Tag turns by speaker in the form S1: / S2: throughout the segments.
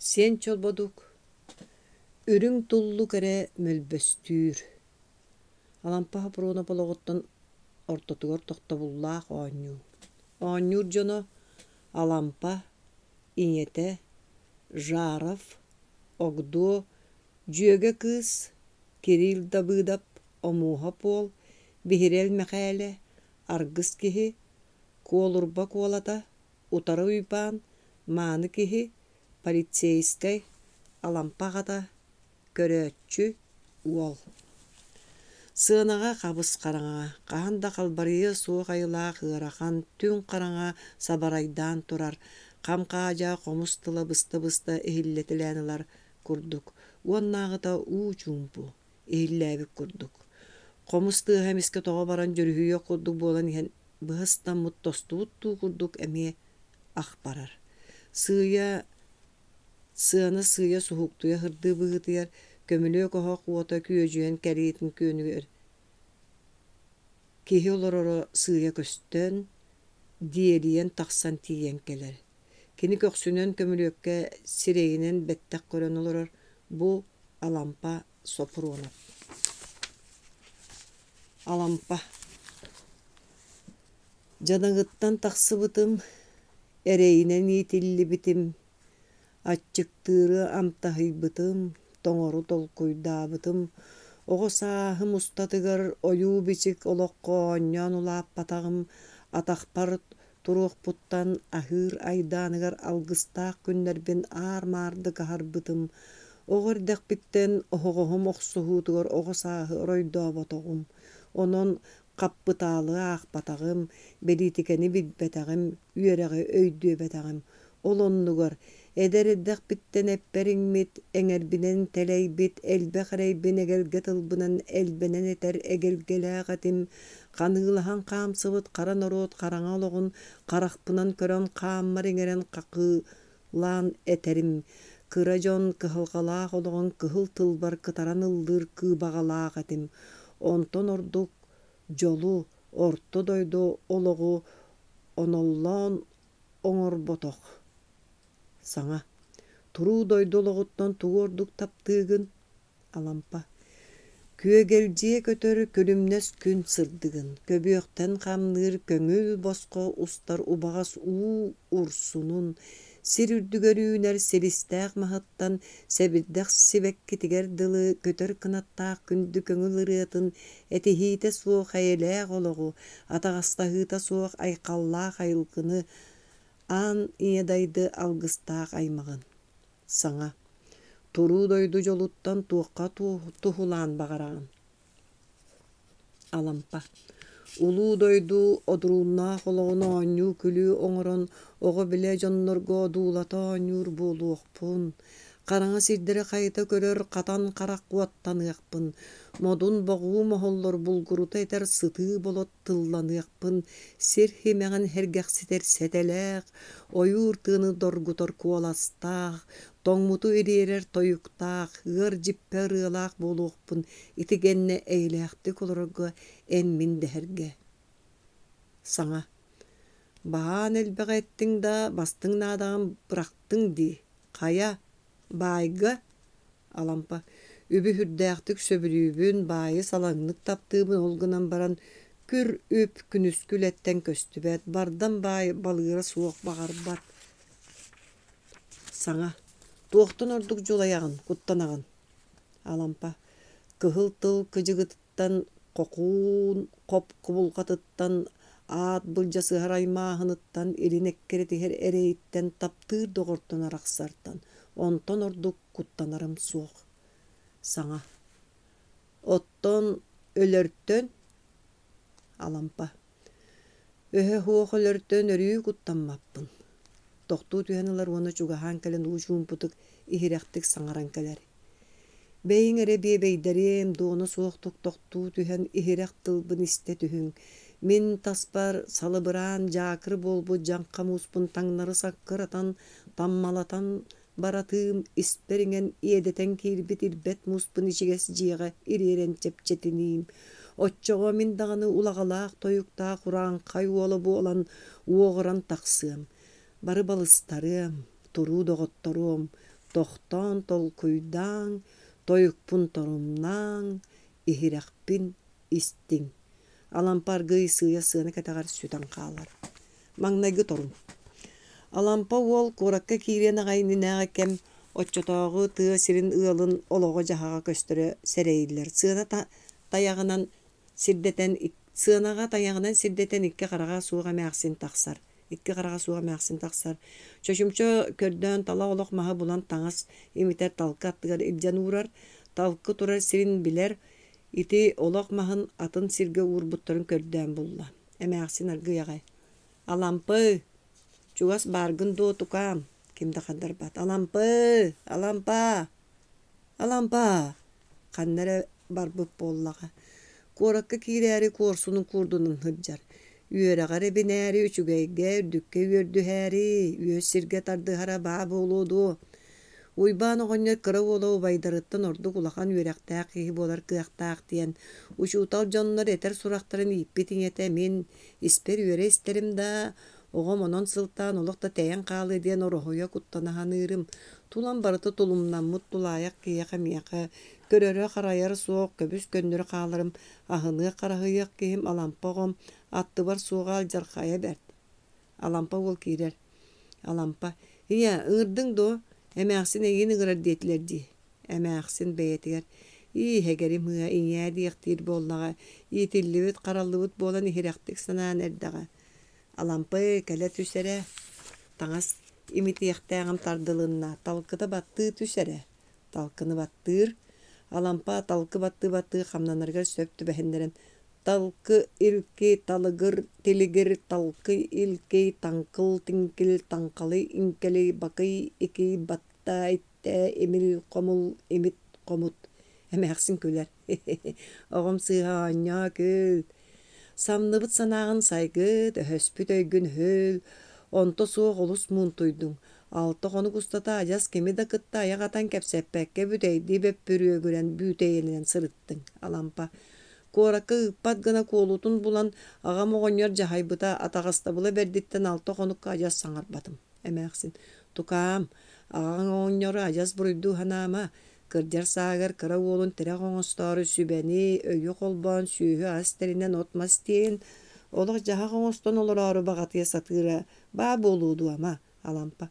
S1: Сиэн Чолбодук үрүҥ туллук эрэ мөлбөстүүр. Алампа Хопуруонап олоҕуттан ортотугар тохтобуллаах оонньуу. Оонньуур дьоно Алампа, ийэтэ, Жаров, Огдуо, Дьүөгэ кыыс, Кирилл Дабыдап, Омуоһап уол, Биһирэл Мэхээлэ, Аргыс киһи, Куолурба Куолата, Утары Уйбаан, Мааны киһи, Полицейскай, Алампа аҕата, Көрөөччү, уол. Сыанаҕа хабыс-хараҥа, хаһан да халбарыйыа суох айылаах ыарахан, түҥ хараҥа сабарайдаан турар, хам-хаадьаа хомус тыла быста-быста иһиллэтэлээн ылар курдук, уоннааҕыта уу чуумпу, иһиллээбит курдук. Хомус тыаһа эмискэ тоҕо баран дьүрүһүйүөх курдук буолан иһэн быһа ыстаммыт тостубут дуу курдук эмиэ ах барар. Сыыйа Сыана сыыйа суһуктуйа сырдыы быһыытыйар, көмүлүөк оһох уота күөдьүйэн кэриэтин күөнүгэр киһи олороро сыыйа көстөн, диэлийэн тахсан тиийэн кэлэр. Кини көхсүнэн көмүлүөккэ сирэйинэн бэттэх көрөн олорор, бу Алампа Сопрунов. Алампа Дьадаҥыттан тахсыбытым, эрэйинэн иитиллибитим, аччыктыыры амтаһыйбытым, тоҥору толкуйдаабытым, оҕо сааһым устатыгар ойуу-бичик олоххо оонньоон улааппатаҕым, атахпар туруохпуттан аһыыр айдааныгар алгыстаах күннэрбин аар-маардык аһарбытым, оҕо эрдэхпиттэн оһоҕоһум охсуһуутугар оҕо сааһы оройдооботоҕум, онон Хаппытаалы аахпатаҕым, бэлиитикэни билбэтэҕим, үөрэҕи өйдүөбэтэҕим. Ол оннугар эдэр эрдэхпиттэн эппэр иҥмит, эҥэрбинэн тэлэйбит, элбэх эрэйбин эгэлгэ тылбынан элбэнэн этэр эгэлгэлээх этим, ханыылаһан хаамсыбыт хара норуот хараҥа олоҕун харахпынан көрөн хааммар иҥэрэн хакыылаан этэрим, кыра дьон кыһалҕалаах олоҕун кыһыл тылбар кытаран ыллыыр кыыбаҕалаах этим. Онтон ордук дьолу, орто дойду олоҕу оноллоон оҥорботох саҥа, туруу дойду олоҕуттан тугу ордук таптыыгын? Алампа Күөгэлдьийэ көтөр күлүмнэс күн сырдыгын, көбүөхтэн хамныыр көҥүл босхо устар убаҕас уу урсунун, сир үрдүгэр үүнэр силистээх маһыттан сэбирдэх сибэккитигэр дылы көтөр кынаттаах күндү көҥүл ырыатын этиһиитэ суох эйэлээх олоҕу, атаҕастаһыыта суох айхаллаах айылгыны, аан ийэ дайды алгыстаах аймаҕын. Саҥа, туруу дойду дьолуттан туохха туһулаан баҕараҕын? Алампа Улуу дойду одурууннаах олоҕун оонньуу-күлүү оҥорон оҕо-билэ дьоннорго одуулата оонньуур буолуохпун, хараҥа сирдэри хайыта көрөр хатан харах уоттаныахпын, модун боҕуу моһоллор булгурута этэр сытыы болот тылланыахпын, сир симэҕин сэргэхситэр сэтэлээх, ойуур тыаны доргутар куоластаах, тоҥмуту ириэрэр тойуктаах, ыар дьиппэ ырыалаах буолуохпун ити гэннэ эйэлээхтик олорорго эн-мин дэһэргэ. Саҥа Баһаан элбэҕи эттиҥ да, бастыҥ наадаҕын бырахтыҥ дии, хайа, баайга Алампа үбү сүрдээхтик сөбүлүүбүн, баайы салаҥнык таптыыбын, ол гынан баран күр үп күнүскү үлэттэн көстүбэт, бардам баай балыыра суох баҕарбат. Саҥа Туохтан ордук дьулайаҕын, куттанаҕын? Алампа Кыһыл тыл кыдьыгытыттан, хокуун хоп кубулҕатыттан, аат былдьасыһар аймааһыныттан, илин эккирэтиһэр эрэйиттэн, таптыыр доҕортон арахсартан, онтон ордук куттанарым суох. Саҥа Оттон өлөртөн Алампа Өһө суох өлөртөн өрүү куттаммаппын. Тохтуу түһэн ылар уонна чугаһаан кэлэн уу чуумпутук, иһирэхтик саҥаран кэлэр. Бэйиҥ эрэ биэбэйдэриэм, дуона суохтук тохтуу түһэн иһирэх тылбын истэ түһүҥ. Мин таспар салыбыраан дьаакыр буолбут дьаҥха мууспун таҥнары саккыратан, таммалатан Баратыым испэр иҥэн иэдэтэн киирбит ирбэт мууспун ичигэс дьиэҕэ ириэрэн чэпчэтиниим. Оччоҕо мин даҕаны улаҕалаах тойуктаах урааҥхай уола буолан уоҕуран тахсыам. Бары балыстарыам, туруу доҕотторуом, Тохтоон толкуйдааҥ, тойукпун торумнааҥ, иһирэхпин истиҥ. Алампа аргыый сыыйа сыана кэтэҕэр сүтэн хаалар. Маҥнайгы торум. Алампа уол куоракка киириэн аҕай иннинээҕи кэм оччотооҕу тыа сирин ыалын олоҕо-дьаһаҕа көстөрө сэрэйиллэр. Сыана тайаҕынан сирдэтэн сыанаҕа тайаҕынан сирдэтэн икки хараҕа суох эмээхсин тахсар. Икки хараҕа суох эмээхсин тахсар. Чочумча көрдөөн тала олох маһы булан таҥас имитэр талкы аттыгар илдьэн уурар. Талкы турар сирин билэр. Ити олох маһын атын сиргэ уурбуттарын көрдөөн булла. Эмээхсин аргыый аҕай «Алампы, чугас бааргын дуо, тукаам?» Ким да хардарбат. «Алампы! Алампа! Алампа!» Ханна эрэ барбыт буоллаҕа. Куоракка киирээри куорсунун куурдунан сылдьар. Үөрэҕэр эбинээри, үчүгэйгэ, үрдүккэ үөрдүһээри, үөс сиргэ тардыһара баа буолуо дуо? Уйбаан оҕонньор кыра уола убайдарыттан ордук улахан үөрэхтээх киһи буолар кыахтаах диэн учуутал дьоннор этэр сурахтарын ииппит ийэтэ мин испэр үөрэ истэрим да, оҕом онон сылтаан олох да тэйэн хаалыа диэн ороһуйа куттана саныырым. Тулам барыта тулумнаммыт тулаайах киһиэхэ миэхэ көрөрө-харайара суох көбүс-көннөрү хааларым, аһыныах-хараһыйыах киһим Алампа оҕом аттыбар суоҕа алдьархайа бэрт. Алампа уол киирэр. Алампа: «Ийээ, ыҥырдыҥ дуо? Эмээхсин эйигин ыҥырар диэтилэр дии». Эмээхсин бэйэтигэр: «Ииһэгэрим ыа, ийээ диэхтиир буоллаҕа, иитиллибит, хараллыбыт буолан иһирэхтик санаан эрдэҕэ. Алампа кэлэ түс эрэ, таҥас имитиэхтээҕим тардылынна, талкыта баттыы түс эрэ». Талкыны баттыыр. Алампа талкы баттыы-баттыы хамнанарыгар сөп түбэһиннэрэн Талкы, илки, талыгыр, тилигир, талкы, илкий, таҥкыл, тиҥкил, таҥхалый, иҥкэлий, бакый, икий, батта, иттэ, имил, хомул, имит, хомут. Эмээхсин күлэр. Оҕом сыыһа оонньоо күл. Самныбыт санааҕын сайгыт, өһөспүт өйгүн өһүл. Онто суох олус муунтуйдуҥ. Алта хонук устата адьас кими да кытта айах атан кэпсэппэккэ бүтэйдии бөппүрүөгүрэн бүүтэйинэн сырыттыҥ, Алампа. Куоракка ыыппат гына куолутун булан, аҕам оҕонньор дьаһайбыта атаҕастабыла бэрдиттэн алта хонукка адьас саҥарбатым. Эмээхсин: «Тукаам, аҕаҥ оҕонньору адьас буруйдуу санаама, кырдьар сааһыгар кыра уолун тирэх оҥостоору сүбэни, өйү холбоон сүөһү-ас тэринэн от-мас тиэйэн, олох-дьаһах оҥостон олороору баҕатыйа сатыыра баа буолуо дуо, ама?» Алампа: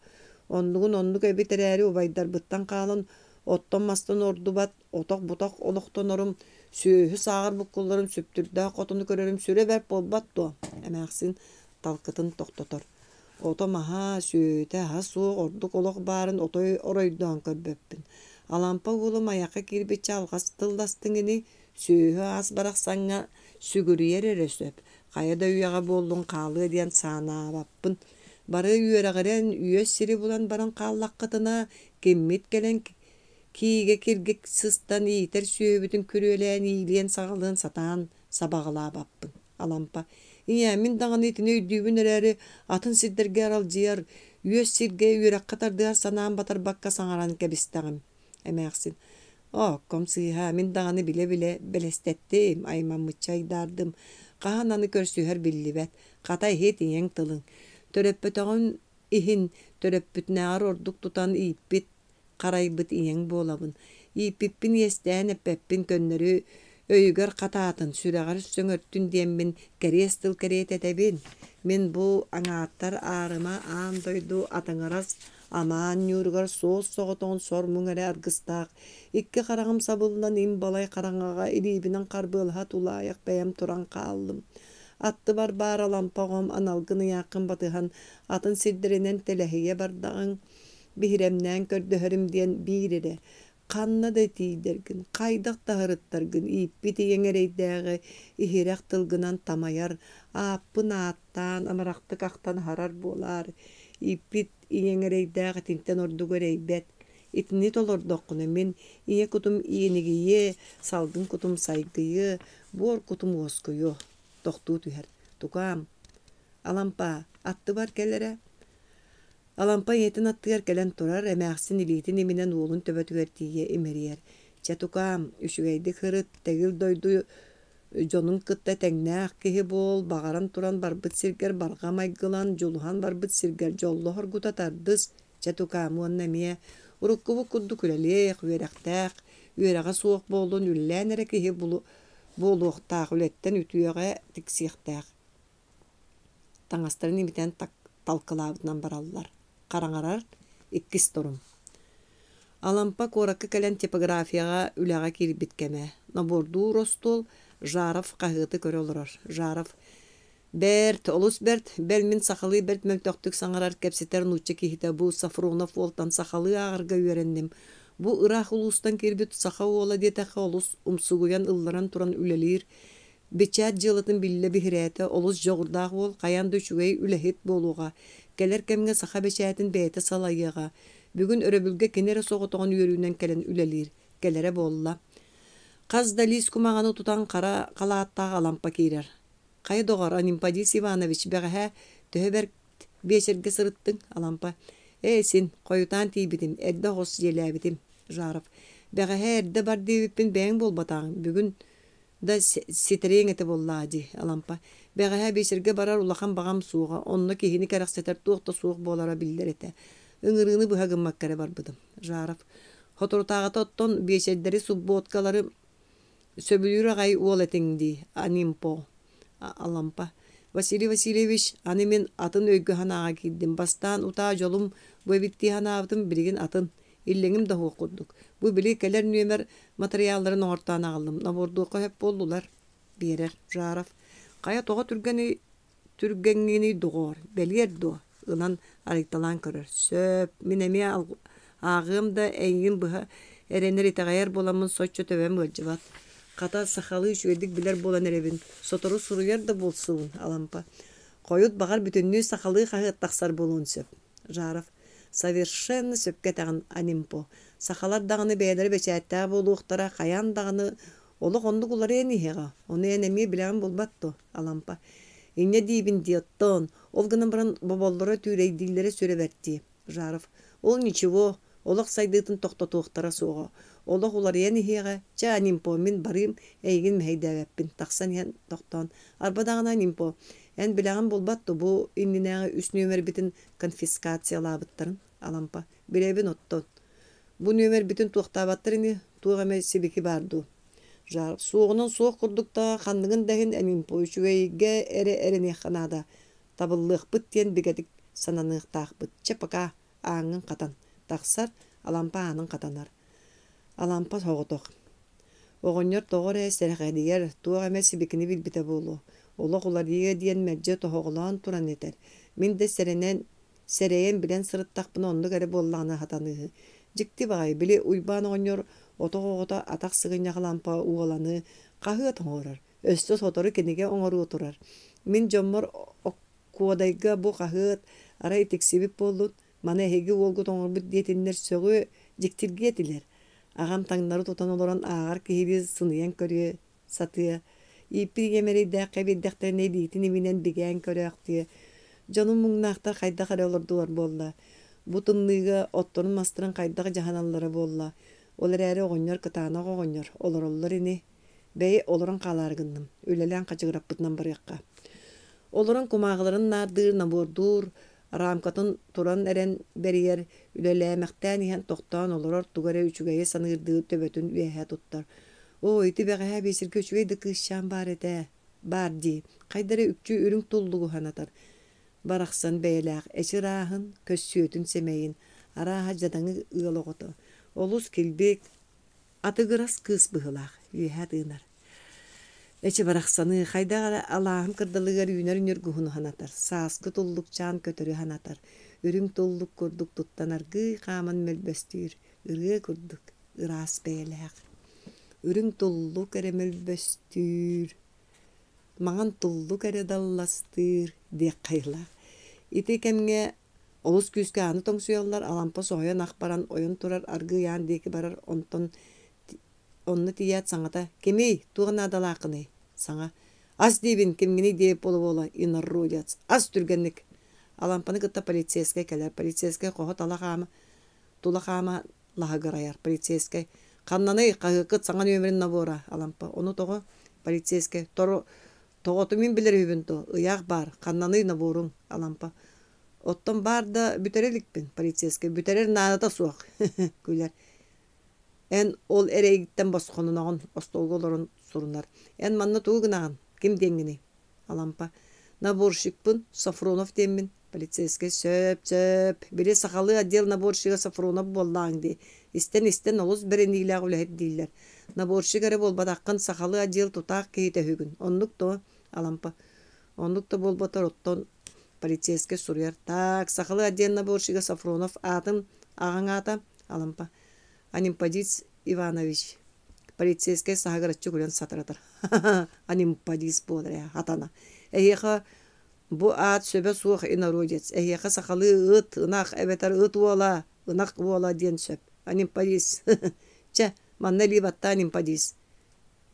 S1: «Оннугун оннук эбит эрээри убайдарбыттан хаалан, оттон-мастан ордубат, отох-бутах олохтонорум, сүөһү сааҕар буккулларым, сүптүрдээх хотону көрөрүм сүрэ бэрт буолбат дуо?» Эмээхсин талкытын тохтотор. Ото-маһа, сүөһүтэ-аһа суох ордук олох баарын отой оройдоон көрбөппүн. Алампа уолум айахха киирбиччэ алҕас тылластыҥ ини, сүөһү-ас барахсаҥҥа сүгүрүйэр эрэ сөп, хайа да үйэҕэ буоллун хаалыа диэн саанаабаппын. Бары үөрэҕирэн, үөс сири булан баран хааллаххытына, киммит кэлэн киигэ киргик сыстан иитэр сүөһүбүтүн күрүөлээн иилиэн-саҕалыан сатаан сабаҕалаабаппын. Алампа: «Ийээ, мин даҕаны итини өйдүүбүн эрээри, атын сирдэргэ аралдьыйар, үөс сиргэ үөрэххэ тардыһар санаам батарбакка саҥаран кэбистэҕим». Эмээхсин: «Оокком сыыһа, мин даҕаны билэ-билэ бэлэстэттим, аймаммычча айдаардым. Хаһан аны көрсүһэр биллибэт. Хата иһит ийэҥ тылыҥ. Төрөппөтөҕүн иһин төрөппүтүнээҕэр ордук тутан ииппит харайбыт ийэҥ буолабын. Ииппиппин иэстээн эппэппин көннөрү өйүгэр хатаатын, сүрэҕэр сөҥөртүн диэммин кэриэс тыл кэриэтэ этэбин. Мин бу аҥааттар аарыма аан дойду атыҥырас амаан ньууругар суос-соҕотоҕун сор-муҥ эрэ аргыстаах, икки хараҕым сабыллан им балай хараҥаҕа илиибинэн харбыалаһа тулаайах бэйэм туран хааллым. Аттыбар баар Алампа оҕом аналгын ыйааххын батыһан атын сирдэринэн тэлэһийэ бардаҕыҥ биһирэмнээн көрдөһөрүм диэн биир эрэ, ханна да тиийдэргин, хайдах да аһырыттаргын ииппит ийэҥ эрэйдээҕи иһирэх тылгынан тамайар, ааппын ааттаан амарахтык ахтан аһарар буолаар, ииппит ийэҥ эрэйдээх итинтэн ордугу эрэйбэт. Итини толордоххуна мин ийэ кутум иэнигийиэ, салгын кутум сайгыйыа, буор кутум уоскуйуо. Тохтуу түһэр. Тукаам, Алампаа, аттыбар кэл эрэ. Алампа ийэтин аттыгар кэлэн турар, эмээхсин илиитин иминэн уолун төбөтүгэр тиийэ имэрийэр: «Чэ, тукаам, үчүгэйдик сырыт, тэгил дойду дьонун кытта тэҥнээх киһи буол, баҕаран туран барбыт сиргэр барҕа майгылан, дьулуһан барбыт сиргэр дьоллоһоргута тардыс, чэ, тукаам, уонна эмиэ Уруккубут курдук үлэлиэх, үөрэхтээх, үөрэҕэ суох буоллун үлэлээн эрэ киһи буолуохтаах, үлэттэн үтүөҕэ тиксиэхтээх. Таҥастарын имитэн талкылаабытынан бараллар. Хараҥарар иккис торум. Алампа куоракка кэлэн типографияҕа үлэҕэ киирбит кэмэ. Нобуордуур остуол Жаров хаһыаты көрө олорор. Жаров Бэрт, олус бэрт, бэл мин сахалыы бэрт мөлтөхтүк саҥарар, кэпсэтэр нуучча киһитэ бу Софронов уолтан сахалыы ааҕарга үөрэнним. Бу ыраах улуустан киирбит саха уола диэтэххэ олус умсугуйан ылларан туран үлэлиир. Бэчээт дьыалатын биллэ биһирээтэ, олус дьоҕурдаах уол хайаан да үчүгэй үлэһит буолуоҕа. Кэлэр кэмҥэ саха бэчээтин бэйэтэ салайыаҕа. Бүгүн өрөбүлгэ кини эрэ соҕотоҕун үөрүүнэн кэлэн үлэлиир. Кэлэрэ буолла. Хас да лиис кумаҕаны тутан хара халааттаах Алампа киирэр. Хайа доҕор, Анемподист Иванович, бэҕэһээ төһө бэрт биэчэргэ сырыттыҥ? Алампа. Ээ, син, хойутаан тиийбитим, эрдэ оҕус дьиэлээбитим. Жаров. Бэҕэһээ эрдэ бар диэбиппин бэйэҥ буолбатаҕыҥ, бүгүн да ситэриэҥ этэ буоллаҕа дии, Алампа. Бэҕэһээ биэчэргэ барар улахан баҕам суоҕа, онно киһини кэрэхсэтэр туох да суох буолара биллэр этэ. Ыҥырыыны быһа гыммакка эрэ барбытым. Жаров. Соторутааҕыта оттон биэчэрдэри, субботкалары Сөбүлүүр аҕай уол этиҥ дии, Анимпо, Алампа. Василий Васильевич, аны мин атын өйгө-санааҕа киирдим. Бастаан утаа дьолум бу эбит дии санаабытым, билигин атын. Иллэҥим да суох курдук. Бу били кэлэр нүөмэр матырыйаалларын оҥортоон аҕаллым. Нобуордуохха сөп буоллулар, биэрэр Жаров. Хайа тоҕо түргэний Түргэҥҥиний доҕоор, бэлиэр дуо? Ылан арыйталаан көрөр. Сөп, мин эмиэ ааҕыам да эйигин быһа эрэнэр итэҕэйэр буоламмын соччо төбөм ыалдьыбат. Хата, сахалыы үчүгэйдик билэр буолан эрэбин. Сотору суруйар да буолсугун, Алампа. Хойут баҕар бүтүннүү сахалыы хаһыат тахсар буолуон сөп. Жаров. Совершенно сөпкө этэҕин, Анимпо. Сахалар даҕаны бэйэлэрэ бэчээттээх буолуохтара, хайаан даҕаны Олох оннук уларыйан иһиэҕэ, ону эн эмиэ билэҕин буолбат дуо, Алампа? Инньэ диибин дии оттон, ол гынан баран боболлоро түүрэйдииллэрэ сүрэ бэрт дии, Жаров. Ол ничего, олох сайдыытын тохтотуохтара суоҕа. Олох уларыйан иһиэҕэ, чэ, Анимпо, мин барыым, эйигин мэһэйдээбэппин, тахсан иһэн тохтоон. Арба даҕаны, Анимпо, эн билэҕин буолбат дуо, бу иннинээҕи үс нүөмэрбитин конфискациялаабыттарын, Алампа. Билэбин оттон. Бу нүөмэрбитин туохтаабаттар ини, туох эмэ сибики баар дуу? Жаров суоҕунан суох курдук да, ханныгын да иһин Анимпо үчүгэйгэ эрэ эрэниэххэ наада. Табыллыахпыт диэн бигэтик сананыахтаахпыт. Чэ, пока, ааҥҥын хатан. Тахсар, Алампа аанын хатанар. Алампа соҕотох. Оҕонньор тоҕо эрэ сэрэхэдийэр, туох эмэ сибикини билбитэ буолуо. Олох уларыйыа диэн мэлдьи тоһоҕолоон туран этэр. Мин да сэрэнэн Сэрэйэн билэн сырыттахпына оннук эрэ буоллаҕына сатаныыһы. Дьикти баҕайы, били Уйбаан оҕонньор отох оҕото атах сыгынньах лампа уоланы хаһыат оҥорор, өссө сотору кинигэ оҥоруо турар. Мин дьоммор Оккуодайга бу хаһыат арай тиксибит буоллун, маны эһиги уолгут оҥорбут диэтиннэр сөҕүө, дьиктиргиэ этилэр. Аҕам таҥнары тутан олорон ааҕар киһилии сыныйан көрүө, сатыа, ииппит ийэм эрэйдээххэ биэрдэхтэринэ илиитин иминэн бигээн көрөөхтүө, дьонум муҥнаахтар хайдах эрэ олордулар буолла, бу тымныыга отторун-мастарын хайдах дьаһаналлара буолла, ол эрээри оҕонньор кытаанах оҕонньор, олороллор ини, бэйи олорон хаалаары гынным, үлэлээн хачыгыраппытынан барыахха. Олорон кумааҕыларын наардыыр, набордуур, рамкатын туран эрэн бэрийэр, үлэлээмэхтээн иһэн тохтоон олорор тугу эрэ үчүгэйи саныырдыы төбөтүн үөһэ туттар. Оо, ити бэҕэһээ биэчэргэ үчүгэй да кыысчаан баар этэ, баар дии, хайда эрэ үкчү үрүҥ туллугу санатар. Барахсан бэйэлээх эчи ырааһын, көссүөтүн сэмэйин, арааһа дьадаҥы ыал оҕото. Олус килбик, атыгырас кыыс быһыылаах, үөһэ тыынар. Эчи барахсаны, хайдах эрэ алааһым кырдалыгар үүнэр ньургуһуну санатар, сааскы туллукчаан көтөрү санатар, үрүҥ туллук курдук туттан аргыый хааман мөлбөстүүр, ырыа курдук ыраас бэйэлээх. Үрүҥ туллук эрэ мөлбөстүүр, маҥан туллук эрэ далластыыр диэх хайылаах. Ити кэмҥэ олус күүскэ ааны тоҥсуйаллар, Алампа соһуйан ах баран ойон турар, аргыый аан диэки барар, онтон онно тиийээт саҥата «Кимий? Туох наадалааххыный?» Саҥа «Ас диибин, кимҥиний?» диэбит буола-буола инородец «Ас түргэнник!» Алампаны кытта полицейскай кэлэр. Полицейскай хоһо тала хаама тула хаама лаһыгырайар. Полицейскай «Ханнаный? Хаһыаккыт саҥа нүөмэрин набора?» Алампа «Ону тоҕо?» Полицейскай «Тоҕоту мин билэр үһүбүн дуо? Ыйаах баар. Ханнаный наборуҥ?» Алампа. Оттон баар да бүтэрэ иликпин, полицейскай бүтэрэр наадата суох, күлэр. Эн ол эрэйгиттэн босхононоҕун, остуолга олорон сурунар. Эн манна тугу гынаҕын? Ким диэҥҥиний? Алампа. Наборщикпын, Софронов диэммин. Полицейскай сөп, сөп. Били сахалыы отдел наборщига Софронов буоллааҥ дии. Истэн-истэн олус бэриниилээх үлэһит дииллэр. Наборщик эрэ буолбатаххын, сахалыы отдел тутаах киһитэ үһүгүн. Оннук дуо? Алампа. Оннук да буолбатар, оттон полицейскай суруйар. Так, сахалыы отдел наборщига Софронов аатын, аҕаҥ аата? Алампа. Анимпадиц Иванович. Полицейскай саһыгыраччы күлэн сатаратар. Анимпадист буолар ээ, хатана. Эһиэхэ бу аат сөбө суох инородец. Эһиэхэ сахалыы ыт, ынах эбэтэр ыт уола, ынах уола диэн сөп. Анимпадист. Чэ, манна илии баттаа анимпадист.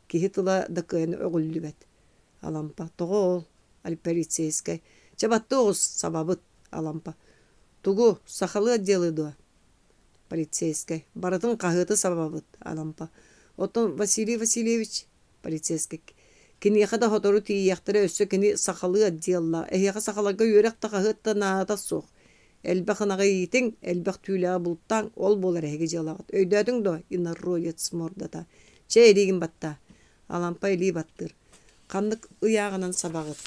S1: Киһи тыла да кыайан өҕүллүбэт. Алампа. Тоҕо ол? Полицейскай. Чэ, баттыы оҕус, сабабыт. Алампа. Тугу, сахалыы отделы дуо? Полицейскай. Барытын хаһыаты сабабыт, Алампа. Оттон Василий Васильевич полицейскай. Киниэхэ да сотору тиийиэхтэрэ өссө кини сахалыы отделлаах. Эһиэхэ сахаларга үөрэх да хаһыат да наадата суох. Элбэх ынаҕы иитиҥ, элбэх түүлээҕи бултааҥ, ол буолар эһиги дьыалаҕыт. Өйдөөтүҥ дуо, инородец мордата? Чэ, илиигин баттаа. Алампа илии баттыыр. Ханнык ыйааҕынан сабаҕыт?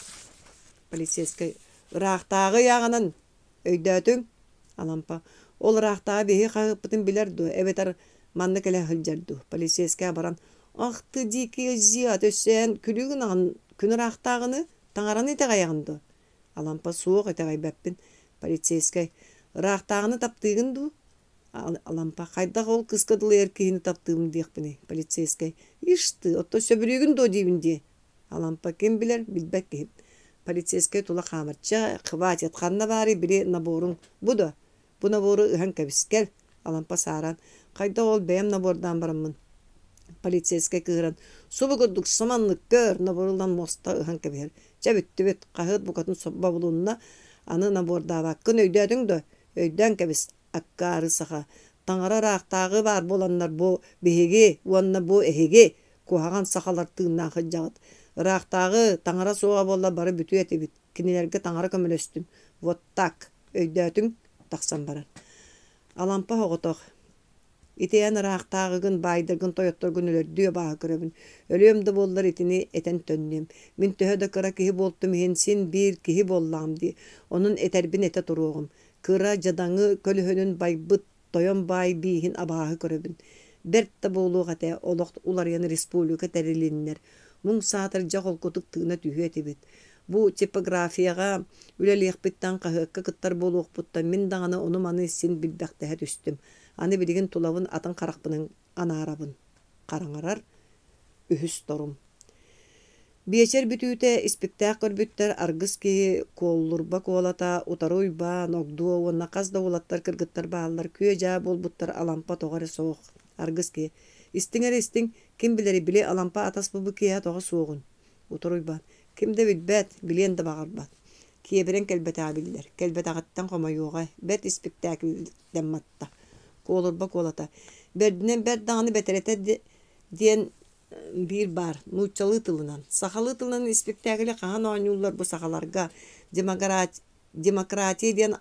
S1: Полицейскай. Ыраахтааҕы ыйааҕынан Өйдөөтүҥ? Алампа ол ыраахтааҕы биһиги хаһыаппытын билэр дуо эбэтэр манна кэлэ сылдьар дуу? Полицейскай абаран «Ах ты дикий азиат, өссө эн күлүү гынаҕын күн ыраахтааҕыны, таҥараны итэҕэйэҕин дуо?» Алампа «Суох, итэҕэйбэппин». Полицейскай «Ыраахтааҕыны таптыыгын дуу?» Алампа «Хайдах ол кыыска дылы эр киһини таптыыбын диэхпиний?» Полицейскай «Ишь ты, оттон сөбүлүүгүн дуо диибин дии?» Алампа ким билэр, билбэт киһим. Полицейскай тула хаамар: «Чэ, хватит, ханна баарый били наборуҥ? Бу да? Бу набору ыһан кэбис, кэл!» Алампа саараан: «Хайдах ол бэйэм набордаан бараммын?» Полицейскай кыыһыран: «Субу курдук саманнык көр!» Набору ылан муоста ыһан кэбиһэр. «Чэ, бүттүбүт, хаһыат букатын бобулунна, аны набордаабаккын өйдөөтүҥ дуо? Өйдөөн кэбис, аккаары саха. Таҥара ыраахтааҕы баар буоланнар бу биһиги уонна бу эһиги куһаҕан сахалар тыыннаах сылдьаҕыт. Ыраахтааҕы таҥара суоҕа буоллар бары бүтүө этибит. Кинилэргэ таҥара көмөлөстүн. Вот так. Өйдөөтүҥ? Тахсан барар. Алампа оҕотох. Ити эн ыраахтааҕыгын, баайдаргын, тойотторгун өлөрдүү абааһы көрөбүн. Өлүөм да буоллар итини этэн төннүөм. Мин төһө да кыра киһи буолтум иһин син биир киһи буоллаҕым дии. Онон этэрбин этэ туруоҕум. Кыра, дьадаҥы көлөһүнүн байбыт тойон баай бииһин абааһы көрөбүн. Бэрт да буолуох этэ, олох уларыйан республика тэрилиннэр. Муҥ саатар дьэ холкутук тыына түһүө этибит. Бу типографияҕа үлэлиэхпиттэн, хаһыакка кыттар буолуохпуттан мин даҕаны ону-маны син билбэхтэһэ түстүм. Аны билигин тулабын атын харахпынан анаарабын. Хараҥарар үһүс торум. Биэчэр бүтүүтэ испиктээх көрбүттэр аргыс киһи Куоллурба Куолата, Утары Уйбаан, Огдуо уонна хас да уолаттар кыргыттар бааллар күө-дьаа буолбуттар Алампа тоҕо эрэ суох. Аргыс киһи Истиҥ эрэ истиҥ, ким билэрий били Алампа атас бу киэһэ тоҕо суоҕун? Утары Уйбаан Ким да билбэт, билиэн да баҕарбат. Киэбирэн кэлбэтэҕэ биллэр, кэлбэтэҕиттэн хомойуоҕа, бэрт испиктээкилтэн матта. Куолурба Куолата Бэрдинэн бэрт даҕаны бэтэрэтэ диэн биир баар нууччалыы тылынан. Сахалыы тылынан испиктээкили хаһан оонньууллар бу сахаларга? Демократия диэн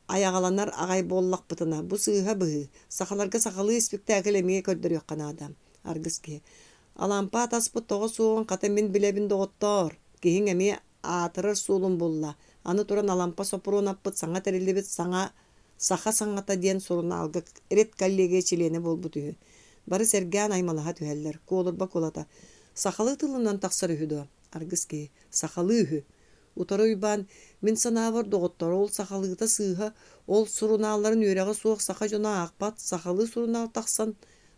S1: айаҕаланар аҕай буоллахпытына, бу сыыһа быһыы. Сахаларга сахалыы испиктээкил эмиэ көрдөрүөххэ наада. Аргыс киһи. Алампа атаспыт тоҕо суоҕун хата мин билэбин доҕоттоор. Киһиҥ эмиэ аатырар суолун булла. Аны туран Алампа Соппуруонаппыт саҥа тэриллибит саҥа «Саха саҥата» диэн сурунаалга редколлегия чилиэнэ буолбут үһү. Бары сэргээн аймалаһа түһэллэр. Куолурба кулата: «Сахалыы тылынан тахсар үһү дуо?» Аргыс киһи: «Сахалыы үһү». Утары Уйбаан: «Мин санаабар, доҕоттор, ол сахалыыта сыыһа, ол сурунаалларын үөрэҕэ суох саха дьоно аахпат, сахалыы сурунаал тахсан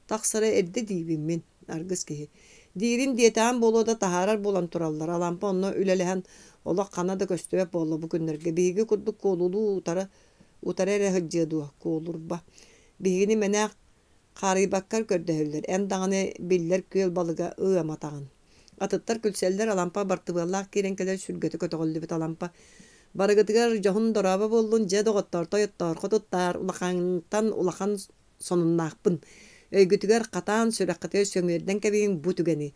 S1: тахсара эрдэ диибин мин». Аргыс киһи: «Диирин диэтэҕим буолуо да таһаарар буолан тураллар. Алампа онно үлэлэһэн олох ханна да көстүбэт буолла бу күннэргэ. Биһиги курдук куолулуу утары утары эрэ сылдьыа дуо, куолурба. Биһигини мэнээх хаарыйбаккар көрдөһөллөр. Эн даҕаны биллэр күөл балыга ыаматаҕын». Атыттар күлсэллэр, Алампа бартыбыаллаах киирэн кэлэр сүргэтэ көтөҕүллүбүт Алампа: «Барыгытыгар дьоһун дорообо буоллун, дьэ доҕоттоор, тойоттоор, хотуттаар, улахантан улахан сонуннаахпын. Өйгүтүгэр хатаан, сүрэххитигэр сөҥүөрдэн кэбиһиҥ бу түгэни.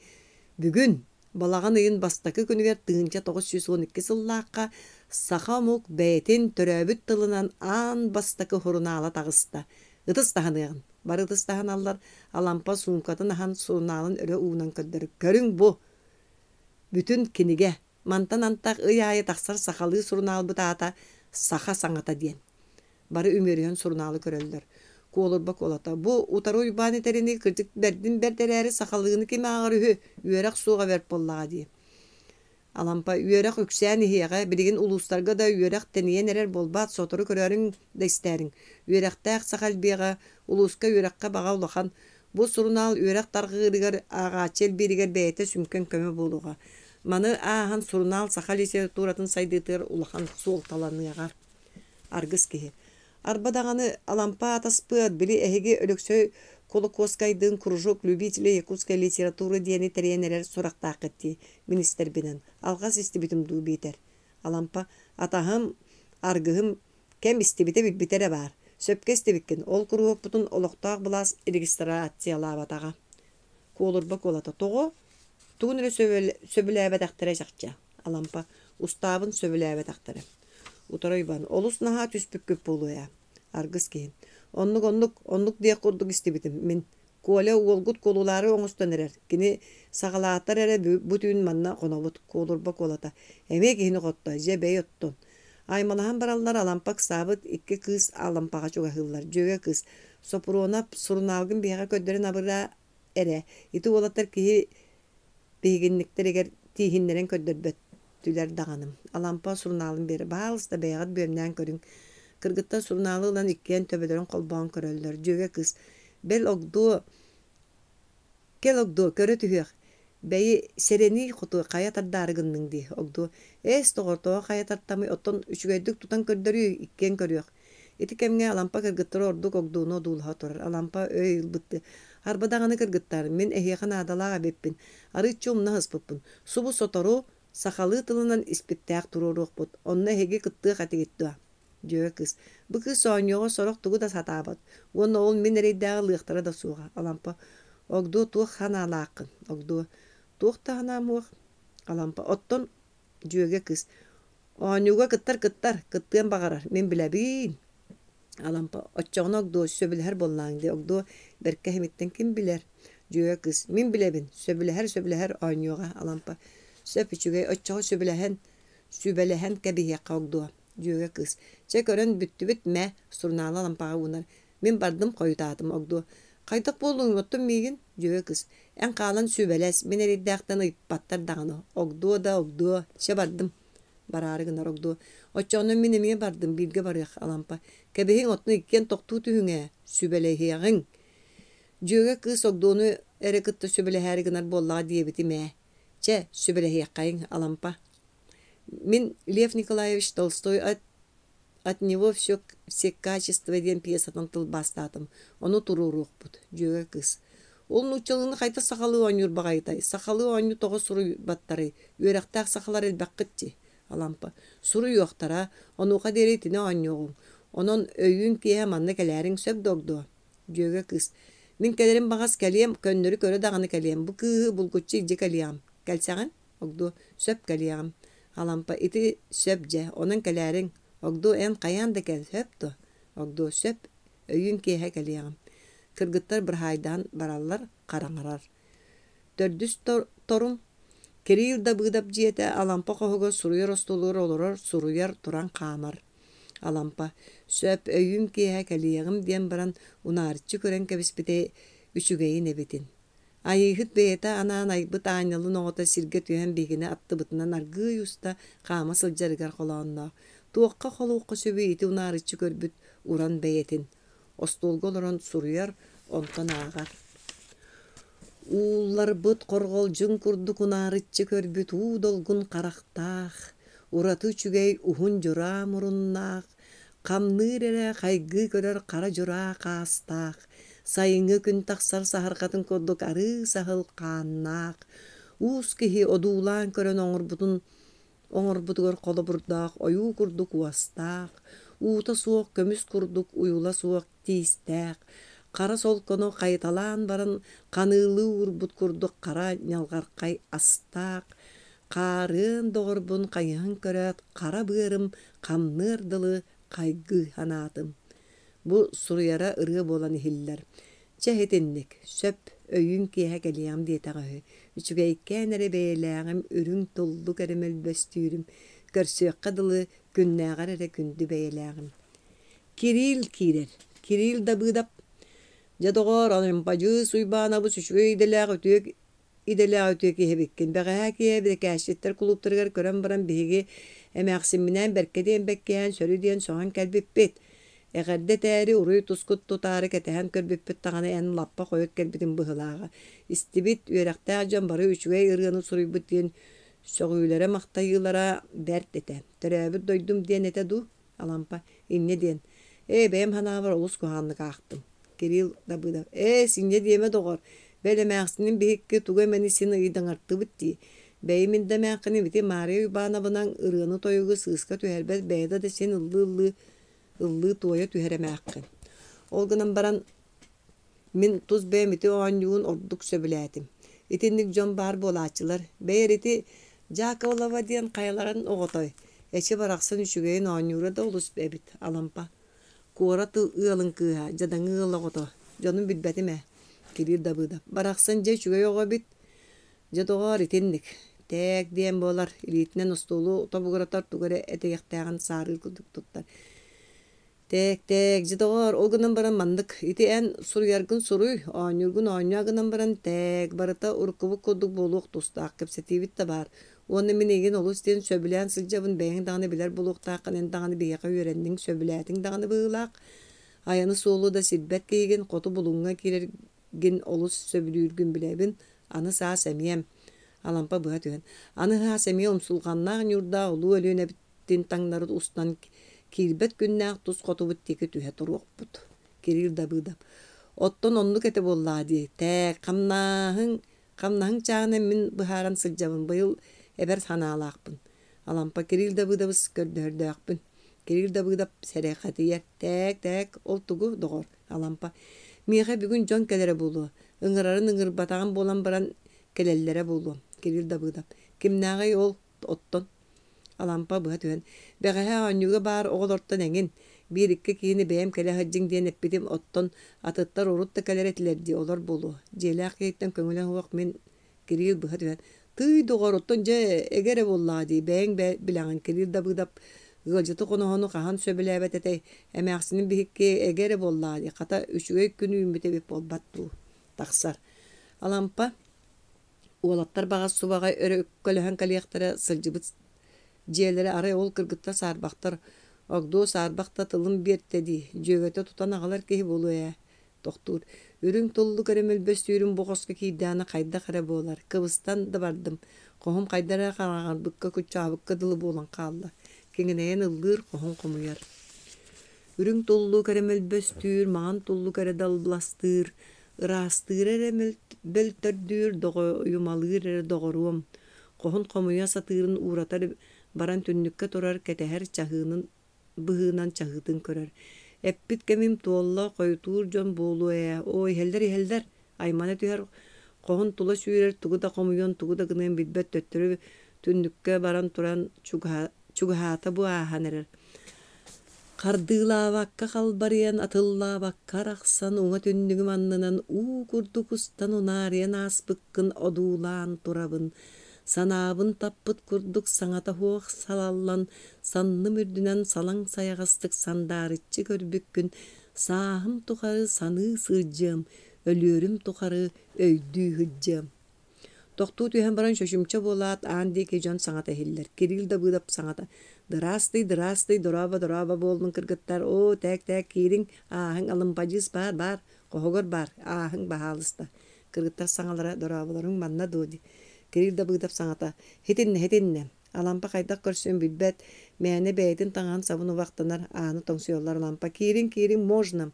S1: Бүгүн, балаҕан ыйын бастакы күнүгэр 1912 сыллаахха Саха омук бэйэтин төрөөбүт тылынан аан бастакы сурунаала таҕыста. Ытыс таһыныаҕын. Бары ытыс таһыналлар. Алампа суумкатын аһан сурунаалын өрө уунан көрдөрөр. Көрүҥ бу! Бүтүн кинигэ. Мантан антах ый аайы тахсар сахалыы сурунаалбыт аата «Саха саҥата» диэн. Бары үмүөрүһэн сурунаалы көрөллөр. Куолурба куолата: «Бу утары Уйбаан этэринии кырдьык бэрдин бэрт эрээри сахалыыны ким ааҕар үһү, үөрэх суоҕа бэрт буоллаҕа дии». Алампа үөрэх үксээн иһиэҕэ, билигин улуустарга да үөрэх тэнийэн эрэр буолбаат, сотору көрөөрүҥ да истээриҥ. Үөрэхтээх саха элбиэҕэ, улууска үөрэххэ баҕа улахан. Бу сурунаал үөрэх тарҕыырыгар, ааҕааччы элбииригэр бэйэтэ сүҥкэн көмө буолуоҕа. Маны ааһан сурунаал саха литературатын сайдыытыгар улахан суолталаныаҕа. Аргыс киһи. Арба даҕаны Алампа атаспыат, били эһиги Өлөксөй Кулаковскайдыын кружок любителей якутской литературы диэни тэрийэн эрэр сурахтааххыт дии, мин истэрбинэн. Алҕас истибитим дуу биитэр. Алампа, атаһым, аргыһым кэм истибитэ-билбитэ эрэ баар. Сөпкө истибиккин, ол куруһуокпутун олохтоох былаас регистрациялаабатаҕа. Куолурба куолата тоҕо? Тугун эрэ сөбүлээбэтэхтэрэ чахчы. Алампа устаабын сөбүлээбэтэхтэрэ. Утары Уйбаан олус наһаа түспүккүт буолуо ээ. Аргыс киһи. Оннук-оннук, оннук диэх курдук истибитим мин. Коля уолгут куолулаары оҥостон эрэр. Кини саҕалаатар эрэ бу түүн манна хонобут. Куолурба куолата. Эмиэ киһини хотто, дьэ бэй оттон. Аймалаһан бараллар Алампа ыксаабыт, икки кыыс Алампаҕа чугаһыыллар. Дьүөгэ кыыс, Соппуруонап, сурунаалгын биһиэхэ көрдөрөн абыраа эрэ. Ити уолаттар киһи биһигинниктэригэр тииһиннэрэн көрдөрбөттүлэр даҕаны. Алампа сурунаалын биэрэр. Баһаалыста бэйэҕит бүөмнээн көрүҥ. Кыргыттар сурунаалы ылан иккиэн төбөлөрүн холбоон көрөллөр. Дьүөгэ кыыс, бэл огдуо Кэл, Огдуо, көрө түһүөх. Бэйи, сэрэнии хоту хайа тардаары гынныҥ дии, Огдуо. Эс, доҕор, тоҕо хайа тартамый, оттон үчүгэйдик тутан көрдөрүүй, иккиэн көрүөх. Ити кэмҥэ Алампа кыргыттары ордук Огдуону одуулаһа турар. Алампа өй ылбыттыы. Арба даҕаны кыргыттар, мин эһиэхэ наадалаах эбиппин. Арыычча умна сыспыппын. Субу сотору сахалыы тылынан испиктээх туруоруохпут. Онно эһиги кыттыах этигит дуо? Дьүөгэ кыыс: «Бу кыыс оонньуоҕа сорох тугу да сатаабат уонна ол мин эрэйдээҕи ылыахтара да суоҕа» Алампа: «Огдуо туох санаалааххын?» Огдуо: «Туох да санаам суох» Алампа: «Оттон» Дьүөгэ кыыс: «Оонньууга кыттар кыттар, кыттыан баҕарар, мин билэбиин» Алампа: «Оччоҕуна Огдуо сөбүлэһэр буоллааҥ дии» Огдуо бэркэ иһимиттэн ким билэр? Дьүөгэ кыыс: «Мин билэбин, сөбүлэһэр сөбүлэһэр оонньуоҕа» Алампа: «Сөп үчүгэй, оччоҕо сөбүлэһэн сүбэлэһэн кэбиһиэххэ Огдуо» Дьүөгэ кыыс: «Чэ көрөн бүттүбүт мэ, сурунаалы Алампаҕа уунар. Мин бардым хойутаатым Огдуо. Хайдах буоллуҥ оттон миигин?» Дьүөгэ кыыс: «Эн хаалан сүбэлэс, мин эрэйдээхтэн ыйыппаттар даҕаны. Огдуо да Огдуо, чэ бардым». Бараары гынар Огдуо: «Оччоҕуна мин эмиэ бардым, бииргэ барыах Алампа. Кэбиһиҥ, оттон иккиэн тохтуу түһүҥ ээ, сүбэлэһиэҕиҥ». Дьүөгэ кыыс Огдуону эрэ кытта сүбэлэһээри гынар буоллаҕа диэбитим ээ. Чэ, сүбэлэһиэххэйиҥ, Алампа. Мин Лев Николаевич Толстой от, от него все, все качества диэн пьесатын тылбаастаатым. Ону туруоруохпут, дьүөгэ кыыс. Ол нууччалыыны хайдах сахалыы оонньуур баҕайытай? Сахалыы оонньуу тоҕо суруйбаттарый? Үөрэхтээх сахалар элбэххит дии, Алампа. Суруйуохтара, онуоха диэри итини оонньуоҕуҥ. Онон өйүүн киэһэ манна кэлээриҥ сөп да огдуо? Дьүөгэ кыыс. Мин кэлэрим баҕас кэлиэм, көннөрү көрө даҕаны кэлиэм. Бу кыыһы булгуччу илдьэ кэлиэҕим. Кэлсэҕин? Огдуо, сөп кэлиэҕим. Алампа, ити сөп дьэ, онон кэлээриҥ. Огдуо, эн хайаан да кэл, сөп дуо? Огдуо, сөп, өйүүн киэһэ кэлиэҕим. Кыргыттар быраһаайдаһан бараллар, хараҥарар. Төрдүс торум Кириил Дабыыдап дьиэтэ Алампа хоһугар суруйар остуолугар олорор, суруйар, туран хаамар. Алампа, сөп, өйүүн киэһэ кэлиэҕим диэн баран унаарыччы көрөн кэбиспитэ үчүгэйин эбитин. Айыыһыт бэйэтэ анаан айбыт аанньалын оҕото сиргэ түһэн биһигини аттыбытынан аргыый уста хаама сылдьарыгар холоонноох, туохха холуохха сөбүй ити унаарыччы көрбүт уран бэйэтин. Остуолга олорон суруйар, онтон ааҕар. Уулларбыт хорҕолдьун курдук унаарыччы көрбүт уу долгун харахтаах, ураты үчүгэй уһун дьураа муруннаах, Хамныыр эрэ хайгыы көрөр хара дьураа хаастаах, сайыҥҥы күн тахсар саһарҕатын курдук арыы саһыл хааннаах, уус киһи одуулаан көрөн оҥорбутун оҥорбутугар холобурдаах ойуу курдук уостаах, уута суох көмүс курдук уйула суох тиистээх, хара солкону хайыталаан баран ханыылыы уурбут курдук хара ньалҕархай астаах, Хаарыан доҕорбун хайыһан көрөөт, хара быарым хамныар дылы хайгыы санаатым. Бу суруйара ырыа буолан иһиллэр. Чэ итинник, сөп, өйүүн киэһэ кэлиэҕим диэтэҕэ үһү. Үчүгэйкээн эрэ бэйэлээҕим, үрүҥ туллук эрэ мөлбөстүүрүм, көрсүөххэ дылы күннээҕэр эрэ күндү бэйэлээҕим. Кириил киирэр. Кириил Дабыыдап «Дьэ, доҕоор, Алампадьыыс Уйбаанабыс үчүгэй идэлээх үтүө идэлээх үтүө киһи эбиккин. Бэҕэһээ киэһэ бирикээсчиттэр кулууптарыгар көрөн баран биһиги эмээхсимминээн бэркэ диэн бэккиһээн сөрү диэн сөҕөн кэлбиппит. Эҕэрдэ этээри, уруй-тускут тутаары кэтэһэн көрбүппүт даҕаны эн лаппа хойут кэлбитиҥ быһыылааҕа. Истибит, үөрэхтээх дьон бары үчүгэй ырыаны суруйбут диэн сөҕүүлэрэ-махтайыылара бэрт этэ. Төрөөбүт дойдум диэн этэ дуу?» Алампа инньэ диэн, «Ээ, бэйэм санаабар олус куһаҕаннык аахтым». Кирилл Дабыдов «Ээ, синньэ диэмэ доҕор, бэл эмээхсиним биһикки тугу эмэни син ыйдаҥартыбыт дии. Бэйи мин да эмээххиним ити Маарыйа Уйбаанабынан ырыаны-тойугу сыыска түһэрбэт бэйэтэ да син ыллыы-ыллыы ыллыы-туойа түһэр эмээххин. Ол гынан баран Мин тус бэйэм ити оонньуубун ордук сөбүлээтим. Итинник дьон баар буолааччылар. Бэйэр ити Дьаакыбылаба диэн хайаларын оҕотой? Эчи барахсан үчүгэйин оонньуура да олус эбит, Алампа. Куорат ыалын кыыһа, дьадаҥы ыал оҕото. Дьонун билбэтим ээ. Кириил Дабыыдап. Барахсан дьэ үчүгэй оҕо эбит. Дьэ доҕоор, итинник. Тээк диэн буолар, илиитинэн остуолу тобугуратар тугу эрэ этэйиэхтээҕин саарыыр курдук туттар. Тээк, тээк, дьэ доҕоор, ол гынан баран маннык, ити эн суруйаргын суруй, оонньуургун оонньоо гынан баран тээк, барыта уруккубут курдук буолуох тустаах, кэпсэтиибит да баар. Уонна мин эйигин олус диэн сөбүлээн сылдьабын, бэйэҥ даҕаны билэр буолуохтааххын, эн даҕаны биһиэхэ үөрэнниҥ, сөбүлээтиҥ даҕаны быһыылаах. Айаны суолу да сирбэт киһигин, хоту Булуҥҥа киирэргин олус сөбүлүүргүн билэбин, аны саас эмиэ Алампа быһа түһэн, аны саас эмиэ умсулҕаннаах ньуурдаах Улуу Өлүөнэбит тин таҥнары устан киирбэт күннээх тус хотубут диэки түһэ туруохпут. Кирилл Дабыдов. Оттон оннук этэ буоллаҕа дии. Тээк, хамнааһыҥ, хамнаһыҥ чааһынан мин быһааран сылдьабын. Быйыл эбэр санаалаахпын. Алампа Кирилл Дабыдабыс көрдөһөрдөөхпүн. Кирилл Дабыдап сэрэхэтийэр. Тээк, тээк, ол тугу, доҕор? Алампа. Миэхэ бүгүн дьон кэлэрэ буолуо. Ыҥырарын ыҥырбатаҕым буолан баран кэлэллэрэ буолуо. Кирилл Дабыдап. Кимнээҕий ол оттон? Алампа быһа түһэн, «Бэҕэһээ оонньууга баар оҕолортон эҥин, биир-икки киһини бэйэм кэлэ сылдьыҥ диэн эппитим, оттон атыттар урут да кэлэр этилэр дии, олор буолуо. Дьиэлээх киһиттэн көҥүлэ суох мин» Кириил быһа түһэн, «Тыый, доҕор, оттон дьэ эгэ эрэ буоллаҕа дии, бэйэҥ билэҕин Кириил Дабыыдап ыалдьыты хоноһону хаһан сөбүлээбэт этэй, эмээхсиним биһикки эгэ эрэ буоллаҕа дии, хата үчүгэй күн үүммүт эбит буолбат дуу?» Тахсар. Алампа Уолаттар баҕас субаҕай өрө көлөһөн кэлиэхтэрэ сылдьыбыт дьиэлэрэ арай ол кыргыттар саарбахтар Огдуо саарбах да тылын биэртэ дии, дьүөгэтэ тутан аҕалар киһи буолуо ээ тохтуур. Үрүҥ туллук эрэ мөлбөстүүрүм бу хоско киирдэҕинэ хайдах эрэ буолар, кыбыстан да бардым, хоһум хайдах эрэ хараҥарбыкка, куччаабыкка дылы буолан хаалла. Киҥинэйэн ыллыыр, хоһун хомуйар. Үрүҥ туллук эрэ мөлбөстүүр, маҥан туллук эрэ далластыыр, ыраастыыра эрэ бөлтөрдүүр, доҕойумалыыр эрэ доҕоруом, хоһун хомуйа сатыырын ууратар баран түннүккэ турар кэтэһэр чаһыынын быһыынан чаһыытын көрөр. Эппит кэмим туолла, хойутуур дьон буолуо ээ, оо иһэллэр-иһэллэр, аймана түһэр, хоһун тула сүүрэр, тугу да хомуйуон, тугу да гыныан билбэт төттөрү түннүккэ баран туран чугаһаата бу ааһан эрэр. Хардыылаабакка халбарыйан, атыллаабакка арахсан, уҥа түннүгүм аннынан уу курдук устан унаарыйан ааспыккын одуулаан турабын. Санаабын таппыт курдук саҥата суох салаллан, санным үрдүнэн салаҥ сайаҕастык сандаарыччы көрбүккүн сааһым тухары саныы сылдьыам, өлүөрүм тухары өйдүү сылдьыам. Тохтуу түһэн баран чочумча буолаат, аан диэки дьон саҥата иһиллэр. Кирилл Дабыдап саҥата: «Дыраастый, дыраастый, дорообо, дорообо буоллун кыргыттар, оо, тээк-тээк киириҥ, ааһыҥ, алымпадьыыс баар, баар, хоһугар баар, ааһыҥ, баһаалыста». Кыргыттар саҥалара: «Дорооболоруҥ манна дуо?» дии. Кирилл Дабыдап саҥата: «Һитиннэ, һитиннэ». Алампа хайдах көрсүөн билбэт, мээнэ бэйэтин таҥаһын сабын убахтанар, ааны тоҥсуйаллар Алампа: «Киириҥ, киириҥ, можно».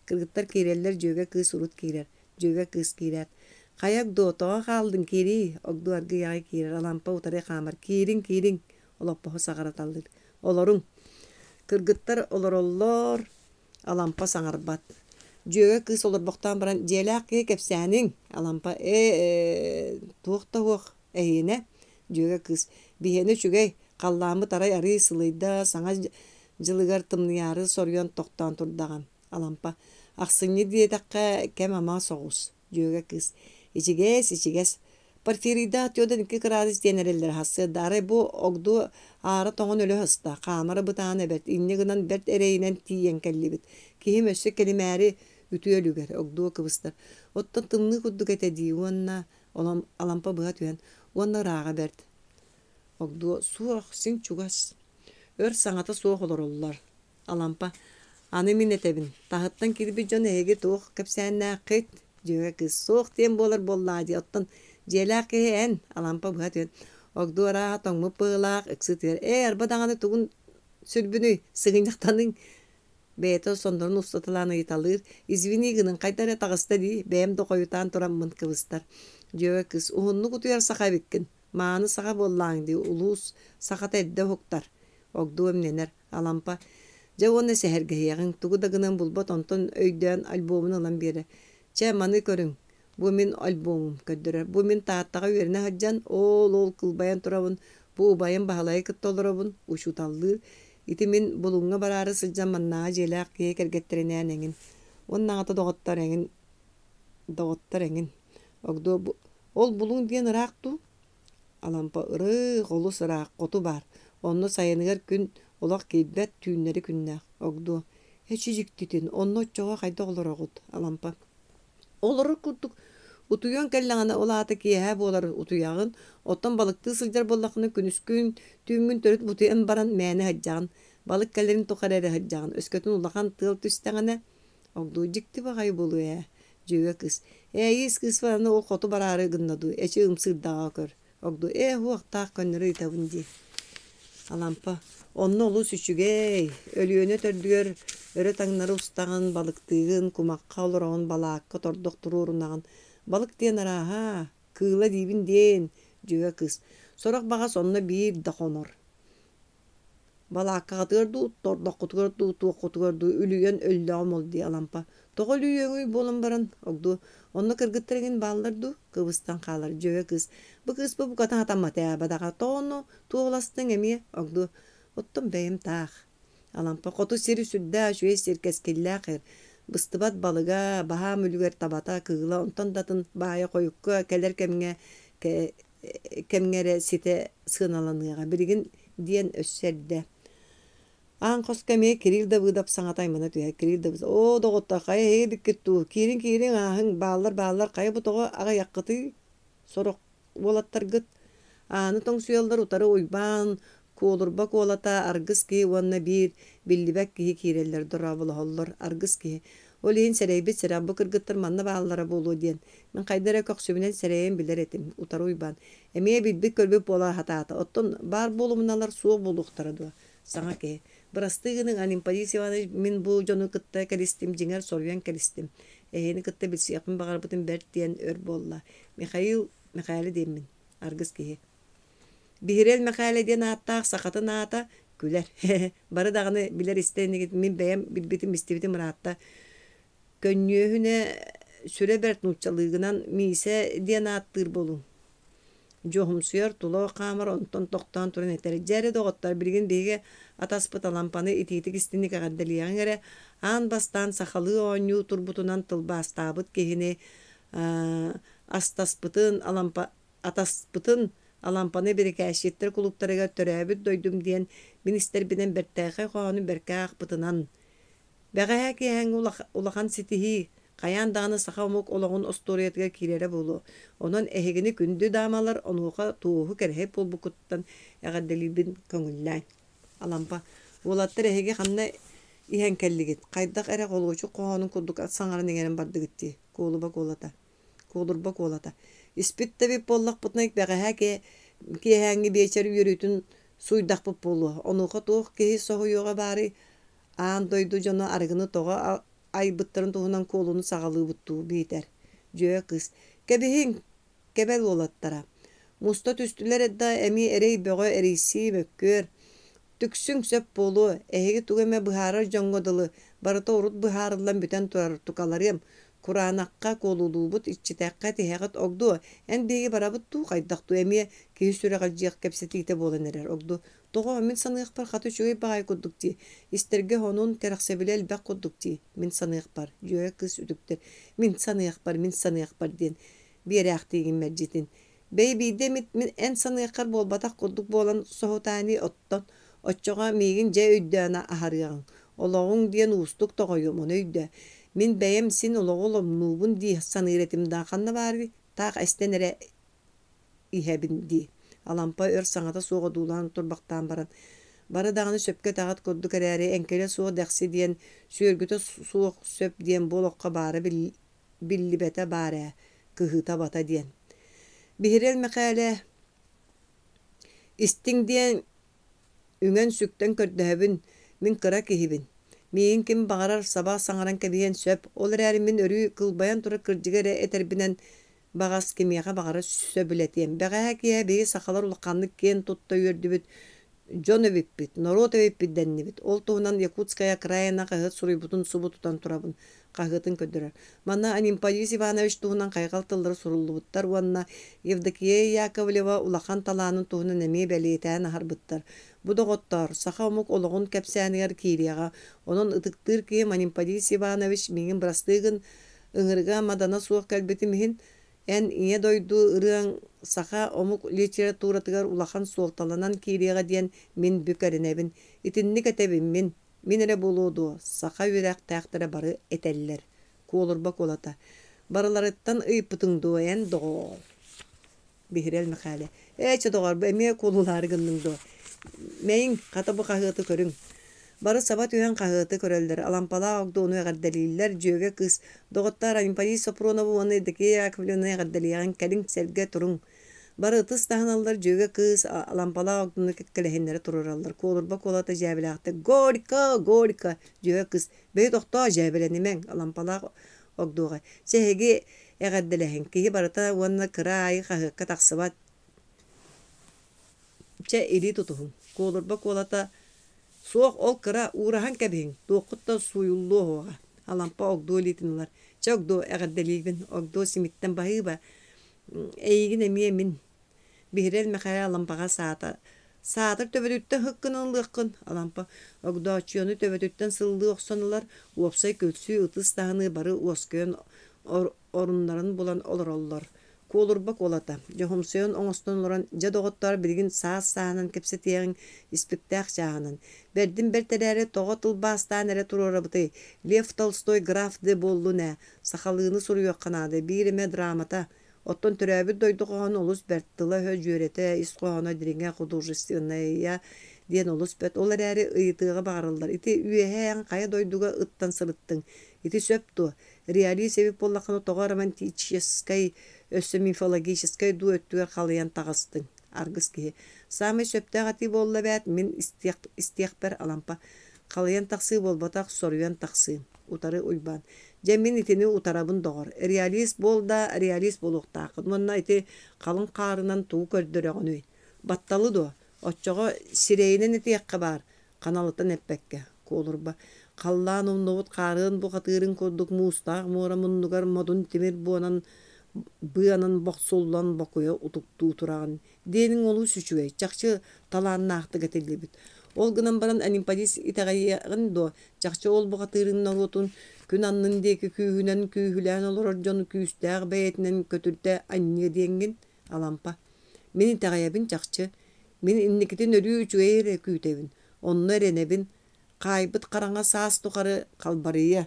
S1: Кыргыттар киирэллэр, дьүөгэ кыыс урут киирэр. Дьүөгэ кыыс киирээт, «Хайа, Огдуо, тоҕо хааллыҥ, киириий?» Огдуо аргыый аҕай киирэр, Алампа утары хаамар, «Киириҥ, киириҥ!» олоппоһу саҕараталлыыр. «Олоруҥ!» Кыргыттар олороллор, Алампа саҥарбат. Дьүөгэ кыыс олорбохтоон баран, «Дьиэлээх киһи кэпсээниҥ!» Алампа «Ээ, туох да суох, эһиэнэ» Дьүөгэ кыыс. Биһиэнэ үчүгэй, халлааммыт арай арыый сылыйда, саҥа дьылыгар тымныйаары соруйан тохтоон турдаҕа. Алампа. Ахсынньы диэтэххэ, кэм ама соҕус. Дьүөгэ кыыс. Ичигэс, ичигэс. Порфирийдаах түөртэн икки кыраадыс диэн эрэллэр сарсыарда арай бу огдуо аара тоҥон өлө сыста, хаамара бытаана бэрт, инньэ гынан бэрт эрэйинэн тиийэн кэллибит. Киһим өссө кэлимээри үтүө үлүгэр, огдуо кыбыстар. Оттон тымныы курдук этэ дии уонна Алампа быһа түһэн уонна ырааҕа бэрт. Огдуо суох, син чугас. Өр саҥата суох олороллор. Алампа: «Аны мин этэбин, таһыттан киирбит дьон эһиги туох кэпсээннээххит?» Дьүөгэ кыыс: «Суох диэн буолар буоллаа дии, оттон дьиэлээх киһи эн?» Алампа быһа түһэн: «Огдуо арааһа тоҥмут быһыылаах, ыксыы Ээ, арба даҕаны тугун сүрбүнүй, сыгынньахтаныҥ!» Бэйэтэ соннорун устаталаан ыйыталыыр: «Извини гыныҥ, хайда эрэ таҕыста дии, бэйэм да хойутаан тураммын кыбыстар». Дьүөгэ кыыс: «Уһуннук утуйар саха эбиккин, мааны саха буоллааҥ дии, улуус сахата эрдэ уһуктар». Огдуо имнэнэр. Алампа: «Дьэ уонна сэһэргэһиэҕиҥ, тугу да гынан булбат онтон өйдөөн альбомун ылан биэрэр. Чэ, маны көрүҥ, бу мин альбомум» көрдөрөр. «Бу мин Тааттаҕа үөрэнэ сылдьан, оол-ол кылбайан турабын, бу убайым Баһылайы кытта олоробун, учууталлыыр. Ити мин Булуҥҥа бараары сылдьан маннааҕы дьиэлээх киһи кэргэттэринээн эҥин. Уонна аҕата доҕоттор эҥин, доҕоттор эҥин. Огдуо, ол Булуҥ диэн ыраах дуу?» Алампа ырыых, олус ыраах, хоту баар. Онно сайыныгар күн олох киирбэт, түүннэри күннээх. Огдуо, эчи дьиктитин, онно оччоҕо хайдах олороҕут? Алампа олорор курдук утуйуон кэллэҕинэ, ол аата киэһэ буолар утуйаҕын, оттон балыктыы сылдьар буоллаххына күнүскүн, түүҥҥүн төрүт бутуйан баран мээнэ сылдьаҕын. Балык кэлэрин тухары эрэ сылдьаҕын. Өскөтүн улахан тыал түстэҕинэ, Огдуо дьикти баҕайы буолуо ээ, дьүөгэ кыыс. Ээйиис кыыспар аны ол хоту бараары гынна дуу, эчи ымсыырдаҕа көр. Огдуо ээ уһуохтаах көннөрү ыйытабын дии. Алампа онно олус үчүгэй, Өлүөнэ төрдүгэр өрө таҥнары устаҕын, балыктыыгын, кумахха олороҕун, балаакка тордох туруорунаҕын. Балык диэн арааһа, кыыла диибин диэн, дьүөгэ кыыс. Сорох баҕас онно биир да хонор. Балааккаҕытыгар дуу, тордоххутугар дуу, туоххутугар дуу үлүйэн өллөҕүм ол дии Алампа. Тоҕо үлүйүөҥүй буолан баран, огдуо, онно кыргыттар эҥин бааллар дуу? Кыбыстан хаалар дьүөгэ кыыс. Бу кыыспыт букатын хатаммата ээ, бадаҕа. Тоҕо ону туоһуластыҥ эмиэ, огдуо? Оттон бэйэм таах. Алампа хоту сир сүрдээх үчүгэй сир, кэскиллээх эр. Быстыбат балыга, баһаам үлүгэр табата, кыыла, онтон да атын баайа хойукка кэлэр кэмҥэ кэмҥэ эрэ ситэ сыаналаныаҕа билигин диэн өссө эрдэ. Аан хоско эмиэ Кирилл Давыдов саҥата аймана түһэр. Кирилл Давыдов «Оо, доҕоттор, хайа эһиги эбиккит дуу? Киириҥ-киириҥ, ааһыҥ, бааллар-бааллар, хайа бу тоҕо аҕыйаххытый? Сорох уолаттаргыт Ааны тоҥсуйаллар утары Уйбаан, Куолурба Куолата, аргыс киһи уонна биир биллибэт киһи киирэллэр, дорооболоһоллор. Аргыс киһи Ол иһин сэрэйбит сэрэх бу кыргыттар манна бааллара буолуо диэн. Мин хайда эрэ көхсүбүнэн сэрэйэн билэр этим, утары Уйбаан. Эмиэ билбит-көрбүт буола сатаата. Оттон баар буолумуналар суох буолуохтара дуо? Саҥа киһи. Бырастыы гыныҥ, Анемподист Иванович, мин бу дьону кытта кэлистим, дьиҥэр соруйан кэлистим. Эһигини кытта билсиэхпин баҕарбытым бэрт диэн өр буолла. Михаил Мэхээлэ диэммин, аргыс киһи. Биһирэл Мэхээлэ диэн ааттаах сахатын аата күлэр. Бары даҕаны билэр истэр инигит мин бэйэм билбитим истибитим ыраатта. Көнньүөһүнэ сүрэ бэрт нууччалыыгынан Миисэ диэн ааттыыр буолуҥ. Дьуоһумсуйар, тула хаамар, онтон тохтоон туран этэр: «Дьэ эрэ, доҕоттоор, билигин биһиги атаспыт Алампаны итиитик-истинник эҕэрдэлиэҕиҥ эрэ, аан бастаан сахалыы оонньуу турбутунан тылбаастаабыт киһини астаспытын, Алампа атаспытын Алампаны бирикээсчиттэр кулууптарыгар төрөөбүт дойдум диэн мин истэрбинэн бэртээхэй хоһоону бэркэ аахпытынан Бэҕэһээ киэһээҥҥи улахан ситиһии, хайаан даҕаны саха омук олоҕун остуоруйатыгар киирэрэ буолуо. Онон эһигини күндү даамалар онуоха туоһу кэрэһит буолбуккуттан эҕэрдэлиирбин көҥүллээҥ. Алампа, уолаттар эһиги ханна иһэн кэллигит? Хайдах эрэ холуочук хоһоонун курдук саҥаран иҥэрэн бардыгыт дии, куолуба куолата. Куолурба куолата. Испит да эбит буоллахпытына бэҕэһээ киэһээҥҥи биэчэр үөрүүтүн сууйдахпыт буолуо. Онуоха туох киһи соһуйуоҕа баарый? Аан дойду дьоно арыгыны тоҕо айбыттарын туһунан куолуну саҕалыыбыт дуу биитэр Дьүө кыыс Кэбиһиҥ, кэбэл уолаттара Муста түстүлэр да эмиэ эрэй бөҕө эрийсии мөккүөр Түксүҥ сөп буолуо, эһиги тугу эмэ быһаарар дьоҥҥо дылы. Барыта урут быһаарыллан бүтэн турар, тукаларыам. Кураанахха куолулуубут, иччитэххэ тиһэҕит Огдуо, эн биһиги барабыт дуу, хайдах дуу эмиэ киһи сүрэҕэлдьиэх кэпсэтиитэ буолан эрэр Огдуо, тоҕо, мин саныахпар хата үчүгэй баҕайы курдук дии, истэргэ сонун, кэрэхсэбилэ элбэх курдук дии, мин саныахпар, дьүөгэ кыыс үтүктэр, мин саныахпар, мин саныахпар диэн биэрээхтиигин мэлдьитин. Бэйи биирдэ эмит мин эн саныаххар буолбатах курдук буолан соһутаа ини оттон оччоҕо миигин дьэ өйдөөн аһарыаҕыҥ. Олоҕуҥ диэн уустук тоҕойуом ону өйдөө. Мин бэйэм син олоҕу оломнуубун дии саныыр этим да ханна баарый таах эстэн эрэ иһэбин дии. Алампа өр саҥата суох одуулаан турбахтаан баран бары даҕаны сөпкө этэҕит курдук эрээри эҥкилэ суох дэхси диэн сүөргүтэ суох сөп диэн бу олоххо баара биллибэтэ баар ээ, кыһыыта-абата диэн. Биһирэл Мэхээлэ истиҥ диэн үҥэн-сүктэн көрдөһөбүн, мин кыра киһибин. Миигин ким баҕарар саба саҥаран кэбиһиэн сөп, ол эрээри мин өрүү кылбайан турар кырдьыгы эрэ этэрбинэн баҕас кимиэхэ баҕарар сөбүлэтиэм. Бэҕэһээ киэһэ биһиги сахалар улаханнык киэн тутта үөрдүбүт, дьон эбиппит, норуот эбиппит дэннибит. Ол туһунан «Якутская окраина» хаһыат суруйбутун субу тутан турабын. Хаһыатын көрдөрөр. Манна Анемподист Иванович туһунан хайҕал тыллара суруллубуттар уонна Евдокия Яковлева улахан талаанын туһунан эмиэ бэлиэтээн аһарбыттар. Бу доҕоттоор, саха омук олоҕун кэпсээнигэр киириэҕэ. Онон ытыктыыр киһим Анемподист Иванович миигин бырастыы гын, ыҥырыга мадана суох кэлбитим иһин, Эн Ийэ дойду ырыаҥ саха омук литературатыгар улахан суолталанан киириэҕэ диэн мин бүк эрэнэбин. Итинник этэбин мин. Мин эрэ буолуо дуо, саха үөрэхтээхтэрэ бары этэллэр. Куолурба куолата. Барыларыттан ыйыппытыҥ дуо эн, доҕоор? Биһирэл Мэхээлэ. Ээ, чэ, доҕоор, бу эмиэ куолулаары гынныҥ дуо? Мэйиҥ, хата бу хаһыаты көрүҥ. Бары саба түһэн хаһыаты көрөллөр, Алампалаах Огдоону эҕэрдэлииллэр, дьүөгэ кыыс, доҕоттоор Анемподист Софронову уонна Евдокия Яковлевнаны эҕэрдэлиэҕиҥ, кэлиҥ, сэргэ туруҥ. Бары ытыс таһыналлар, дьүөгэ кыыс Алампалаах Огдоону кэккэлэһиннэрэ туруораллар, Куолурба куолата дьээбэлээхтик «Горько! Горько!» Дьүөгэ кыыс «Бэйи тохтоо, дьээбэлэнимэҥ!» Алампалаах Огдуоҕа «Чэ, эһиги эҕэрдэлэһиҥ, киһи барыта уонна кыра аайы хаһыакка тахсыбат Чэ, илии тутуһуҥ, Куолурба куолата «Суох, ол кыра, уураһан кэбиһиҥ, туоххут да сууйуллуо суоҕа» Алампа Огдуо илиитин ылар. «Чэ, Огдуо, эҕэрдэлиибин, Огдуо симиттэн баһыыба, эйигин эмиэ мин» Биһирэл Мэхээлэ Алампаҕа саата «Саатар төбөтүттэн һык гынан ылыаххын» Алампа Огдооччуйаны төбөтүттэн сыллыы охсон ылар, уопсай күлсүү, ытыс таһыныы бары уоскуйан оруннарын булан олороллор. Куолурба куолата, дьоһумсуйан оҥостон олорон, дьэ доҕоттоор билигин саас-сааһынан кэпсэтиэҕиҥ, испиктээх чааһынан. Бэрдин бэрт эрээри тоҕо тылбаастаан эрэ туруорабытый? Лев Толстой граф де буоллун ээ, сахалыыны суруйуохха наада, биир эмэ драмата. Оттон төрөөбүт дойду хоһооно олус бэрт, тыла-өһө дьүөрэтэ, ис хоһооно дириҥэ, художественнайа диэн олус бэрт. Ол эрээри ыйытыаҕы баҕарыллар, ити үөһээ эн хайа дойдуга ыттан сырыттыҥ? Ити сөп дуо? Реалист эбит буоллаххына тоҕо романтическай, өссө мифологическай дуу өттүгэр халыйан таҕыстыҥ? Аргыс киһи. Саамай сөптөөх этии буолла эбээт, мин истиэх, истиэхпэр Алампа. Халыйан тахсыы буолбатах, соруйан тахсыы. Утары Уйбаан. Дьэ, мин итини утарабын, доҕор. Реалист буол да, реалист буолуохтааххын. Уонна ити халыҥ хаарынан тугу көрдөрөҕүнүй? Батталы дуо? Оччоҕо сирэйинэн этиэххэ баар, Ханалытан эппэккэ, Куолурба, халлаан умнубут хаарыан бухатыырын курдук муустаах муора муннугар модун тимир буонан быанан бохсуллан бокуйа утуктуу тураҕын диэниҥ олус үчүгэй, чахчы талааннаахтык этиллибит. Ол гынан баран Анемподист итэҕэйиэҕин дуо, чахчы ол бухатыырын норуотун күн аннын диэки күүһүнэн күүһүлээн олорор дьону күүстээх бэйэтинэн көтүрдэ анньыа диэҥҥин Алампа. Мин итэҕэйэбин чахчы. Мин инникитин өрүү үчүгэй эрэ күүтэбин, онно эрэнэбин, хаайбыт хараҥа саас тухары халбарыйыа.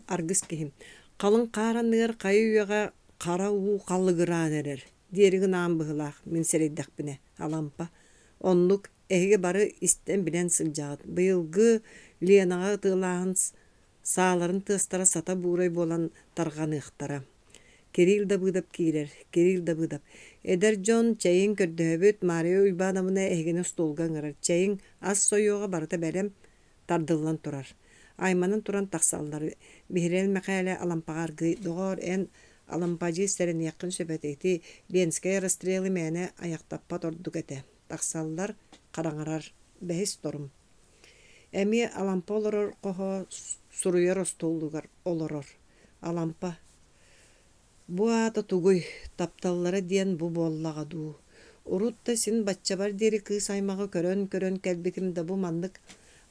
S1: Аргыс киһим, халыҥ хаар анныгар хайа үйэҕэ хара уу халыгыраан эрэр, диэри гынаан быһыылаах, мин сэрэйдэхпинэ, Алампа. Оннук, эһиги бары истэн-билэн сылдьаҕыт. Быйылгы Ленаҕа ытыалааһын Сааларын тыастара сата буурай буолан тарҕаныахтара. Кирилл Дабыдап киирэр. Кирилл Дабыдап: Эдэр дьон, чэйиҥ көрдөһөбүт, Мария Уйбаановна эһигини остуолга ыҥырар. Чэйиҥ, ас сойуоҕа барыта бэлэм, тардыллан турар. Айманан туран тахсаллар. Биһирэл Мэхээлэ Алампаҕа аргыый, доҕоор, эн Алампадьыыс сэрэниэххин сөп этэ, ити Ленскэй расстрелы мээнэ айахтаппат ордук этэ. Тахсаллар, хараҥарар. Бэһис торум. Эмиэ Алампа олорор хоһо суруйар остуолугар олорор. Алампа Бу аата тугуй, тапталлара диэн бу буоллаҕа дуу? Урут да син баччабар диэри кыыс аймаҕы көрөн-көрөн кэлбитим да бу маннык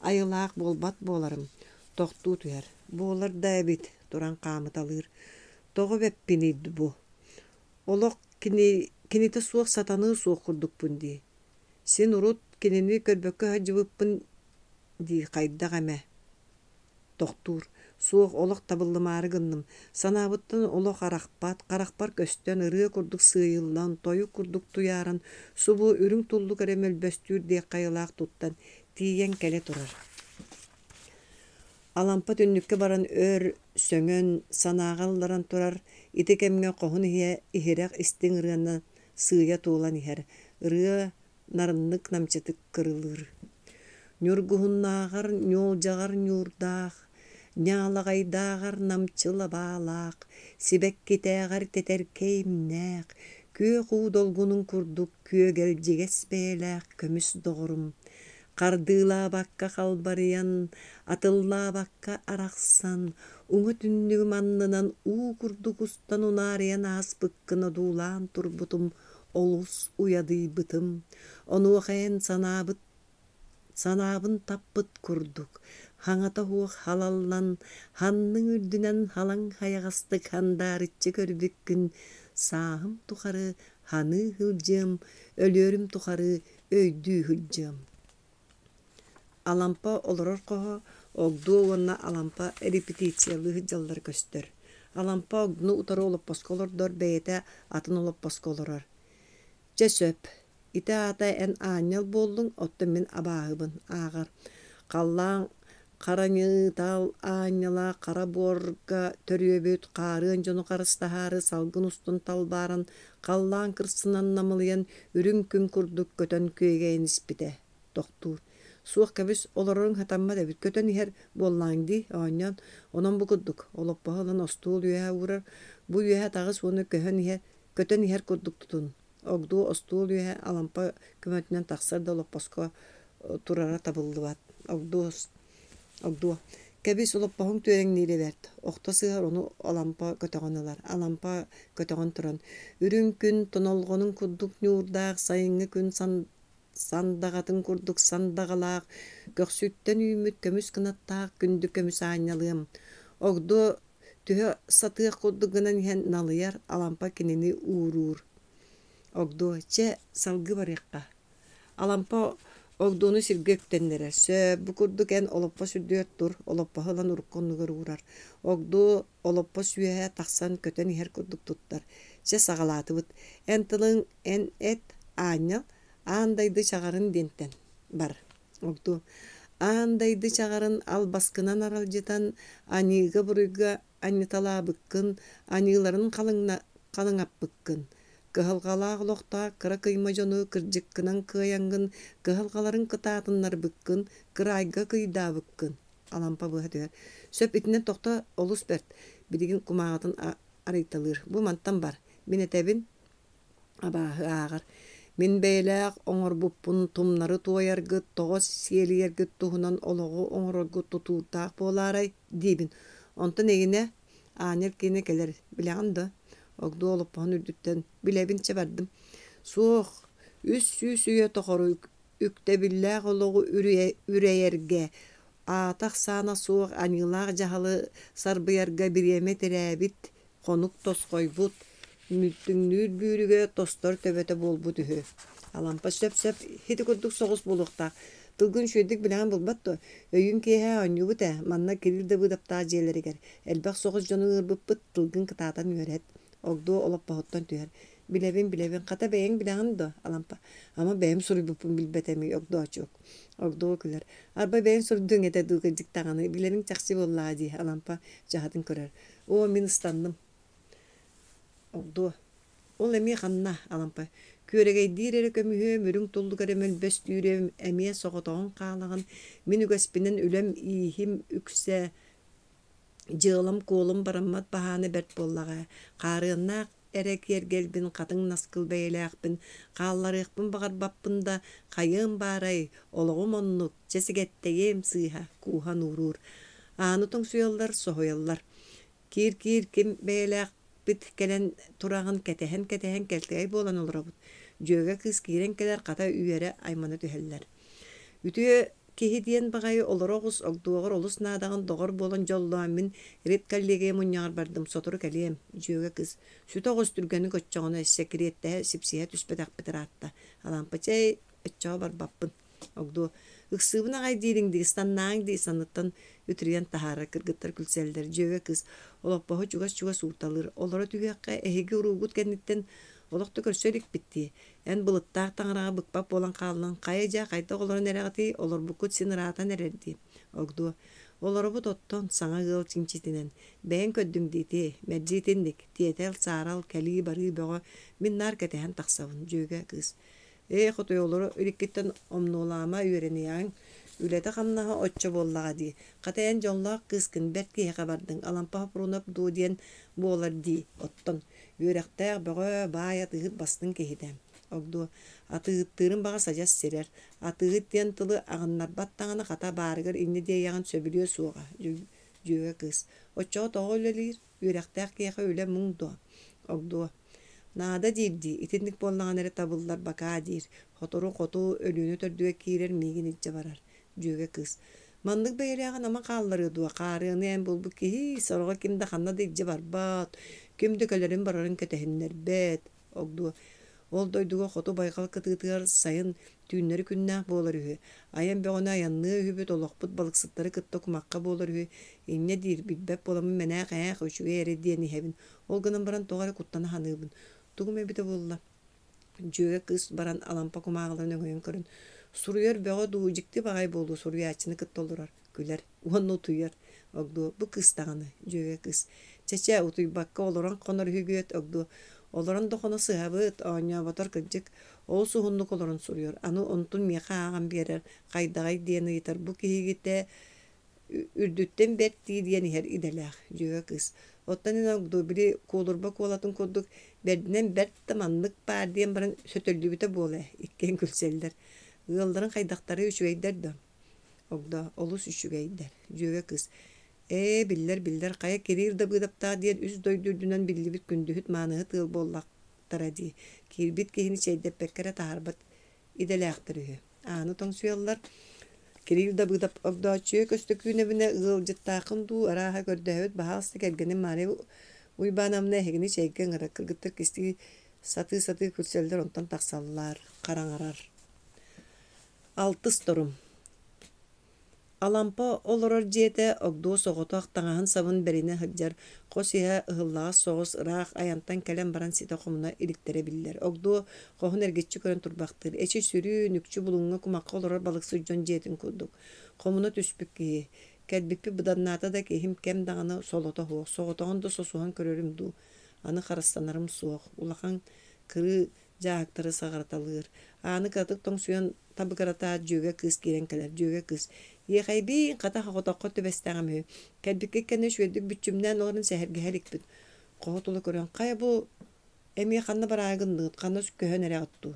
S1: айылаах буолбат буоларым. Тохтуу түһэр. Буолар да эбит, туран хаамыталыыр. Тоҕо эбэппиний бу? Олох кини кинитэ суох сатаныы суох курдукпун дии. Син урут кинини көрбөккө сылдьыбыппын дии хайдах эмэ Тохтуур. Суох, олох табыллымаары гынным. Санаабыттан олох арахпат, харахпар көстөн, ырыа курдук сыыйыллан, тойук курдук туйааран, субу үрүҥ туллук эрэ мөлбөстүүр диэх хайалаах туттан, тиийэн кэлэ турар. Алампа түннүккэ баран өр, сөҥөн, санааҕа ылларан турар, ити кэмҥэ хоһун иһэ иһирэх истиҥ ырыанан сыыйа туолан иһэр. Ырыа нарыннык намчытык кырылыыр. Ньургуһуннааҕар ньуолдьаҕар ньуурдаах, ньаалаҕайдааҕар намчы лабаалаах, сибэккитээҕэр тэтэркэй имнээх, күөх уу долгунун курдук күөгэлдьигэс бэйэлээх көмүс доҕорум, хардыылаабакка халбарыйан, атыллаабакка арахсан, уҥа түннүгүм аннынан уу курдук устан унаарыйан ааспыккын одуулаан турбутум олус уйадыйбытым, онуоха эн санаабыт санаабын таппыт курдук, хаҥата суох халаллан, ханныҥ үрдүнэн халаҥ хайаҕастык хандаарыччы көрбүккүн сааһым тухары ханыы сылдьыам, өлүөрүм тухары өйдүү сылдьыам. Алампа олорор хоһо Огдуо уонна Алампа репетициялыы сылдьаллара көстөр. Алампа Огдуну утары олоппоско олордор, бэйэтэ атын олоппоско олорор. Чэ сөп, ити аата эн аанньал буоллуҥ, оттон мин абааһыбын, ааҕар. Халлаан хараньыытал аанньала хара буорга төрүөбүт, хаарыан дьону харыстаһаары салгын устун талбааран, халлаан кырсынан намылыйан, үрүҥ күн курдук көтөн күөгэйэн испитэ тохтуур. Суох кэбис, олороруҥ сатаммат эбит, көтөн иһэр буоллаҕыҥ дии, оонньоон. Онон бу курдук, олоппоһу ылан остуол үөһэ уурар, бу үөһэ таҕыс уонна көһөн иһэр, көтөн иһэр курдук тутун. Огдуо остуол үөһэ Алампа көмөтүнэн тахсар да олоппоско турара табыллыбат. Огдуо, огдуо, кэбис олоппоһуҥ түөрэҥниирэ бэрт, охто сыһар ону Алампа көтөҕөн ылар. Алампа көтөҕөн туран, үрүҥ күн тонолҕонун курдук ньуурдаах сайыҥҥы күн сандаҕатын курдук сандаҕалаах, көхсүттэн үүммүт көмүс кынаттаах күндү көмүс аанньалыам. Огдо түһэ сатыах курдук гынан иһэн налыйар, Алампа кинини ууруур. Огдо, чэ, салгыы барыахха. Алампа Огдону сиргэ үктэннэрэр. Сөп, бу курдук эн олоппос үрдүгэр тур, олоппоһу ылан урукку оннугар уурар. Огдо олоппос үөһэ тахсан көтөн иһэр курдук туттар. Чэ, саҕалаатыбыт. Эн тылыҥ эн эт, аанньал, аан дайды чаҕарын диэнтэн бар. Огдо аан дайды чаҕарын албаскынан аралдьытан, аньыыга-буруйга анньыталаабыккын, аньыыларын халыҥаппыккын, кыһалҕалаах олохтоох кыра кыйма дьону кырдьыккынан кыайаҥҥын, кыһалҕаларын кытаатыннарбыккын, кыраайга кыйдаабыккын Алампа быһа түһэр. Сөп итинэн тохто олус бэрт. Билигин кумааҕытын арыйталыыр. Бу мантан бар. Мин этэбин, абааһы ааҕар. Мин бэйэлээх оҥорбуппун тумнары туойаргыт, тоҕо сиэлийэргит туһунан олоҕу оҥороргут тутуурдаах буолаарай диибин. Онтон эйинэ аанньал киэнэ кэлэр, билэҕин да? Огдуо олоппоһун үрдүттэн билэбин чэ бардым. Суох, 300 үйэ тухары үктэбиллээх олоҕу үрэйэргэ, аата-ахсаана суох аньыылаах дьаһалы сарбыйарга бириэмэ тирээбит, хонук тосхойбут, мүлтүҥнүүр бүүрүгэ тостор төбөтө буолбут үһү. Алампа сөп-сөп ити курдук соҕус буолуохтаах. Тылгын үчүгэйдик билэҕин булбат дуо? Өйүүн киэһэ оонньуубут ээ, манна Кирилл Дабыыдаптаах дьиэлэригэр. Элбэх соҕус дьону ыҥырбыппыт, тылгын кытаатан үөрэт. Огдуо олоппоһуттан түһэр. Билэбин, билэбин, хата бэйэҥ билэҕин дуо, Алампа? Ама бэйэм суруйбуппун билбэтэмий, Огдоочук. Огдуо күлэр. Арба бэйэҥ суруйдуҥ этэ дуу кырдьык даҕаны, билэриҥ чахчы буоллаҕа дии, Алампа чаһытын көрөр. Оо, мин ыстанным. Огдуо. Ол эмиэ ханна, Алампа? Күөрэгэйдиир эрэ көмүһүөм, үрүҥ туллук эрэ мөлбөстүүрүөм, эмиэ соҕотоҕун хаалаҕын. Мин үгэспинэн үлэм, ииһим үксэ, дьыалам-куолум бараммат баһаана бэрт буоллаҕа. Хаарыаннаах. эрэ киэргэлбин хатыҥ наскыл бэйэлээхпин, хаалларыахпын баҕарбаппын да, хайыам баарай, олоҕум оннук, чэ сигэттэйиэм сыыһа, кууһан ууруур. Ааны тоҥсуйаллар, соһуйаллар. Киир-киир ким бэйэлээхпит кэлэн тураҕын кэтэһэн-кэтэһэн кэлтэҕэй буолан олоробут. Дьүөгэ кыыс киирэн кэлэр, хата үөрэ аймана түһэллэр. Үтүө киһи диэн баҕайы олоро оҕус, огдуоҕар олус наадаҕын доҕор буолан дьоллоон мин редколлегия мунньаҕар бардым, сотору кэлиэм, дьүөгэ кыыс. Сүтэ оҕус түргэнник оччоҕуна сэкириэттэһэ сипсиһэ түспэтэхпит ыраатта. Алампа чэй, оччоҕо барбаппын. Огдуо, ыксыыбын аҕай диириҥ дии, станнааҥ дии санныттан үтүрүйэн таһаарар кыргыттар күлсэллэр. Дьүөгэ кыыс олоппоһу чугас-чугас уурталыыр. Олоро түһүөххэ, эһиги уруугут кэнниттэн олох да көрсө иликпит дии. Эн былыттаах таҥараҕа быкпат буолан хааллыҥ. Хайа дьэ, хайдах олорон эрэҕитий, олорбуккут син ыраатан эрэр дии. Огдуо, олоробут оттон, саҥа ыал чинчитинэн. Бэйэҥ көрдүҥ дии ити, мэлдьи итинник, тиэтэл-саарал, кэлии-барыы бөҕө, мин наар кэтэһэн тахсабын, дьүөгэ кыыс. Ээ, хотуйолору иликкиттэн омнуолаама үөрэниэҕиҥ, үлэтэ-хамнаһа оччо буоллаҕа дии. Хата эн дьоллоох кыыскын бэрт киһиэхэ бардыҥ, Алампа Хоппуруунап дуо диэн буолар дии, оттон. Үөрэхтээх, бөҕө, баай атыыһыт бастыҥ киһитэ. Огдуо, атыыһыттыырын баҕас адьас сирэр. Атыыһыт диэн тылы аҕыннарбат даҕаны хата баарыгар инньэ диэйэҕин сөбүлүө суоҕа, дьүөгэ кыыс. Оччоҕо тоҕо үлэлиир? Үөрэхтээх киһиэхэ үлэ муҥ дуо? Огдуо, наада диир дии, итинник буоллаҕына эрэ табыллар бакаа диир. Сотору хоту Өлүөнэ төрдүгэр киирэр миигин илдьэ барар. Дьүөгэ кыыс. Маннык бэйэлээҕин ама хаалларыа дуо? Хаарыаны эн булбут киһи, сороҕо ким да ханна да илдьэ барбат, ким да кэлэрин-барарын кэтэһиннэрбэт. Огдуо. Ол дойдуга хоту байҕал кытыытыгар сайын түүннэри күннээх буолар үһү. Айан бөҕөнү айанныа үһүбүт, олохпут балыксыттары кытта кумахха буолар үһү. Инньэ диир, билбэт буоламмын мэнээх ээх, үчүгэй эрэ диэн иһэбин. Ол гынан баран тоҕо эрэ куттана саныыбын. Тугум эбитэ буолла? Дьүөгэ кыыс баран Алампа кумааҕыларын өҥөйөн көрөн, суруйар бөҕө дуу, дьикти баҕайы буолуо суруйааччыны кытта олорор, күлэр уонна утуйар. Огдуо, бу кыыс даҕаны, дьүөгэ кыыс. Чэ-чэ, утуйбакка олорон хонор үһүгүөт, огдуо. Олорон да хоно сыһабыт, оонньооботор кырдьык, олус уһуннук олорон суруйар. Аны онтун миэхэ ааҕан биэрэр, хайдаҕай диэн ыйытар. Бу киһигитэ үрдүттэн бэрт дии диэн иһэр идэлээх, дьүөгэ кыыс. Оттон эн огдуо, били куолурба куолатын курдук бэрдинэн бэрт да маннык баар диэн баран сөтөллүбүтэ буолуо, иккиэн күлсэллэр. Ыалларын хайдахтарый үчүгэйдэр да? Огдоо, олус үчүгэйдэр, дьүөгэ кыыс. Ээ, биллэр-биллэр, хайа Кириил Дабыыдаптаах диэн үс дойду үрдүнэн биллибит күндүһүт мааныһыт ыал буоллахтара дии. Киирбит киһини чэйдэппэккэ эрэ таһаарбат идэлээхтэр үһү. Ааны тоҥсуйаллар. Кириил Дабыыдап Огдооччуйа Көстөкүүнэбинэ ыалдьыттааххын дуу, арааһа көрдөһөбүт, баһаалыста кэргэним Мария Уйбаановна эһигини чэйгэ ыҥырар. Кыргыттар кистии сатыы-сатыы күлсэллэр, онтон тахсаллар, хараҥарар. Алтыс торум Алампа олорор дьиэтэ огдуо соҕотох таҥаһын-сабын бэринэ сылдьар, хос иһэ ыһыллаҕас соҕус ыраах айантан кэлэн баран ситэ хомуна иликтэрэ биллэр. Огдуо хоһун эргиччи көрөн турбахтыыр, эчи сүрүн, үкчү булуҥҥа кумахха олорор балыксыт дьон дьиэтин курдук. Хомуна түспүт киһи. Кэлбиппит быданнаата да киһим кэм даҕаны солото суох, соҕотоҕун да сосуһан көрөрүм дуу, аны харыстанарым суох, улахан кырыы дьааһыктары саҕараталыыр. Ааны кыратык тоҥсуйан табыгыратаат, дьүөгэ кыыс киирэн кэлэр. Дьүөгэ кыыс: «Иэхэйбиин, хата хотоххо түбэстэҕим үһү. Кэлбиккит кэннэ үчүгэйдик бүччүмнээн олорон сэһэргэһэ иликпит. Хоһу тула көрөн, хайа бу эмиэ ханна бараары гынныгыт, ханна көһөн эрэҕит дуу?»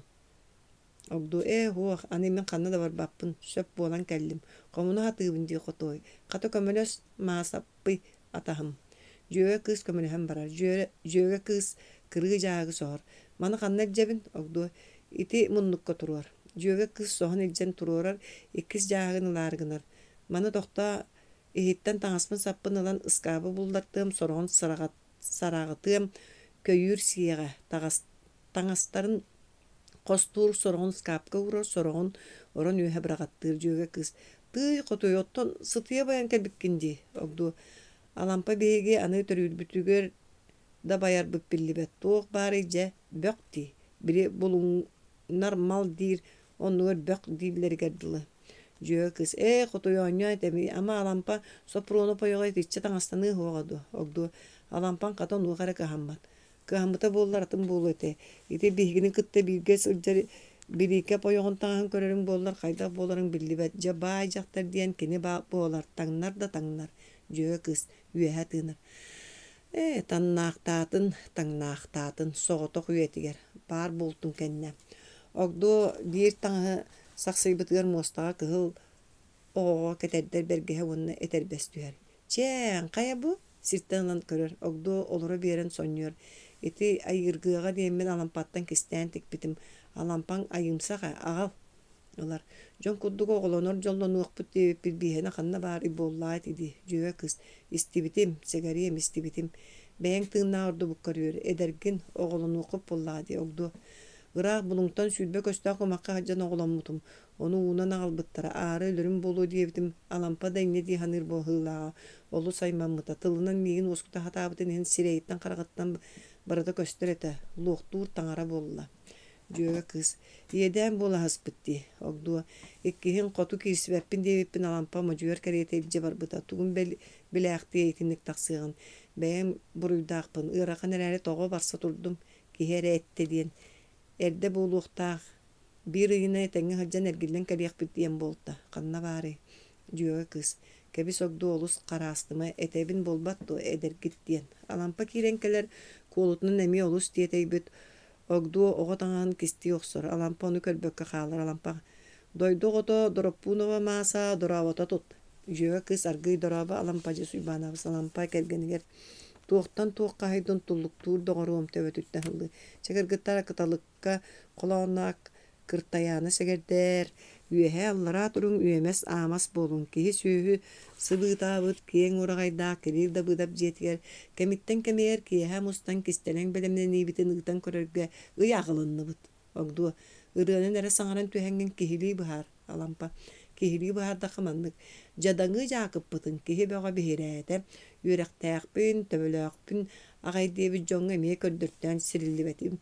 S1: Огдуо ээ һуох, аны мин ханна да барбаппын, сөп буолан кэллим. Хомуна сатыыбын дии хотуой. Хата көмөлөс, Маасаппый, атаһым. Дьүөгэ кыыс көмөлөһөн барар. Дьүөрэ, дьүөгэ кыыс кырыы дьааһыгы соһор. Маны ханна илдьэбин? Огдуо ити муннукка туруор. Дьүөгэ кыыс соһон илдьэн туруорар, иккис дьааһыгын ылаары гынар. Маны тохтоо, иһиттэн таҥаспын-саппын ылан ыскаабы буллартыам, сороҕун сараҕытыам, көйүүр сиэҕэ, таҥастарын Хостуур сороҕун ыскаапка уурар, сороҕун орон үөһэ быраҕаттыыр дьүөгэ кыыс: «Тыый, хотуй, оттон сытыйа байан кэлбиккин дии, Огдуо, Алампа биһиги аны төрүүрбүтүгэр да байарбыт биллибэт, туох баарый дьэ, бөх дии, били булуҥнар мал диир оннугар бөх дииллэригэр дылы». Дьүөгэ кыыс: «Ээ, хотуй оонньоон этэбий, ама Алампа Соппуруонап ойоҕо итиччэ таҥастаныа суоҕа дуо, Огдуо, Алампаҥ хата онуоха эрэ кыһаммат, Кыһаммыта буоллар атын буолуо этэ. Ити биһигини кытта бииргэ сылдьар Бириикэп ойоҕун таҥаһын көрөрүҥ буоллар хайдах буоларыҥ биллибэт. Дьэ баай дьахтар диэн кини буолар, таҥнар да таҥнар. Дьүөгэ кыыс үөһэ тыынар. Ээ, таннаахтаатын, таҥнаахтаатын соҕотох үйэтигэр, баар буолтун кэннэ. Огдуо биир таҥаһы сахсыйбытыгар муостаҕа кыһыл оҕоҕо кэтэрдэр бэргэһэ уонна этэрбэс түһэр. Чээн, хайа бу? Сиртэн ылан көрөр, Огдуо олоро биэрэн сонньуйар. Ити айыыргыаҕа диэммин Алампаттан кистээн тикпитим. Алампаҥ айыымсах ээ, аҕал ылар. Дьон курдук оҕолонор дьоллонуохпут диэбиппит бииһэнэ ханна баарый буоллаҕа ити дии, дьүөгэ кыыс. Истибитим, сэгэриэм, истибитим. Бэйэҥ тыыннаах ордубуккар үөр, эдэргин, оҕолонуоххут буоллаҕа дии, Огдуо. Ыраах Булуҥтан 20 көстөөх кумахха сылдьан оҕоломмутум. Ону уунан аҕалбыттара, аара өлөрүм буолуо диэбитим, Алампа да инньэ дии саныыр быһыылааҕа, олус аймаммыта, тылынан миигин уоскута сатаабытын иһин сирэйиттэн-хараҕыттан барыта көстөр этэ, луохтуур таҥара буолла. Дьүөгэ кыыс, иэдээн буола аһыспыт дии, Огдуо, иккиһин хоту киирсибэппин диэбиппин Алампа модьуйар кэриэтэ илдьэ барбыта, тугун билээхтиэ итинник тахсыаҕын, бэйэм буруйдаахпын, ыарахан эрээри тоҕо барса турдум, киһи эрэ эттэ диэн, эрдэ буолуохтаах, биир ыйынан этэҥҥэ сылдьан эргиллэн кэлиэхпит диэн буолта, ханна баарый? Дьүөгэ кыыс, кэбис Огдуо олус хараастыма, этэбин буолбат дуо, эдэргит диэн. Алампа киирэн кэлэр, куолутунан эмиэ олус тиэтэйбит, Огдуо оҕо таҥаһын кистии охсор, Алампа ону көрбөккө хаалар. Алампа «Дойду оҕото Дороппунова Мааса дорообото тут!» Дьүөгэ кыыс аргыый дорообо Алампадьыс Уйбаанабыс Алампа кэргэнигэр туохтан туоххаһыйдын туллуктуур доҕоруом төбөтүттэн ыллыы. Чэ кыргыттар кыталыкка холоонноох Кыртайааны сэгэрдээр, үөһээ-аллараа туруҥ үөмэс-аамас буолуҥ, киһи-сүөһү сыбыытаабыт киэҥ ураҕайдаах Кириил Дабыыдап дьиэтигэр кэмиттэн кэмигэр киэһэ мустан кистэлэҥ бэлэмнэниибитин ыытан көрөргө ый аҕылынныбыт. Огдуо, ырыанан эрэ саҥаран түһэҥҥин киһилии быһаар, Алампа. Киһилии быһаардахха маннык: дьадаҥы дьаакыппытын киһи бөҕө биһирээтэ, үөрэхтээхпин, төбөлөөхпүн аҕай диэбит дьоҥҥо эмиэ көрдөртөөн сириллибэтим.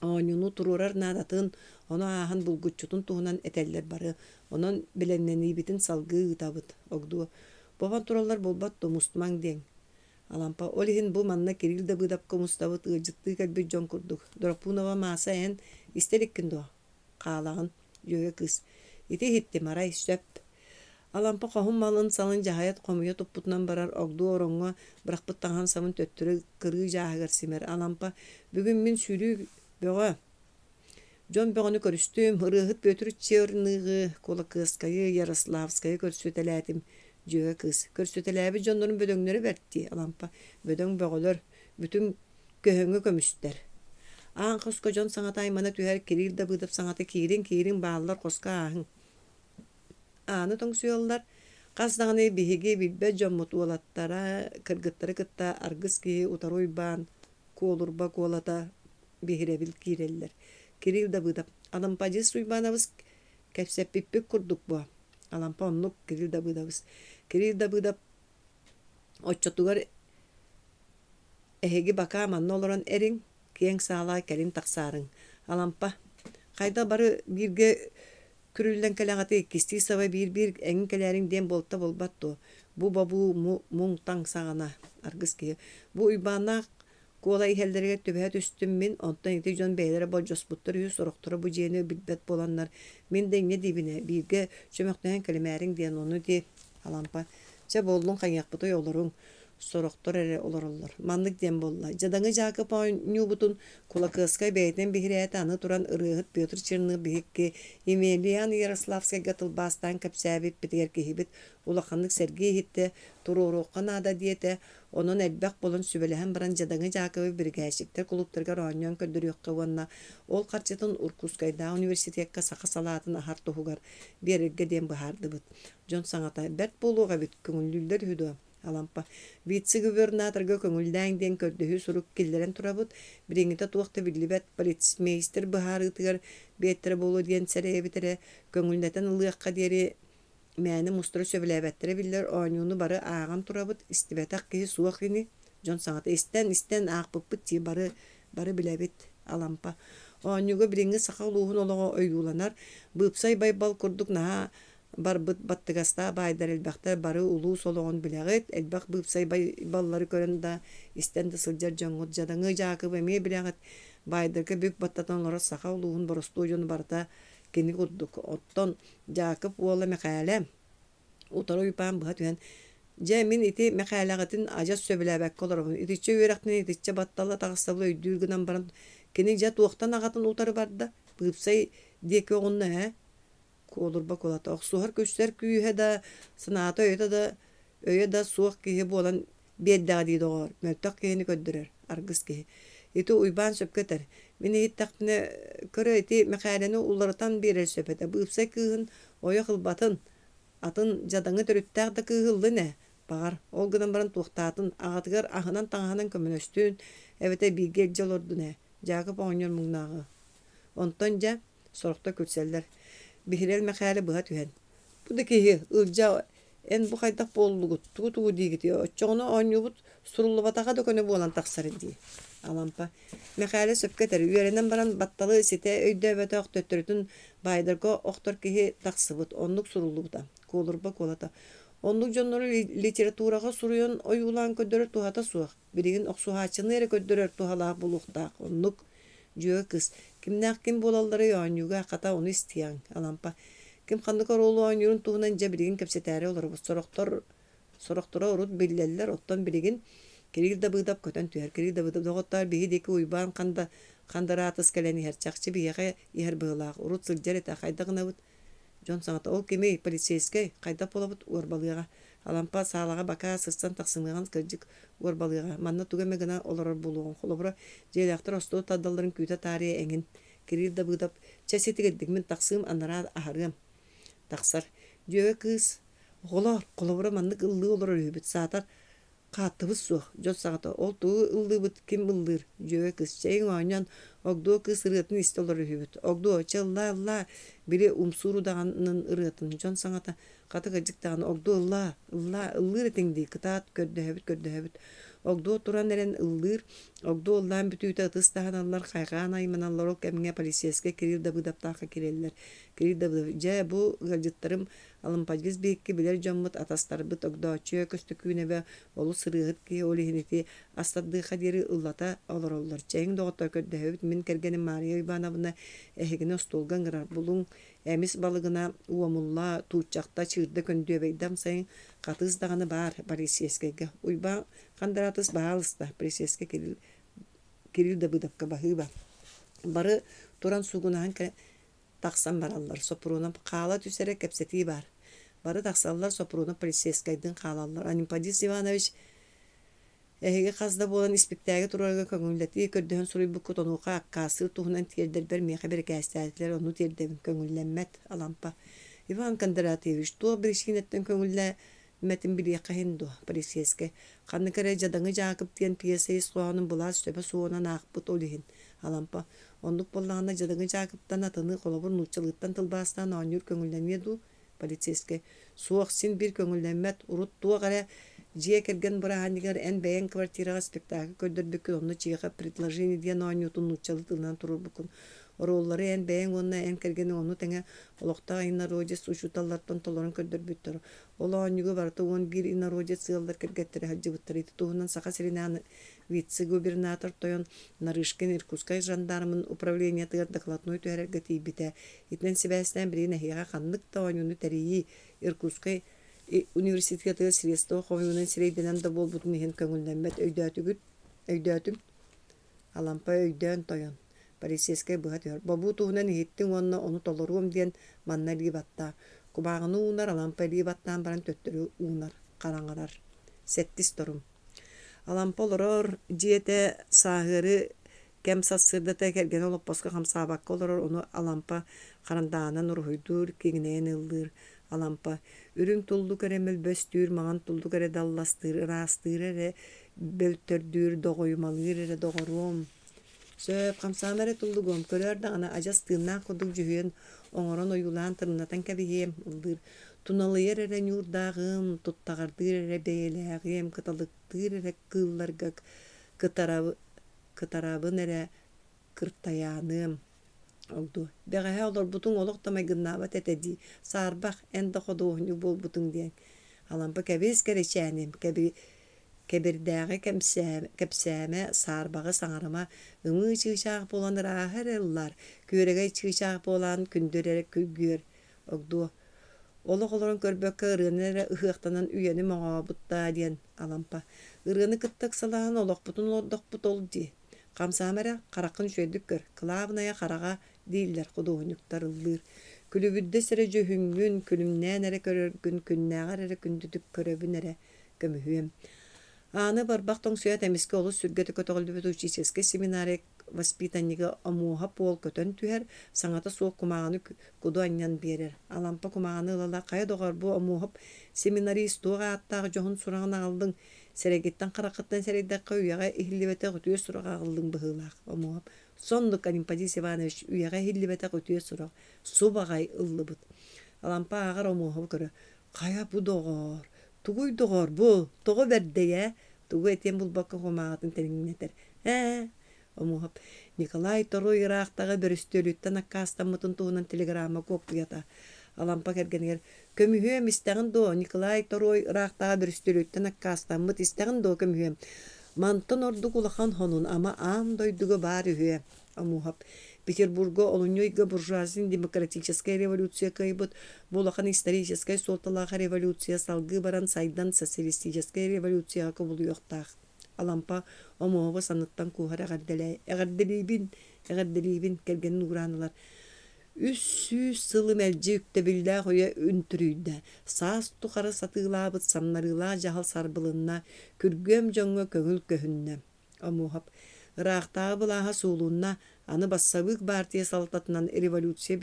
S1: Оонньууну туруорар наадатын, ону ааһан булгуччутун туһунан этэллэр бары. Онон бэлэмнэниибитин салгыы ыытабыт. Огдуо, бобон тураллар буолбат дуо, мустумаҥ диэҥ. Алампа, ол иһин бу манна Кирилл Дабыдапка мустабыт ыалдьыттыы кэлбит дьон курдук. Дроппунова Мааса эн истэ иликкин дуо? Хаалаҕын, дьүөгэ кыыс. Ити иһиттим арай, сөп. Алампа хоһун малын-салын дьаһайа хомуйа туппутунан барар, огдуо ороҥҥо бырахпыт таҥаһын-сабын төттөрү кырыы дьааһыгар симэр. Алампа, бүгүн мин сүүрүү бөҕө, дьон бөҕөнү көрүстүм, ырыаһыт Петр Черныҕы, Кулакыаскайы, Ярославскайы көрсүтэлээтим, дьүөгэ кыыс. Көрсүтэлээбит дьоннорум бөдөҥнөрө бэрт дии, Алампа, бөдөҥ бөҕөлөр, бүтүн көһөҥө көмүстэр. Аан хоско дьон саҥата аймана түһэр, Кирилл Дабыдов саҥата киириҥ, киириҥ, бааллар хоско ааһыҥ. Ааны тоҥсуйаллар, хас даҕаны биһиги билбэт дьоммут уолаттара, кыргыттары кытта аргыс киһи утары уйбаан, куолурба куолата биһирэбил киирэллэр. Кирилл Давыдов, Алампадьыс Уйбаанабыс кэпсэппиппит курдук буо. Алампа оннук Кирилл Давыдовыс. Кирилл Давыдов оччотугар эһиги бакаа манна олорон эриҥ, киэҥ саалаҕа кэлин тахсаарыҥ. Алампа, хайдах бары бииргэ Күрүллэн кэлэҕитий иккистии саба биир-биир эҥин кэлээриҥ диэн буолта буолбат дуо? Бу бобуу муҥ-таҥ саҕана аргыс киһи. Бу Уйбааннаах Куола иһэллэригэр түбэһэ түстүм мин, онтон ити дьон бэйэлэрэ болдьоспуттар үһү, сорохторо бу дьиэни билбэт буоланнар, мин да инньэ диибин ээ, бииргэ чөмөхтөһөн кэлимээриҥ диэн, ону дии Алампа, чэ буоллун хайыахпытый олоруҥ, сорохтор эрэ олороллор. Маннык диэн буолла. Дьадаҥы Дьаакып оонньуубутун Кулакыаскай бэйэтинэн биһирээтэ, аны туран ырыаһыт Петр Черных биһикки Емельян Ярославскайга тылбаастаан кэпсээбиппитигэр киһибит улаханнык сэргии иһиттэ, туруоруохха наада диэтэ, онон элбэх буолан сүбэлэһэн баран Дьадаҥы Дьаакыбы биригээччиктэр кулууптарыгар оонньоон көрдөрүөххэ уонна ол харчытын Уркуускайдааҕы университекка саха салаатын аһар туһугар биэрэргэ диэн быһаардыбыт. Дьон саҥата бэрт буолуох эбит, көҥүллүүллэр үһү дуо? Алампа вице-губернаторга көҥүллээҥ диэн көрдөһүү сурук киллэрэн турабыт. Билиҥҥитэ туох да биллибэт, полицмейстер быһаарыытыгар биэттэрэ буолуо диэн сэрэйэбит эрэ, көҥүллэтэн ылыахха диэри мээнэ мустары сөбүлээбэттэрэ биллэр, оонньууну бары ааҕан турабыт, истибэтэх киһи суох ини. Дьон саҥата истэн, истэн аахпыппыт дии бары, бары билэбит. Алампа оонньууга билиҥҥи саха улууһун олоҕо ойууланар, Быыпсай Байбал курдук наһаа барбыт баттыгастаах баайдар элбэхтэр, бары улуус олоҕун билэҕит, элбэх быыпсай баллары көрөн да, истэн да сылдьар дьоҥҥут дьадаҥы Дьаакыбы эмиэ билэҕит, баайдарга бүк баттатан олорор саха улууһун боростуой дьоно барыта кини курдук. Оттон Дьаакып уола Мэхээлэ утары Уйбаан быһа түһэн Дьэ, мин ити Мэхээлэҕитин адьас сөбүлээбэккэ олоробун. Итиччэ үөрэхтэн итиччэ баттала таҕыстабыл өйдүүр гынан баран, кини дьэ туохтан аҕатын утары барда? Быыпсай диэки оҕунна ээ? Куолурба кулата охсуһар күлсэр күүһэ да, санаата өйө да, өйө да суох киһи буолан биэрдэҕэ дии доҕоор, мөлтөх киһини көрдөрөр, аргыс киһи. Ити Уйбаан сөпкө этэр. Мин иһиттэхпинэ, көрө ити Мэхээлэни уларытан биэрэр сөп этэ. Быыпсай кыыһын ойох ылбатын, Атын дьадаҥы төрүттээх да кыыһы ыллын ээ, баҕар, ол гынан баран туохтаатын, аҕатыгар аһынан-таҥаһынан көмөлөстүн, эбэтэр бииргэ илдьэ олордун ээ, Дьаакып оҕонньор муҥнааҕы. Онтон дьэ, сорохтор күлсэллэр. Биһирэл Мэхээлэ быһа түһэн, «Бу да киһи, Ылдьаа, эн бу хайдах буоллугут, тугу-тугу диигитий, оччоҕуна оонньуубут суруллубатаҕа да көнө буолан тахсар дии» Алампа Мэхээлэ сөпкө этэр, үөрэнэн баран батталы ситэ өйдөөбөтөх, төттөрүтүн Баайдарга охтор киһи тахсыбыт, оннук суруллубута. Куолурба куолата. Оннук дьоннору литератураҕа суруйан ойуулаан көрдөрөр туһата суох. Билигин охсуһааччыны эрэ көрдөрөр туһалаах буолуохтаах. Оннук. Дьүөгэ кыыс. Кимнээх ким буолалларый оонньууга, хата ону истиэҕиҥ. Алампа. Ким ханнык оруолу оонньуурун туһунан дьэ билигин кэпсэтээри олоробут. Сорохтор Сорохторо урут биллэллэр, оттон билигин Кирилл Дабыдап көтөн түһэр. Кирилл Дабыдап доҕоттоор, биһи диэки Уйбаан ханда хандараатыс кэлэн иһэр, чахчы биһиэхэ иһэр быһыылаах, урут сылдьар этэ, хайдах гынабыт? Дьон саҥата, ол кимий, полицейскай, хайдах буолабыт, уорбалыаҕа. Алампа саалаҕа бакаа сырсан тахсымыаҕын кырдьык уорбалыаҕа, манна тугу эмэ гына олорор буолуоҕун, холобура, дьиэлээхтэр остуол тардалларын күүтэ таарыйа эҥин. Кирилл Дабыдап, чэ ситигирдик мин тахсыым, анараа аһарыам. Тахсар. Дьүөгэ кыыс Оҕолоор, холобура маннык ыллыы олорор үһүбүт, саатар хааттыбыт суох, дьон саҕата ол тугу ыллыыбыт, ким ыллыыр, дьүөгэ кыыс, чэйиҥ оонньоон, Огдуо кыыс ырыатын истэ олорор үһүбүт, Огдуо, чэ ыллаа, ыллаа, били Умсуур удаҕанын ырыатын, дьон саҥата, хата кырдьык даҕаны, Огдуо ыллаа, ыллаа, ыллыыр этиҥ дии, кытаат, көрдөһөбүт, көрдөһөбүт. Огдуо туран эрэн ыллыыр, Огдуо ыллаан бүтүүтэ ытыс таһыналлар, хайҕаан айманаллар, ол кэмҥэ полицейскай Кирилл Дабыдаптаахха киирэллэр. Кирилл Дабыдов, дьэ, бу ыалдьыттарым Алымпадьыс биһикки билэр дьоммут, атастарбыт Огдооччуйа Көстөкүүнэбэ олус ырыаһыт киһи, ол иһин ити астардыахха диэри ыллата олороллор. Чэйиҥ, доҕоттор, көрдөһөбүт, мин кэргэним Маарыйа Уйбаанабына эһигини остуолга ыҥырар. Булуҥ, эмис балыгына уомулла, тууччахта, чыырда көндүөбэйдэ амсайыҥ, хатыыс даҕаны баар, полицейскайга. Уйбаан Хандараатыс баһаалыста, полицейскай Кирилл, Кирилл Дабыдовка баһыыба. Бары туран суугунаһан Тахсан бараллар, Сопрунов хаала түс эрэ кэпсэтии баар. Бары тахсаллар, Сопрунов полицейскайдыын хаалаллар. Анемподист Иванович эһиги хас да буолан испиктээги туруорарга көҥүллэтии көрдөһөн суруйбуккут, онуоха аккаастыыр туһунан тиэрдэрбэр миэхэ бирикээстээтилэр, ону тиэрдэбин, көҥүллэммэт, Алампа. Иван Кондратьевич, туох биричиинэттэн көҥүллэммэтин билиэххэ иһин дуо, полицейскай? Ханнык эрэ Дьадаҥы Дьаакып диэн пьеса ис хоһоонун былаас сөбө суоҕунан аахпыт ол иһин. Алампа Оннук буоллаҕына Дьадаҥы Дьаакыптан атыны, холобур, нууччалыыттан тылбаастаан оонньуур көҥүллэниэ дуу? Полицейскай Суох, син биир көҥүллэммэт. Урут туох эрэ дьиэ кэргэн бырааһынньыгар эн бэйэҥ квартираҕа спектакль көрдөрбүккүн, онно Чехов предложение диэн оонньуутун нууччалыы тылынан туруорбуккун. Оруоллары эн бэйэҥ уонна эн кэргэниҥ ону тэҥэ олохтоох инородец учууталлартан толорон көрдөрбүттэр. Ол оонньууга барыта 11 инородец ыаллар кэргэттэрэ сылдьыбыттар. Ити туһунан Саха сиринээҕи Вице-губернатор тойон Нарышкин Иркутскай жандармын управлениетыгар докладной түһэрэргэ тиийбитэ. Итинэн сибээстээн билигин эһиэхэ ханнык да оонньууну тэрийии Иркутскай университетыгар средство хомуйуунан сирэйдэнэн да буолбутун иһин көҥүллэммэт өйдөөтүгүт өйдөөтүҥ Алампа өйдөөн тойон полицейскай быһа түһэр бобуу туһунан иһиттиҥ уонна ону толоруом диэн манна илии баттаа кумааҕыны уунар Алампа илии баттаан баран төттөрү уунар хараҥарар сэттис торум Алампа олорор дьиэтэ сааһыары кэм сарсыардата кэргэнэ олоппоско хамсаабакка олорор, ону Алампа харандааһынан уруһуйдуур, киҥинэйэн ыллыыр. Алампа үрүҥ туллук эрэ мөлбөстүүр, маҥан туллук эрэ далластыыр, ыраастыыр эрэ бөлтөрдүүр, доҕойумалыыр эрэ доҕоруом. Сөп, хамсаама эрэ туллугуом, көрөөр даҕаны адьас тыыннаах курдук дьүһүйэн, оҥорон ойуулаан тырымнатан кэбиһиэм, ыллыыр. Туналыйар эрэ ньуурдааҕым, туттаҕардыыр эрэ бэйэлээҕиэм, кыталыктыыр эрэ кыылларга кытарабын эрэ кыртайааныам. Ол дуо, бэҕэһээ олорбутуҥ олох да майгыннаабат этэ дии, саарбах, эн да худуоһунньук буолбутуҥ диэн. Алампа кэбис кэрэчээним, кэби Кэбирдээҕи кэпсээмэ, саарбаҕы саҥарыма, ымыы чыычаах буолан ырааһа эрэ ыллаар, күөрэгэй чыычаах буолан күндү эрэ күргүөр, огдуо. Олох олорон көрбөккө ырыаны эрэ ыһыахтанан үйэни моҥообут даа диэн Алампа. Ырыаны кытта ыксалаһан олохпутун олордохпут ол дии. Хамсаама эрэ, хараххын үчүгэйдик көр, кылаабынайа хараҕа дииллэр худуоһунньуктар ыллыыр. Күлүбүрдэс эрэ дьүһүҥҥүн, күлүмнээн эрэ көрөргүн, күннээҕэр эрэ күндүтүк көрөбүн эрэ, көмүһүөм. Ааны барбах тоҥсуйаат эмискэ олус сүргэтэ көтөҕүллүбүт учительскай семинария воспитаннига Омуоһа Пуол көтөн түһэр, саҥата суох кумааҕыны куду анньан биэрэр. Алампа кумааҕыны ыла-ыла «Хайа доҕоор, бу Омуоһап семинарист туох ааттаах дьоһун сураҕын аҕаллыҥ? Сэрэйгиттэн хараххыттан сэрэйдэххэ үйэҕэ иһиллибэтэх үтүө сураҕы аҕаллыҥ быһыылаах» Омуоһап «Соннук, Анемподист Иванович, үйэҕэ иһиллибэтэх үтүө сурах, субаҕай ыллыбыт». Алампа ааҕар Омуоһабы көрө «Хайа бу доҕоор, тугуй доҕоор бу, тоҕо бэрдэй ээ?» Тугу этиэн булбакка кумааҕытын тэҥнэтэр. «Ээ, Омуоһап Николай Торуой ыраахтааҕы бөрүстүөлүттэн аккаастаммытын туһунан телеграмма куоппуйата. Алампа кэргэнигэр «Көмүһүөм, истэҕин дуо, Николай Торуой ыраахтааҕы бөрүстүөлүттэн аккаастаммыт, истэҕин дуо, көмүһүөм? Мантан ордук улахан хонун ама аан дойдуга баар үһүө?» Омуоһап Петербурга олунньу ыйга буржуазный демократическай революция кыайбыт. Бу улахан историческай суолталаах революция салгыы баран сайдан социалистическай революцияҕа кубулуйуохтаах. Алампа Омуоһабы санныттан кууһар эҕэрдэлээ эҕэрдэлиибин, эҕэрдэлиибин кэргэнин уураан ылар. 300 сылы мэлдьи үктэбиллээх үйэ үнтүрүйдэ. Саас тухары сатыылаабыт самнарыылаах дьаһал сарбылынна, күргүөм дьоҥҥо көҥүл көһүннэ. Омуоһап ыраахтааҕы былааһа суулунна, аны бассабыык баартыйа салалтатынан революция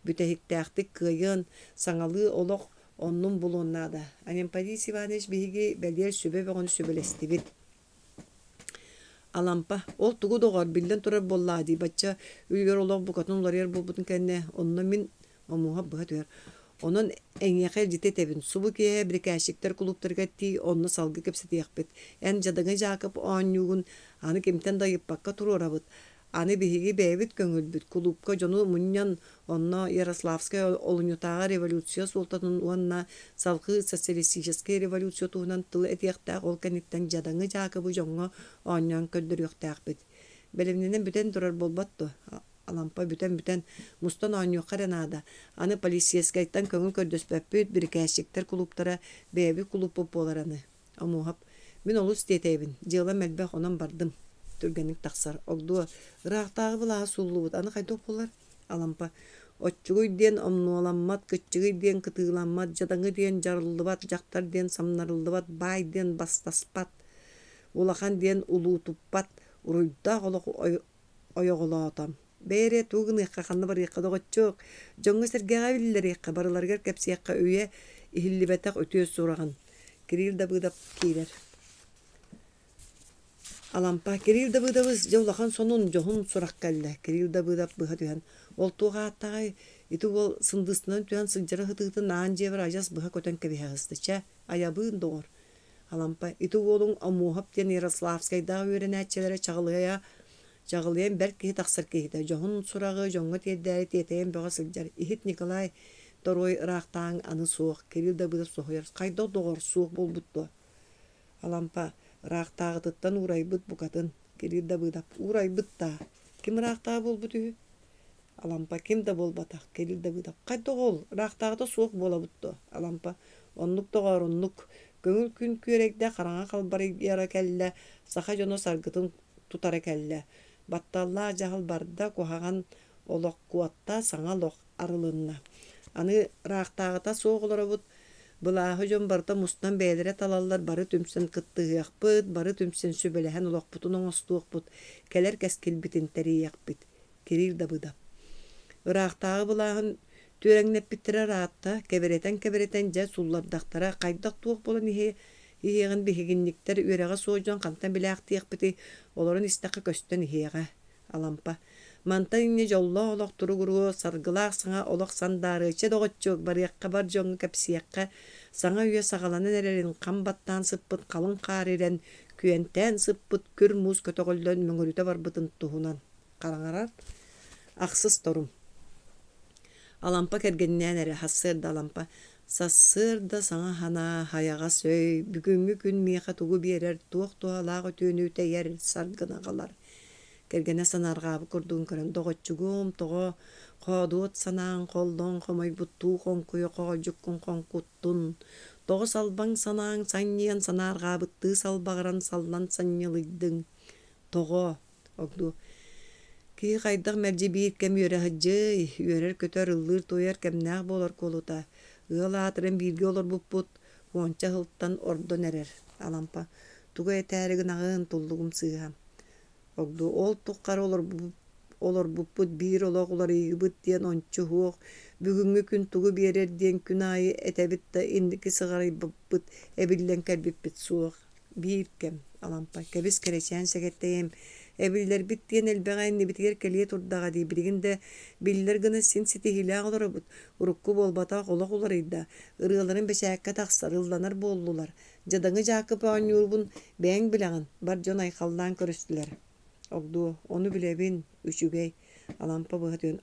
S1: бүтэһиктээхтик кыайыан, саҥалыы олох оннун булуон наада. Анемподист Иванович биһиги бэлиэр сүбэ бөҕөнү сүбэлэстибит. Алампа, ол тугу доҕор, биллэн турар буоллаа дии, бачча үлүгэр олох букатын уларыйар буолбутун кэннэ, онно мин Омуоһа быһа түһэр. Онон эйиэхэ илдьити этэбин, субу киэһэ бирикээччиктэр кулууптарыгар тиий, онно салгыы кэпсэтиэхпит. Эн дьадаҥы Дьаакып оонньуугун аны кимтэн да ыйыппакка туруорабыт. Аны биһиги бэйэбит көҥүлбүт, кулуупка дьону мунньан, онно Ярославскай олунньутааҕы революция суолтатын уонна салгыы социалистическай революция туһунан тыл этиэхтээх, ол кэнниттэн дьадаҥы Дьаакыбы дьоҥҥо оонньоон көрдөрүөхтээхпит. Бэлэмнэнэн бүтэн турар буолбат дуо? Алампа бүтэн-бүтэн мустан оонньуохха эрэ наада. Аны полицейскайтан көҥүл көрдөспөппүт, бирикээччиктэр кулууптара бэйэбит кулууппут буолар аны. Омуоһап, мин олус тиэтэйэбин, дьыалам элбэх, онон бардым. Түргэнник тахсар. Огдуо, ыраахтааҕы былааһа сууллубут, аны хайдах буолар? Алампа, оччугуй диэн омнуоламмат, кыччыгый диэн кытыыламмат, дьадаҥы диэн дьарыллыбат, дьахтар диэн самнарыллыбат, баай диэн бастаспат, улахан диэн улуутуппат, уруйдаах олох ойоҕолоото: «Бэйэ эрэ тугу гыныахха, ханна барыахха доҕоччуок, дьоҥҥо-сэргэҕэ биллэриэххэ, барыларыгар кэпсиэххэ үйэ иһиллибэтэх үтүө сураҕын» Кирилл Дабыдов киирэр. Алампа Кирилл Дабыдабыс дьэ улахан сонун, дьоһун сурах кэллэ. Кирилл Дабыдов быһа түһэн, ол туох ааттааҕый, ити уол сындыыстынан түһэн сылдьара сытыытын аан дьиэбэр адьас быһа көтөн кэбиһэ сыста. Чэ, айабыын доҕор. Алампа ити уолуҥ Омуоһап диэн Ярославскайдаах үөрэнээччилэрэ чаҕылыйа чаҕылыйан бэрт киһи тахсар киһитэ, дьоһун сураҕы дьоҥҥо тиэрдээри тиэтэйэн бөҕө сылдьар. Иһит Николай Торуой ыраахтааҥ аны суох, Кирилл Дабыдов соһуйар, хайдах доҕор суох буолбут дуо? Алампа ыраахтааҕытыттан уурайбыт букатын. Кирилл Дабыдов уурайбыт даа, ким ыраахтааҕы буолбут үһү? Алампа ким да буолбатах, Кирилл Давыдов. Хайдах ол, ыраахтааҕыта суох буолабыт дуо? Алампа оннук доҕоор, оннук. Көҥүл күн күөрэйдэ, хараҥа халбарыйара кэллэ, саха дьоно саргытын тутара кэллэ. Батталлаах дьаһал барда, куһаҕан олох куотта, саҥа олох арылынна. Аны ыраахтааҕыта суох олоробут, былааһы дьон барыта мустан бэйэлэрэ талаллар, бары түмсэн кыттыһыахпыт, бары түмсэн сүбэлэһэн олохпутун оҥостуохпут, кэлэр кэскилбитин тэрийиэхпит. Кирилл Давыдов Ыраахтааҕы былааһын түөрэҥнэппиттэрэ ыраатта, кэбирэтэн-кэбирэтэн дьэ суллардахтара, хайдах-туох буолан иһиэҕин биһигинньиктэр үөрэҕэ суох дьон хантан билээхтиэхпитий, олорон истэххэ көстөн иһиэҕэ. Алампа Мантан инньэ дьоллоох олох туругуруо, саргылаах саҥа олох сандаарыа, чэ доҕоччуок, барыахха бар дьоҥҥо кэпсиэххэ, саҥа үйэ саҕаланан эрэрин хам баттаан сыппыт халыҥ хаар ирэн, күөнтээн сыппыт күр муус көтөҕүллэн мөҥүрүтэ барбытын туһунан хараҥарар Ахсыс торум Алампа кэргэнинээн эрэ сарсыарда Алампа Сарсыарда саҥа санаа хайаҕас өй бүгүҥҥү күн миэхэ тугу биэрэр туох туһалаах үтүөнү үтэйэр саргыны аҕалар. Кэргэнэ санаарҕаабыт курдугун көрөн, доҕоччугум, тоҕо хоодуот санааҥ холлоон хомойбуттуу хоҥкуйа хоҕолдьуккун хоҥкуттун, тоҕо салбаҥ санааҥ санньыйан санаарҕаабыттыы салбаҕыран саллан санньылыйдыҥ, тоҕо Огдуо Киһи хайдах мэлдьи биир кэм үөрэ сылдьыай, үөрэр-көтөр, ыллыыр-туойар кэмнээх буолар куолута. Ыал аатыран бииргэ олорбуппут уонча сылтан ордон эрэр. Алампа тугу этээри гынаҕын, туллугум сыыһа. Огдуо ол тухары олорбуппут биир олох уларыйыыбыт диэн ончу суох, бүгүҥҥү күн тугу биэрэр диэн күн аайы этэбит да инники сыҕарыйбыппыт, эбиллэн кэлбиппит суох. Биир кэм, Алампа, кэбис кэрэчээн сэгэттэйэм, эбиллэрбит диэн элбэҕи иннибитигэр кэлиэ турдаҕа дии, билигин да биллэр гына син ситиһиилээх олоробут, урукку буолбатах олох уларыйда, ырыаларым бэчээккэ тахсар, ылланар буоллулар, дьадаҥы Дьаакып оонньуурбун бэйэҥ билэҕин, бар дьон айхаллаан көрүстүлэр. Огдуо, ону билэбин, үчүгэй, Алампа быһа түһэн,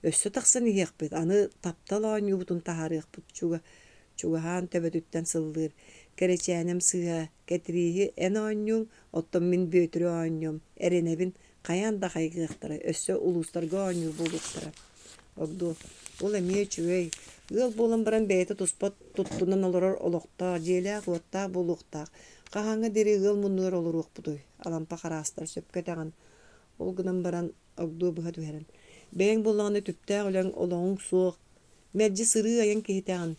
S1: өссө тахсан иһиэхпит, аны таптал оонньуубутун таһаарыахпыт чуга чугаһаан төбөтүттэн сыллыыр, «Кэрэчээнэм сыыһа, Кэтирииһи эн оонньууҥ, оттон мин Бүөтүрү оонньуом, эрэнэбин, хайаан да хайгыахтара, өссө улуустарга оонньуур буолуохтара» Огдуо, ол эмиэ үчүгэй, ыал буолан баран бэйэтэ туспа туттунан олорор олохтоох, дьиэлээх-уоттаах буолуохтаах, хаһааҥҥа диэри ыал муннугар олоруохпутуй, Алампа хараастар, сөпкө этэҕин, ол гынан баран Огдуо быһа түһэрэн, бэйэҥ буоллаҕына түптээх үлэҥ, олоҕуҥ суох, Мэлдьи сырыы-айан киһитэҕин,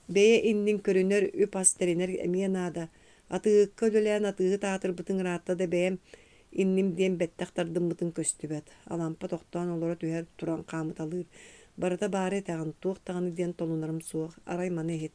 S1: бэйэ иннин көрүнэр, үп-ас тэринэр эмиэ наада. Атыыһыкка үлэлээн атыыһыт аатырбытыҥ ыраатта да бэйэм инним диэн бэттэх тардыммытыҥ көстүбэт. Алампа тохтоон олоро түһэр, туран хаамыталыыр. Барыта баары этэҕин, туох даҕаны диэн толунарым суох, арай маны иһит.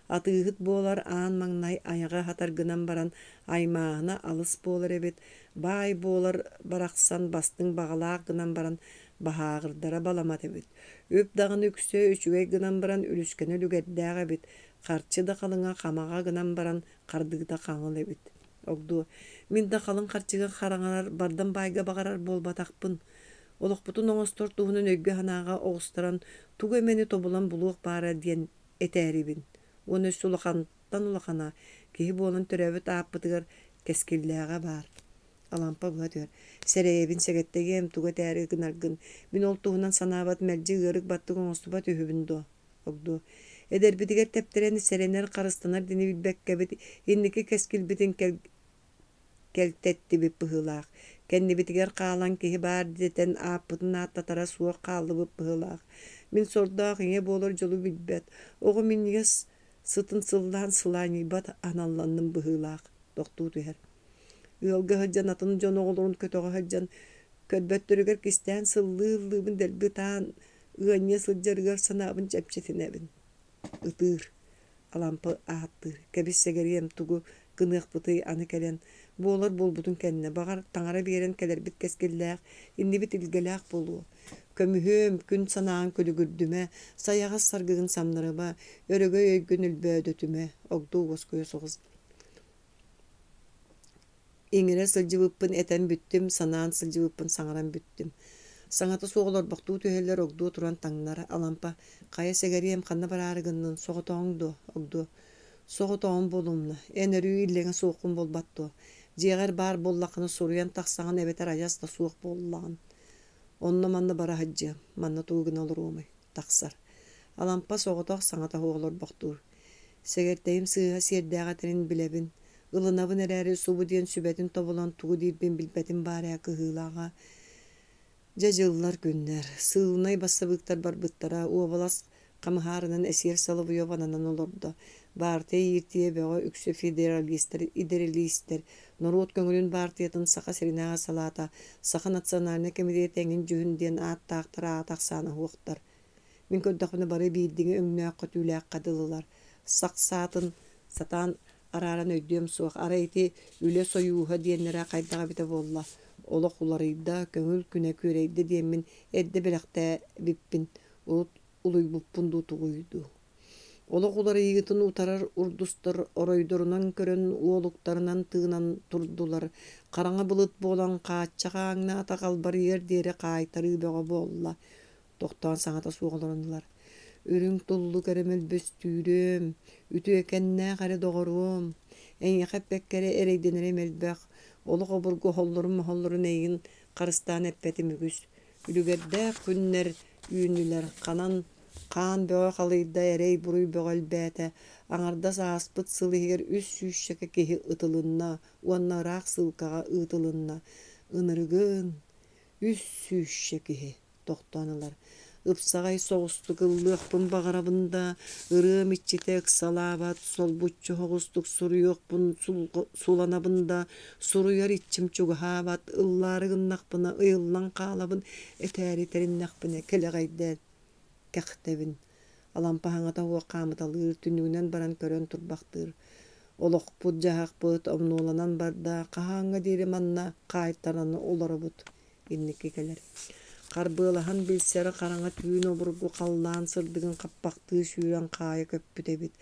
S1: Атыыһыт буолар аан маҥнай айаҕы аһатар гынан баран аймааһына алыс буолар эбит, баай буолар барахсан бастыҥ баҕалаах гынан баран баһааҕырдара баламат эбит. Үп даҕаны үксэ үчүгэй гынан баран үлүскэнэ үлүгэрдээх эбит, харчы да халыҥа хамаҕа гынан баран хардыыта хаҥыл эбит. Огдуо, мин да халыҥ харчыга хараҥарар бардам баайга баҕарар буолбатахпын. Олохпутун оҥостор туһунан өйгө-санааҕа оҕустаран тугу эмэни тобулан булуох баара диэн этээрибин. Уонна өссө улахантан улахана, киһи буолан төрөөбүт ааппытыгар кэскиллээҕэ баар. Алампа быһа түһэр: «Сэрэйэбин, сэгэттэйиэм, тугу этээри гынаргын. Мин ол туһунан санаабат, мэлдьи ыарык-баттык оҥостубат үһүбүн дуо?» Огдуо: «Эдэрбитигэр тэптэрэн, сэрэнэр, харыстанар диэни билбэккэбит, инники кэскилбитин кэлтэттибит быһыылаах. Кэннибитигэр хаалан киһи баар дэтэн ааппытын ааттатара суох хааллыбыт быһыылаах. Мин сордоох ийэ буолар дьолу билбэт, оҕо минньигэс сытын сыллаан сылаанньыйбат аналланным быһыылаах» тохтуу түһэр. Ыалга сылдьан атын дьон оҕолорун көтөҕө сылдьан, көрбөттөрүгэр кистээн сыллыы-ыллыыбын дэлби ытаан, ыанньа сылдьарыгар санаабын чэпчэтинэбин. Ытыыр, Алампа ааттыыр, кэбис сэгэриэм тугу гыныахпытый аны кэлэн, буолар буолбутун кэннэ, баҕар, таҥара биэрэн кэлэрбит кэскиллээх, иннибит илгэлээх буолуо. Көмүһүөм, күн санааҕын күлүгүрдүмэ, сайаҕас саргыгын самнарыма, өрөгөй өйгүн өлбөөдөтүмэ, огдуу уоскуйа соҕус Иҥэрэ сылдьыбыппын этэн бүттүм, санаан сылдьыбыппын саҥаран бүттүм. Саҥата суох олорбохтуу түһэллэр, огдуо туран таҥнар. Алампа, хайа сэгэриэм, ханна бараары гыннын, соҕотоҕуҥ дуо, огдуо? Соҕотоҕум буолумна, эн өрүү иллэҥэ суоххун буолбат дуо? Дьиэҕэр баар буоллаххына суруйан тахсаҕын эбэтэр айас да суох буоллаҕын. Онно-манна бара сылдьыам, манна тугу гына олоруомуй? Тахсар. Алампа соҕотох саҥата суох олорбохтуур. Сэгэртэйим сыыһа сиэрдээх этэрин билэбин, ылынабын эрээри субу диэн сүбэтин тобулан тугу диирбин билбэтим баар ээ кыһыылааҕа. Дьэ дьыллар-күннэр, сыылынай бассабыыктар барбыттара, уобалас хамыһаарынан эсиэр Соловьев ананан олордо. Баартыйа ииртийэ бөҕө үксэ федералистар, идэрэлиистэр, норуот көҥүлүн баартыйатын Саха сиринээҕи салаата, Саха национальнай кэмитиэтэ эҥин дьүһүн диэн ааттаахтар аата ахсаана суохтар. Мин көрдөхпүнэ бары биирдиҥи өҥнөөх-көтүүлээххэ дылылар. Сах саатын сатаан арааран өйдүөм суох, арай ити үлэ сойууһа диэннэрэ хайдах эбитэ буолла, олох уларыйда, көҥүл күнэ күөрэйдэ диэммин эрдэ бэлэхтээбиппин, урут улуйбуппун дуу тугуй дуу. Олох уларыйыытын утарар урдустар оройдорунан көрөн уолуктарынан тыынан турдулар, хараҥа былыт буолан хааччах ааҥнаата халбарыйыар диэри хаайтарыы бөҕө буолла тохтоон саҥата суох олороннулар. Үрүҥ туллук эрэ мөлбөстүүрүм, үтүөкэннээх эрэ доҕоруом, эйиэхэ эппэккэ эрэ эрэйдэнэрим элбэх, олох обургу оһоллорум-моһоллорун эйигин Харыстаан эппэтим үгүс. Үлүгэрдээх күннэр үүннүлэр, ханан хаан бөҕө халыйда, эрэй-буруй бөҕө элбээтэ. Аҥардас ааспыт сыл иһигэр үс сүүсчэкэ киһи ытылынна уонна ыраах сыылкаҕа ыытылынна. Ынырыгын, үс сүүсчэ киһи тохтоон ылар. Ыпсаҕай соҕустук ыллыахпын баҕарабын да, ырыам иччитэ ыксалаабат, солбуччу соҕустук суруйуохпун суланабын да, суруйар иччим чугаһаабат, ыллаары гыннахпына ыйыллан хаалабын, этээри тэриннэхпинэ кэлэҕэйдээн кэхтэбин. Алампа хаҥата суох хаамыталыыр, түннүгүнэн баран көрөн турбахтыыр. Олохпут-дьаһахпыт омнуоланан барда, хаһааҥҥа диэри манна хаайтаран олоробут инники кэлэр. Харбыалаһан билсэр хараҥа түүн обургу халлаан сырдыгын хаппахтыы сүүрэн хаайа көппүт эбит.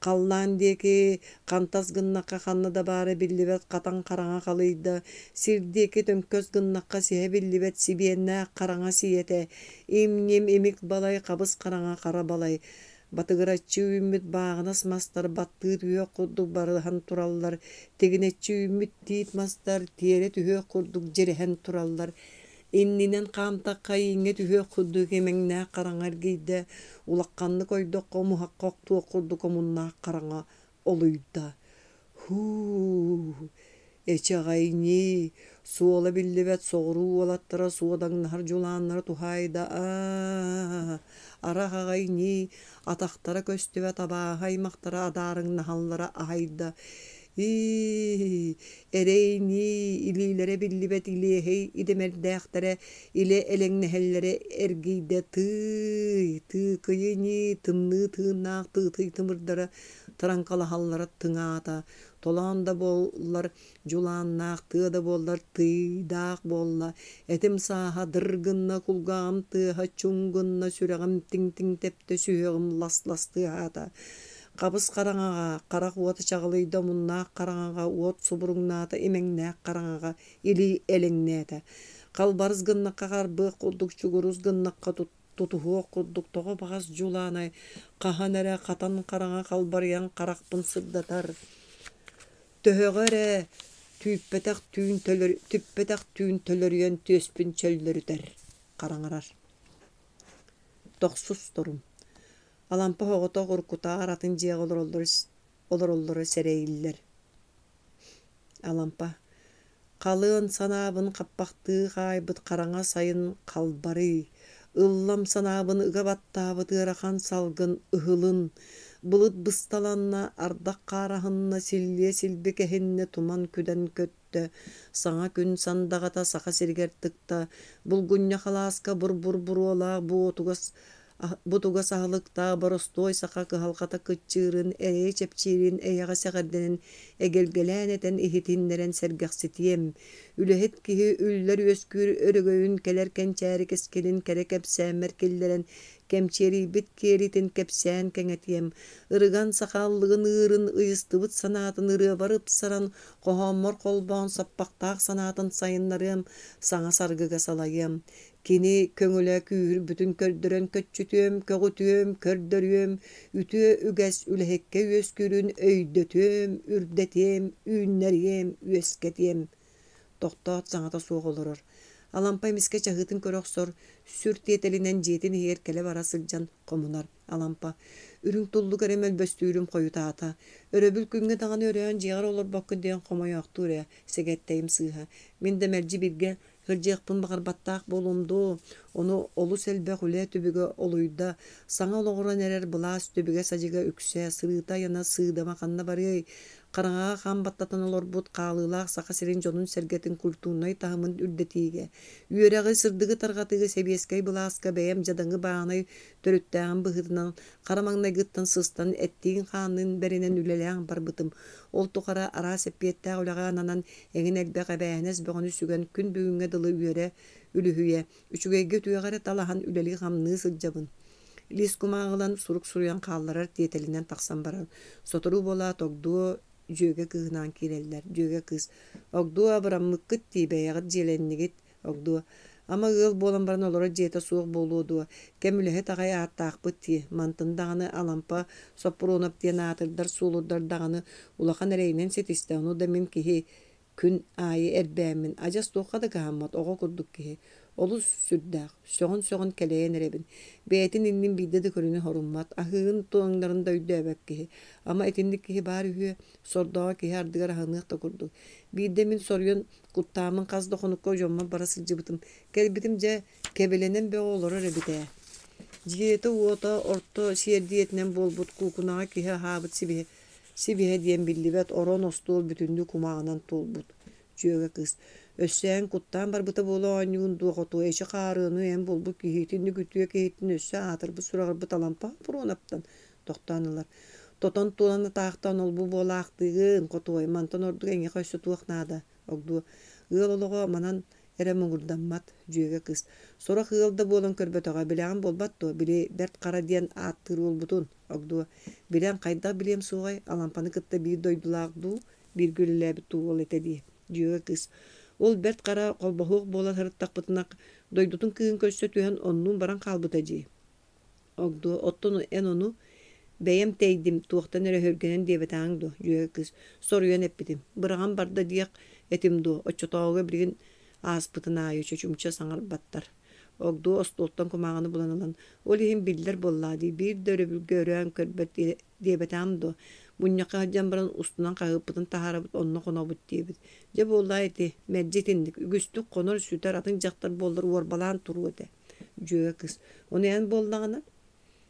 S1: Халлаан диэки хантас гыннахха ханна да баара биллибэт хатан хараҥа халыйда, сир диэки төҥкөс гыннахха сиһэ биллибэт сибиэннээх хараҥа сийэтэ, им-ньим имик балай хабыс хараҥа хара балай Батыгыраччы үүммүт бааҕынас мастар баттыы түһүөх курдук барыһан тураллар, тигинэччи үүммүт тиит мастар тиэрэ түһүөх курдук дьирэһэн тураллар. Иннинэн хаамтахха ииҥҥэ түһүөх курдук имэҥнээх хараҥа эргийдэ, улаханнык ойдоххо умуһахха охтуох курдук омуннаах хараҥа олуйда. Һуу, эчи аҕай ньии, суола биллибэт соҕуруу уолаттара суодаҥнаһар дьулааннара туһаайда аа, арах аҕай ньии, атахтара көстүбэт абааһы аймахтара адаарыҥнаһаллара аһайда. Ии, эрэй ньии, илиилэрэ биллибэт илиэһэй идэмэрдээхтэрэ илэ элэҥнэһэллэрэ эргийдэ тыый, тыыкыйы ньии, тымныы тыыннаах тыытый тымырдара тараҥхалаһаллара тыҥаата, толоон да буоллар дьулааннаах, тыа да буоллар тыйдаах буолла, этим сааһа дыр гынна, кулгааҕым тыаһа чуҥ гынна, сүрэҕим тиҥ-тиҥ тэптэ, сүһүөҕүм лас-лас тыаһаата. Хабыс хараҥаҕа, харах уота чаҕылыйда, омуннаах хараҥаҕа уот субуруҥнаата, имэҥнээх хараҥаҕа илии элэҥнээтэ. Халбарыс гыннахха харбыах курдук, чугурус гыннахха тут тутуһуох курдук тоҕо баҕас дьулаанай хаһан эрэ хатан хараҥа халбарыйан харахпын сырдатар төһөҕө эрэ түүппэтэх түүн төлөр түппэтэх түүн төлөрүйэн түөспүн чөллөрүтэр хараҥарар тохсус торум Алампа оҕотох уруккутааҕар атын дьиэҕэ олороллоро сэрэйиллэр Алампа Халыан санаабын хаппахтыы хаайбыт хараҥа сайын халбарый, ыллам санаабын ыга баттаабыт ыарахан салгын ыһылын, былыт бысталанна, ардах хаараһынна, силлиэ силби кэһиннэ, туман күдэн көттө, саҥа күн сандаҕата Саха сиригэр тыкта, булгунньах алааска бур-бур буруолаах буотугас Бутугас аһылыктаах боростуой саха кыһалҕата кыччыырын, эрэйэ чэпчиирин эйэҕэс эҕэрдэнэн эгэлгэлээн этэн иһитиннэрэн сэргэхситиэм. Үлэһит киһи үллэр үөскүүр өрөгөйүн кэлэр кэнчээри кэскилин кэрэ кэпсээммэр киллэрэн кэмчиэрийбит киэлитин кэпсээн кэҥэтиэм. Ырыган саха аллыгын ыырын ыйыстыбыт санаатын ырыабар ыпсаран, хоһооммор холбоон саппахтаах санаатын сайыннарыам, саҥа саргыга салайыам. Кини көҥүлэ күүһүрбүтүн көрдөрөн көччүтүөм, көҕүтүөм, көрдөрүөм, үтүө үгэс үлэһиккэ үөскүүрүн өйдөтүөм, үрдэтиэм, үүннэриэм, үөскэтиэм. Тохтоот саҥата суох олорор. Алампа эмискэ чаһыытын көрө охсор, сүр тиэтэлинэн дьиэтин иһигэр кэлэ-бара сылдьан хомунар. Алампа үрүҥ туллук эрэ мөлбөстүүрүм хойутаата. Өрөбүл күҥҥэ даҕаны өрөөн дьиэҕэр олорбоккун диэн хомойоохтуур ээ, сэгэттэйим сыыһа. Мин да мэлдьи бииргэ Сылдьыахпын баҕарбаттаах буолуом дуо, ону олус элбэх үлэ түбүгэ олуйда, саҥа олоҕуран эрэр былаас түбүгэ-садьыга үксэ, сырыыта-айана сыыдама ханна барыай, хараҥаҕа хам баттатан олорбут хаалыылаах Саха сирин дьонун-сэргэтин культурнай таһымын үрдэтиигэ, үөрэҕи, сырдыгы тарҕатыыга сэбиэскэй былааска бэйэм дьадаҥы бааһынай төрүттээҕим быһыытынан хара маҥнайгыттан сыстан эттиин-хаанныын бэринэн үлэлээн барбытым. Ол тухары араас эппиэттээх үлэҕэ ананан эҥин элбэх эбээһинэс бөҕөнү сүгэн күн бүгүҥҥэ дылы үөрэ, үлүһүйэ, үчүгэйгэ-үтүөҕэ эрэ талаһан үлэлии-хамныы сылдьабын. Лиис кумааҕылан сурук суруйан хаалларар тиэтэлинэн тахсан барар. Сотору буолаат Огдуо дьүөгэ кыыһынаан киирэллэр. Дьүөгэ кыыс: «Огдуо абыраммыккыт дии, бэйэҕит дьиэлэннигит». Огдуо: «Ама ыал буолан баран олорор дьиэтэ суох буолуо дуо, кэм үлэһит аҕай ааттаахпыт дии, мантын даҕаны Алампа Соппуруонап диэн аатырдар-суолурдар даҕаны улахан эрэйинэн ситистэ, ону да мин киһи Күн аайы эрбээммин, адьас туохха да кыһаммат оҕо курдук киһи. Олус сүрдээх, сөҕөн-сөҕөн кэлэйэн эрэбин. Бэйэтин иннин биирдэ да көрүнэ соруммат, аһыырын туоҥнарын да өйдөөбөт киһи. Ама итинник киһи баар үһүө, сордооҕо киһи ардыгар аһыныах да курдук. Биирдэ мин соруйан куттааммын хас да хонукка дьоммор бара сылдьыбытым. Кэлбитим дьэ, кэбилэнэн бөҕө олорор эбит ээ. Дьиэтэ-уота орто сиэрдийэтинэн буолбут куукунаҕа киһи аһаабыт сибиһэ Сибиһэ диэн биллибэт орон остуол бүтүннүү кумааҕынан туолбут. Дьүөгэ кыыс: «Өссө эн куттаан барбыта буола оонньуугун дуо, хотуой, эчи хаарыаны эн буолбут киһи итинник үтүө киһиттэн өссө аатырбыт сураҕырбыт Алампа Хоппуруонаптан» тохтоон ылар. «Тотон туолан атаахтаан ол-бу буолаахтыыгын, хотуой, мантан ордук эйиэхэ өссө туох наада?» Огдуо ыал олоҕо манан эрэ муҥурдаммат, дьүөгэ кыыс. Сорох ыал да буолан көрбөтөҕө, билэҕин буолбат дуо, били Бэрт Хара диэн ааттыыр уолбутун, Огдуо. Билэн хайдах билиэм суоҕай, Алампаны кытта биир дойдулаах дуу, бииргэ үлэлээбит дуу уол этэ дии, дьүөгэ кыыс. Ол Бэрт Хара холбоһуох буолан сырыттахпытына, дойдутун кыыһын көрсө түһэн оннуун баран хаалбыта дии. Огдуо, оттон эн ону бэйэм тэйдим, туохтан эрэ өһүргэнэн диэбэтэҕиҥ дуо, дьүөгэ кыыс соруйан эппитим. Быраҕан барда диэх этим дуо, оччотооҕуга билигин ааспытын аайы чочумча саҥарбаттар. Огдуо остуолтан кумааҕыны булан ылан, ол иһин биллэр буоллаҕа дии, биир да өрөбүлгэ өрөөн көрбөт диэбэтэҕим дуо, мунньахха сылдьан баран устунан хаһыыппытын таһаарабыт, онно хонобут диэбит. Дьэ буоллаа ити, мэлдьи итинник, үгүстүк хонор, сүтэр атын дьахтар буоллар уорбалаан туруо этэ. Дьүөгэ кыыс: «Ону эн буоллаҕына?»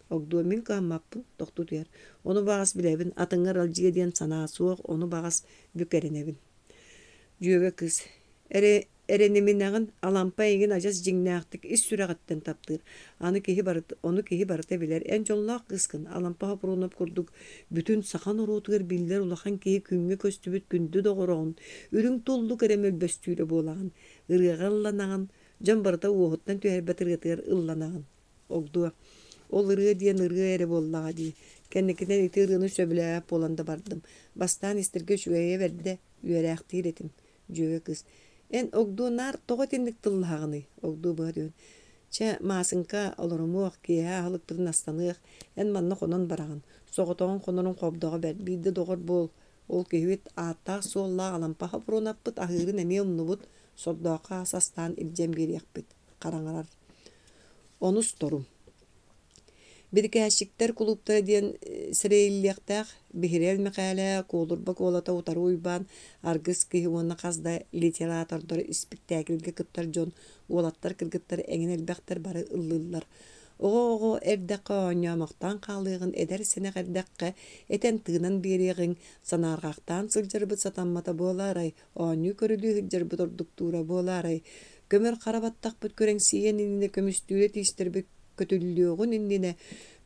S1: Огдуо мин кыһаммаппын, тохтуу түһэр. Ону баҕас билэбин, атыҥҥа аралдьыйа диэн санаа суох, ону баҕас бүк эрэнэбин. Дьүөгэ кыыс: «Эрэ эрэниминэҕин, Алампа эйигин адьас дьиҥнээхтик ис сүрэҕиттэн таптыыр. Аны киһи барыта, ону киһи барыта билэр. Эн дьоллоох кыыскын, Алампа Хопуруонап курдук бүтүн саха норуотугар биллэр улахан киһи күҥҥэ көстүбүт күндү доҕороҕун, үрүҥ туллук эрэ мөлбөстүүрэ буолаҕын, ырыаҕа ылланаҕын, Дьон барыта уоһуттан түһэрбэт ырыатыгар ылланаҕын. Огдуо, ол ырыа диэн ырыа эрэ буоллаҕа дии. Кэнникинэн ити ырыаны сөбүлээбэт буолан да бардым. Бастаан истэргэ үчүгэйэ бэрдэ, үөрээхтиир этим. Дьүөгэ кыыс: «Эн Огдуо наар тоҕо итинник тыллаһаҕыный?» Огдуо быһа түһэн: «Чэ, Маасыҥка, олорумуох, киэһэ аһылыкпытын астаныах, эн манна хонон бараҕын. Соҕотоҕун хонорун хобдоҕо бэрт, биирдэ доҕор буол, Ол киһибит ааттаах-суоллаах Алампа Хопуруонаппыт аһыырын эмиэ умнубут, сордооххо ас астаан илдьэн биэриэхпит, хараҥарар. Онус торум. Бирикээччиктэр кулууптара диэн сэрэйиллиэхтээх Биһирээл Мэхээлэ, Куолурба Куолата утары Уйбаан, Аргыс киһи уонна хас да литератордары испиктээкилгэ кыттар дьон, уолаттар, кыргыттар эҥин элбэхтэр бары ыллыыллар. Оҕо-оҕо эрдэххэ оонньоомохтоон хаалыаҕын, эдэр-сэнэх эрдэххэ этэн-тыынан биэриэҕиҥ, санаарҕахтаан сылдьарбыт сатаммата буолаарай, оонньуу-көрүлүү сылдьарбыт ордуктуура буолаарай, көмөр хара баттахпыт күрэҥсийиэн иннинэ көмүстүүрэ тиистэрбит көтүллүөҕүн иннинэ,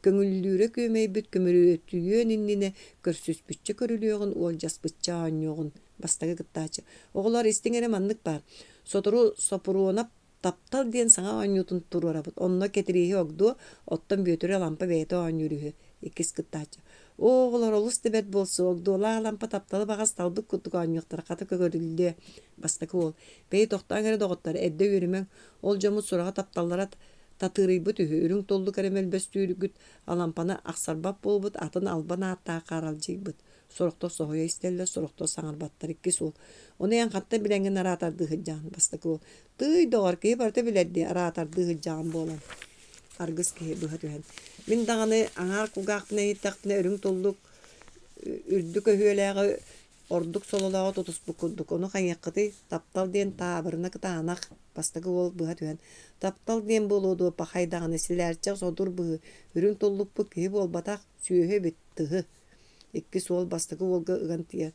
S1: көҥүллүүрэ күөмэйбит көмүрүөтүйүөн иннинэ көрсүспүччэ көрүлүөҕүн, уолдьаспычча оонньуоҕун. Бастакы кыттааччы. Оҕолоор, истиҥ эрэ маннык баар. Сотору Сопуруонап Таптал диэн саҥа оонньуутун туруорабыт. Онно Кэтирииһи Огдуо, оттон Бүөтүрү Алампа бэйэтэ оонньуур үһү. Иккис кыттааччы. Оо, оҕолор олус да бэрт буолсу, Огдуолаах Алампа тапталы баҕас талбыт курдук оонньуохтара, хата көгөрүллүө. Бастакы уол. Бэйи тохтооҥ эрэ доҕоттор, эрдэ үөрүмэҥ. Ол дьоммут сураҕа тапталлара татыырыйбыт үһү, үрүҥ туллук эрэ мөлбөстүүргүт, Алампаны ахсарбат буолбут, атын албан ааттаах хааралдьыйбыт. Сорохтор соһуйа истэллэр, сорохтор саҥарбаттар. Иккис уол: «Ону эн хантан билэҥҥин араатардыы сылдьаҕын?» Бастакы уол: «Тыый, доҕор, киһи барыта билэр дии, араатардыы сылдьаҕын буолан». Аргыс киһи быһа түһэн: «Мин даҕаны аҥаар кулгаахпын иһиттэхпинэ үрүҥ туллук үрдүк өһүөлээҕи ордук сололооҕу тутуспут курдук. Ону хайыаххытый, таптал диэн таабырына кытаанах». Бастакы уол быһа түһэн: «Таптал диэн буолуо дуо, пахай даҕаны, силээрчэх содур быһыы, үрүҥ туллукпут киһи буолбатах, сүөһү эбит, тыһы». Иккис уол бастакы уолга ыган тиийэр: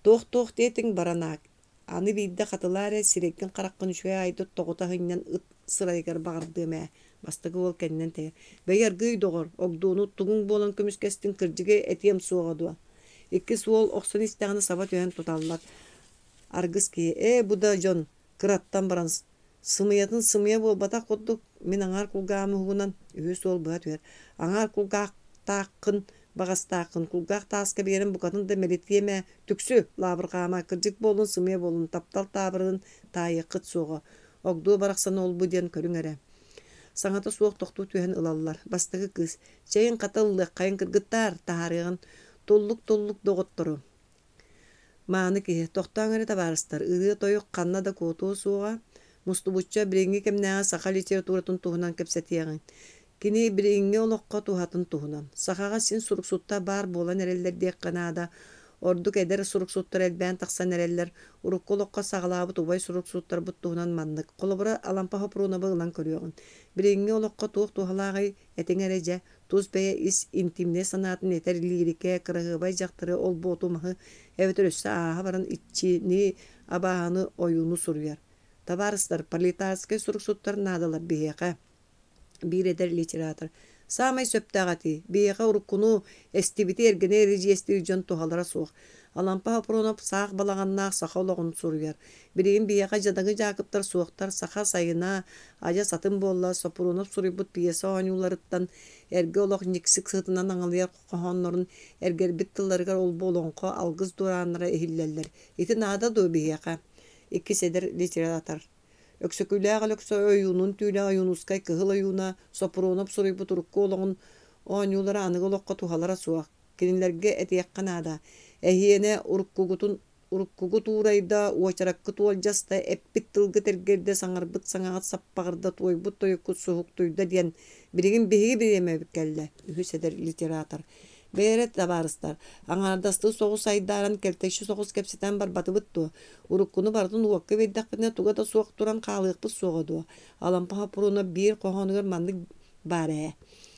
S1: «Туох-туох диэтиҥ, баранаак, аны биирдэ хатылаа эрэ, сирэйгин-хараххын үчүгэй аайдык тоҕута сынньан ыт сырайыгар баҕардыам ээ» Бастакы уол кэннинэн тэйэр: «Бэйи аргыый доҕор, Огдуону тугуҥ буолан көмүскэстиҥ, кырдьыгы этиэм суоҕа дуо?» Иккис уол охсон истэҕинэ саба түһэн туталлар. Аргыс киһи: «Ээ, бу да дьон, кыраттан баран Сымыйатын сымыйа буолбатах курдук, мин аҥаар кулгааҕым уһугунан үһүс уол быһа түһэр. Аҥаар кулгаахтааххын, баҕастааххын, кулгаах тааска биэрэн букатын да мэлитиэм ээ, түксү, лаабырҕаама, кырдьык буоллун, сымыйа буоллун, таптал таабырынын таайыаххыт суоҕа. Огдуо барахсан ол-бу диэн көрүҥ эрэ. Саҥата суох тохтуу түһэн ылаллар. Бастакы кыыс: «Чэйин хата ыллыаххайын кыргыттаар, таһаарыаҕын. Туллук-туллук доҕоттору. Мааны киһи, тохтооҥ эрэ табаарыстар, ырыа-тойук ханна да куотуо суоҕа, мустубучча билиҥҥи кэмнээҕи саха литературатын туһунан кэпсэтиэҕиҥ. Кини билиҥҥи олоххо туһатын туһунан. Сахаҕа син суруксуттар баар буолан эрэллэр диэххэ наада. Ордук эдэр суруксуттар элбээн тахсан эрэллэр. Урукку олоххо саҕалаабыт убай суруксуттарбыт туһунан маннык. Холобура, Алампа Хопрунабы ылан көрүөҕүн. Билиҥҥи олоххо туох туһалааҕый этиҥ эрэ дьэ, тус бэйэ ис интимнэй санаатын этэр лиирикэ, кыраһыабай дьахтары ол-буоту маһы эбэтэр өссө ааһа баран иччини, абааһыны, ойууну суруйар. Табаарыстар, пролетарскай суруксуттар наадалар биһиэхэ биир эдэр литератор. Саамай сөптөөх этии, биһиэхэ уруккуну, эстибити эргэни эридьиэстиир дьон туһалара суох. Алампа Хопронов саах балаҕаннаах саха олоҕун суруйар. Билигин биһиэхэ дьадаҥы дьаакыптар суохтар, саха сайына адьас атын буолла, Сопрунов суруйбут пьеса оонньууларыттан эргэ олох ньиксик сытынан аҥалыйар хоһооннорун эргэрбит тылларыгар ол-бу олоҥхо алгыс дуорааннара иһиллэллэр. Ити наада дуо биһиэхэ? Иккис эдэр литератор. Өксөкүлээх Өлөксөй ойуунун түүлэ Ойуунускай Кыһыл ойууна Сопрунов суруйбут урукку олоҕун оонньуулара аныгы олоххо туһалара суох. Кинилэргэ этиэххэ наада. Эһиэнэ уруккугутун уруккугут уурайда, уочараккыт уолдьаста, эппит тылгыт эргэрдэ, саҥарбыт саҥаҕыт саппаҕырда, туойбут тойуккут суһуктуйда диэн билигин биһиги бириэмэбит кэллэ, үһүс эдэр литератор. Бэйэрэ табаарыстар, аҥаардастыы соҕус айдааран кэлтэччи соҕус кэпсэтэн барбатыбыт дуо? Уруккуну барытын уокка биэрдэхпитинэ туга да суох туран хаалыахпыт суоҕа дуо? Алампа Хоппуруонап биир хоһоонугар маннык баар ээ.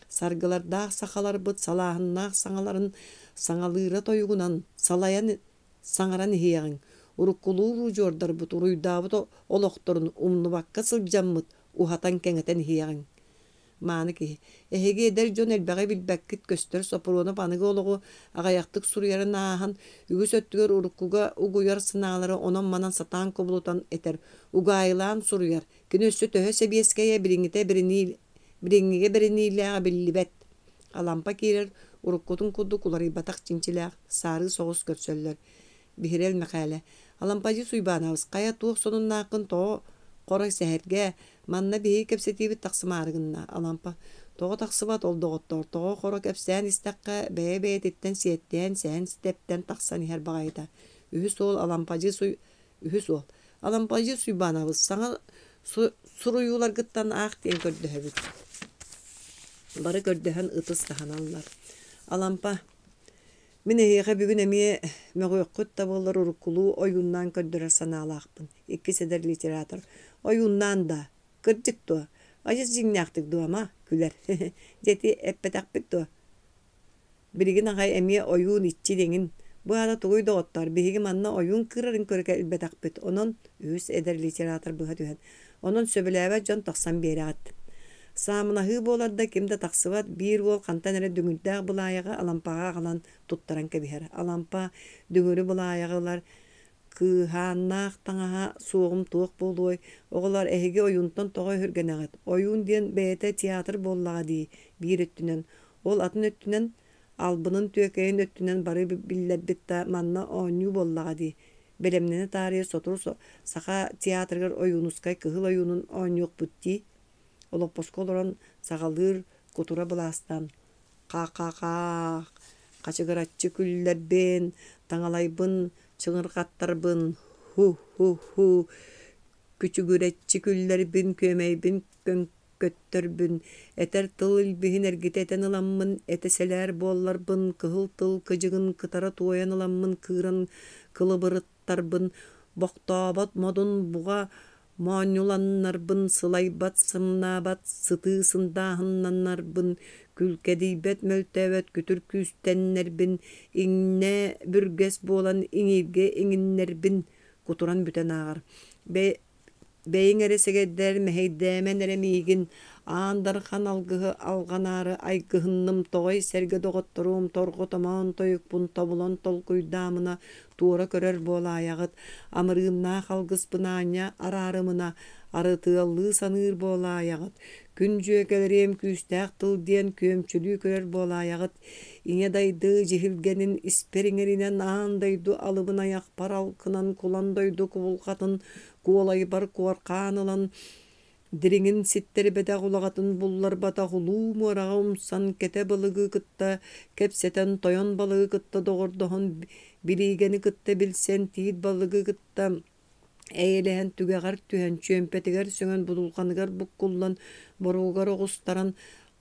S1: Саргылардаах сахаларбыт салааһыннаах саҥаларын саҥалыыра тойугунан салайан саҥаран иһиэҕиҥ. Уруккулуур удьуордарбыт уруйдаабыт олохторун умнубакка сылдьаммыт уһатан-кэҥэтэн иһиэҕиҥ. Мааны киһи. Эһиги эдэр дьон элбэҕи билбэккит көстөр Соппуруонап аныгы олоҕу аҕыйахтык суруйарын ааһан, үгүс өттүгэр уруккуга угуйар санаалары онон-манан сатаан кубулутан этэр, угаайылаан суруйар. Кини өссө төһө сэбиэскэйэ билиҥҥитэ билиҥҥигэ бэриниилээҕэ биллибэт. Алампа киирэр, уруккутун курдук уларыйбатах чинчилээх, саарыы соҕус көрсөллөр. Биһирэл Мэхээлэ: Алампадьыыс Уйбаанабыс, хайа туох сонуннааххын тоҕо хоро сэһэргээ, манна биһиги кэпсэтиибит тахсымаары гынна. Алампа: Тоҕо тахсыбат ол доҕоттоор, тоҕо хоро кэпсээн истэххэ, бэйэ-бэйэтиттэн сиэттээн, сэһэн тэптэн тахсан иһэр баҕайыта. Үһүс уол Алампадьыыс Үһүс уол: Алампадьыыс Уйбаанабыс, саҥа суруйууларгыттан аах диэн көрдөһөбүт. Бары көрдөһөн ытыс таһыналлар. Алампа: Мин эһиэхэ бүгүн эмиэ мөҕүөххүт да буоллар уруккулуу ойууннаан көрдөрөр санаалаахпын. Иккис эдэр литератор: Ойууннаан даа? Кырдьык дуо? Адьас дьиҥнээхтик дуо, ама? Күлэр. Дьэ ити эппэтэхпит дуо? Билигин аҕай эмиэ ойуун иччи диэҥин. Бу аата тугуй доҕоттоор, биһиги манна ойуун кыырарын көрө кэлбэтэхпит, онон үһүс эдэр литератор быһа түһэн, онон сөбүлээбэт дьон тахсан биэрэҕит. Саамынаһыы буолар да ким да тахсыбат, биир уол хантан эрэ дүҥүрдээх былаайаҕы Алампаҕа аҕалан туттаран кэбиһэр. Алампа дүҥүрү былаайаҕы ылар, кыыһааннаах таҥаһа суоҕум туох буолуой, оҕолоор эһиги ойуунтан тоҕо өһүргэнэҕит, ойуун диэн бэйэтэ театр буоллаҕа дии, биир өттүнэн, ол атын өттүнэн албынын түөкэйин өттүнэн бары биллэрбит да манна оонньуу буоллаҕа дии, бэлэмнэнэ таарыйа сотору Саха театрыгар Ойуунускай Кыһыл ойуунун оонньуохпут дии, олоппоско олорон саҕалыыр кутура былаастаан ха-ха-хаах, хачыгыраччы күллэрбин, таҥалайбын чыҥырҕаттарбын, һу-һу-һу, күчүгүрэччи күллэрбин, күөмэйбин көттөрбүн, этэр тыл илбиһин эргитэ этэн ыламмын, этэ сэлээр буолларбын, кыһыл тыл кыдьыгын кытара туойан ыламмын кыыран кылыбырыттарбын, бохтообот модун буҕа моонньуланнарбын, сылайбат, сымнаабат, сытыы сындааһыннаннарбын, күлкэдийбэт, мөлтөөбөт күтүр күүстэннэрбин, иҥнэ бүргэс буолан иҥииргэ иҥиннэрбин, кутуран бүтэн ааҕар. Бэйиҥ эрэ сэгэйдэр, мэһэйдээмэн эрэ миигин, Аан Дархан алгыһы алҕанаары айгыһынным, тоҕой сэргэ доҕотторуом, торҕо-томоон тойукпун тобулан толкуйдаамына, туора көрөр буолаайаҕыт, амырыыннаах алгыспын аанньа араарымына, арытыаллыы саныыр буолаайаҕыт, күн дьүөгэлэриэм күүстээх тыл диэн күөмчүлүү көрөр буолаайаҕыт, Ийэ дайды дьиһилгэнин испэр иҥэринэн аан дойду алыбын айахпар алкынан кулан дойду кубулҕатын куолайбар куорхаан ылан. Дириҥин ситтэрбэтэх улаҕатын булларбатах улуу муораҕа умсан кэтэ балыгы кытта кэпсэтэн, тойон балыгы кытта доҕордоһон, билиигэни кытта билсэн, тиит балыгы кытта эйэлэһэн түгэҕэр түһэн, чүөмпэтигэр сөҥөн, будулҕаныгар буккуллан, боруогар оҕустаран,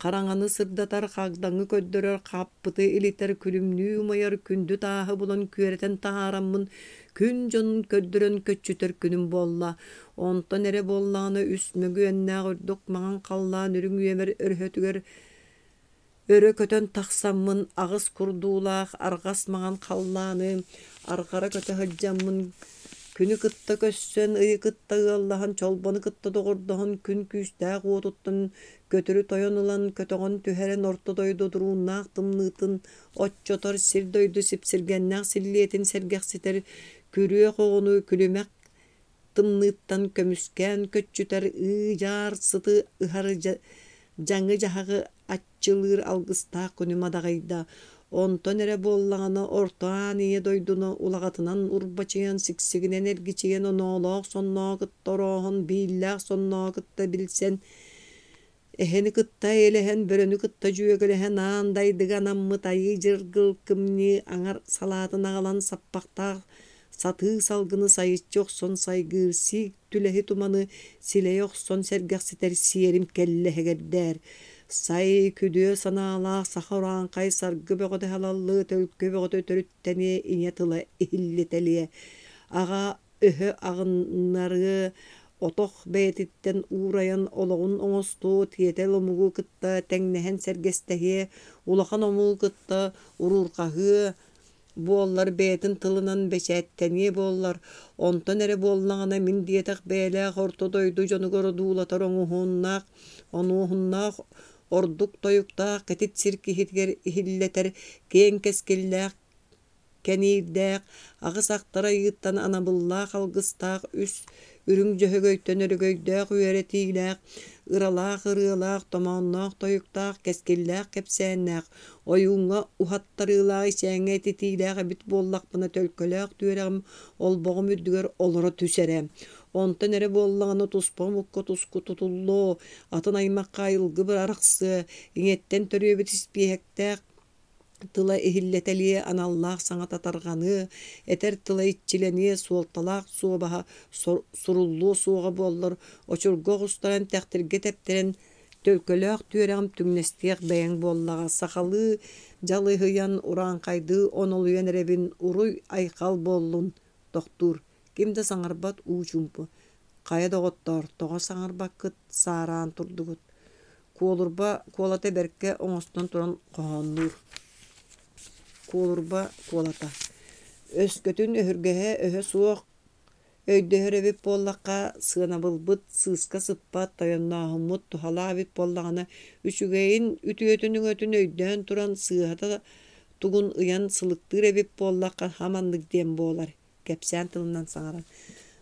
S1: хараҥаны сырдатар, хагдаҥы көрдөрөр, хаппыты илитэр, күлүмнүү умайар күндү тааһы булан күөрэтэн таһаараммын, күн дьонун көрдөрөн көччүтэр күнүм буолла. Онтон эрэ буоллаҕына үс мөгүөннээх үрдүк маҥан халлаан үрүҥ үөмэр өрөһөтүгэр Өрө көтөн тахсаммын аҕыс курдуулаах арҕас маҥан халлааны арҕара көтө сылдьаммын күнү кытта көссөн, ыйы кытта ыаллаһан, чолбону кытта доҕордоһон, күн күүстээх уотуттан көтөрү тойон ылан, көтөҕөн түһэрэн орто дойду одурууннаах тымныытын оччотор сир-дойду сипсиргэннээх силлиэтин сэргэхситэр күрүөх оҕону күлүмэх тымныыттан көмүскээн көччүтэр ыы-дьаар сыты ыһар дьаҥы-дьаһаҕы аччылыыр алгыстаах күнү мадаҕыйда. Онтон эрэ буоллаҕына орто аан ийэ дойдуну улаҕатынан урбачыйан, сиксигинэн эргичийэн, оноолоох соннооҕу кытта орооһон, бииллээх соннооҕу кытта билсэн, Эһэни кытта эйэлэһэн, бөрөнү кытта дьүөгэлэһэн аан дайдыга анаммыт айыы дьыргыл кымньыы аҥар салаатын аҕалан саппахтаах сатыы салгыны сайыччы охсон сайгыыр сиик түлэһи туманы силэйэ охсон сэргэхситэр сиэрим кэллэ эһэгэрдээр. Сай күдүө санаалаах саха урааҥхай саргы бөҕөтө халаллыы төлкө бөҕөтө төрүттэниэ ийэ тыла иһиллитэлиэ. Аҕа өһө аҕыннарыа, отох бэйэтиттэн уурайан олоҕун оҥостуо, тиэтэл омугу кытта тэҥнэһэн сэргэстэһиэ, улахан омугу кытта уруурҕаһыа буоллар бэйэтин тылынан бэчээттэниэ буоллар, онтон эрэ буоллаҕына мин диэтэх бэйэлээх орто дойду дьонугар одуулатар оҥоһууннаах, онуоһуннаах ордук тойуктаах кэтит сир киһитигэр иһиллэтэр киэҥ кэскиллээх кэниирдээх, аҕыс ахтар айыыттан анабыллаах алгыстаах үс үрүҥ дьөһөгөйтөн өрөгөйдөөх үөрэтиилээх, ыралаах ырыалаах, томоонноох тойуктаах, кэскиллээх кэпсээннээх, ойууҥҥа уһаттарыылаах ичээҥҥэ этитиилээх эбит буоллахпына төлкөлөөх түөрэҕим олбоҕум үрдүгэр олоро түс эрэ. Онтон эрэ буоллаҕына туспа омукка туску тутуллуо, атын аймахха айылгы арахсыа, ийэттэн төрүөбүт испииһэктээх тыла иһиллэтэлиэ, аналлаах саҥата тарҕаныа, этэр тыла иччилэниэ, суолталаах суобаһа суруллуо суоҕа буоллар, очурга оҕустаран, тэхтиргэ тэптэрэн, төлкөлөөх түөрэҕим түҥнэстиэх бэйэҥ буоллаҕа, сахалыы дьалыһыйан, урааҥхайдыы онолуйан эрэбин, уруй-айхал буоллун, тохтуур, ким да саҥарбат уу чуумпу. Хайа доҕоттоор, тоҕо саҥарбаккыт, саараан турдугут Куолурба куолата бэркэ оҥостон туран хоһооннуур. Куолурба куолата Өскөтүн өһүргэһэ өһө суох өйдөһөр эбит буоллахха, сыанабылбыт сыыска сыппат, тойоннооһуммут туһалаах эбит буоллаҕына, үчүгэйин, үтүөтүн өҥөтүн өйдөөн туран сыыһата тугун ыйан сылыктыыр эбит буоллахха, хаманнык диэн буолар кэпсээн тылынан саҥаран.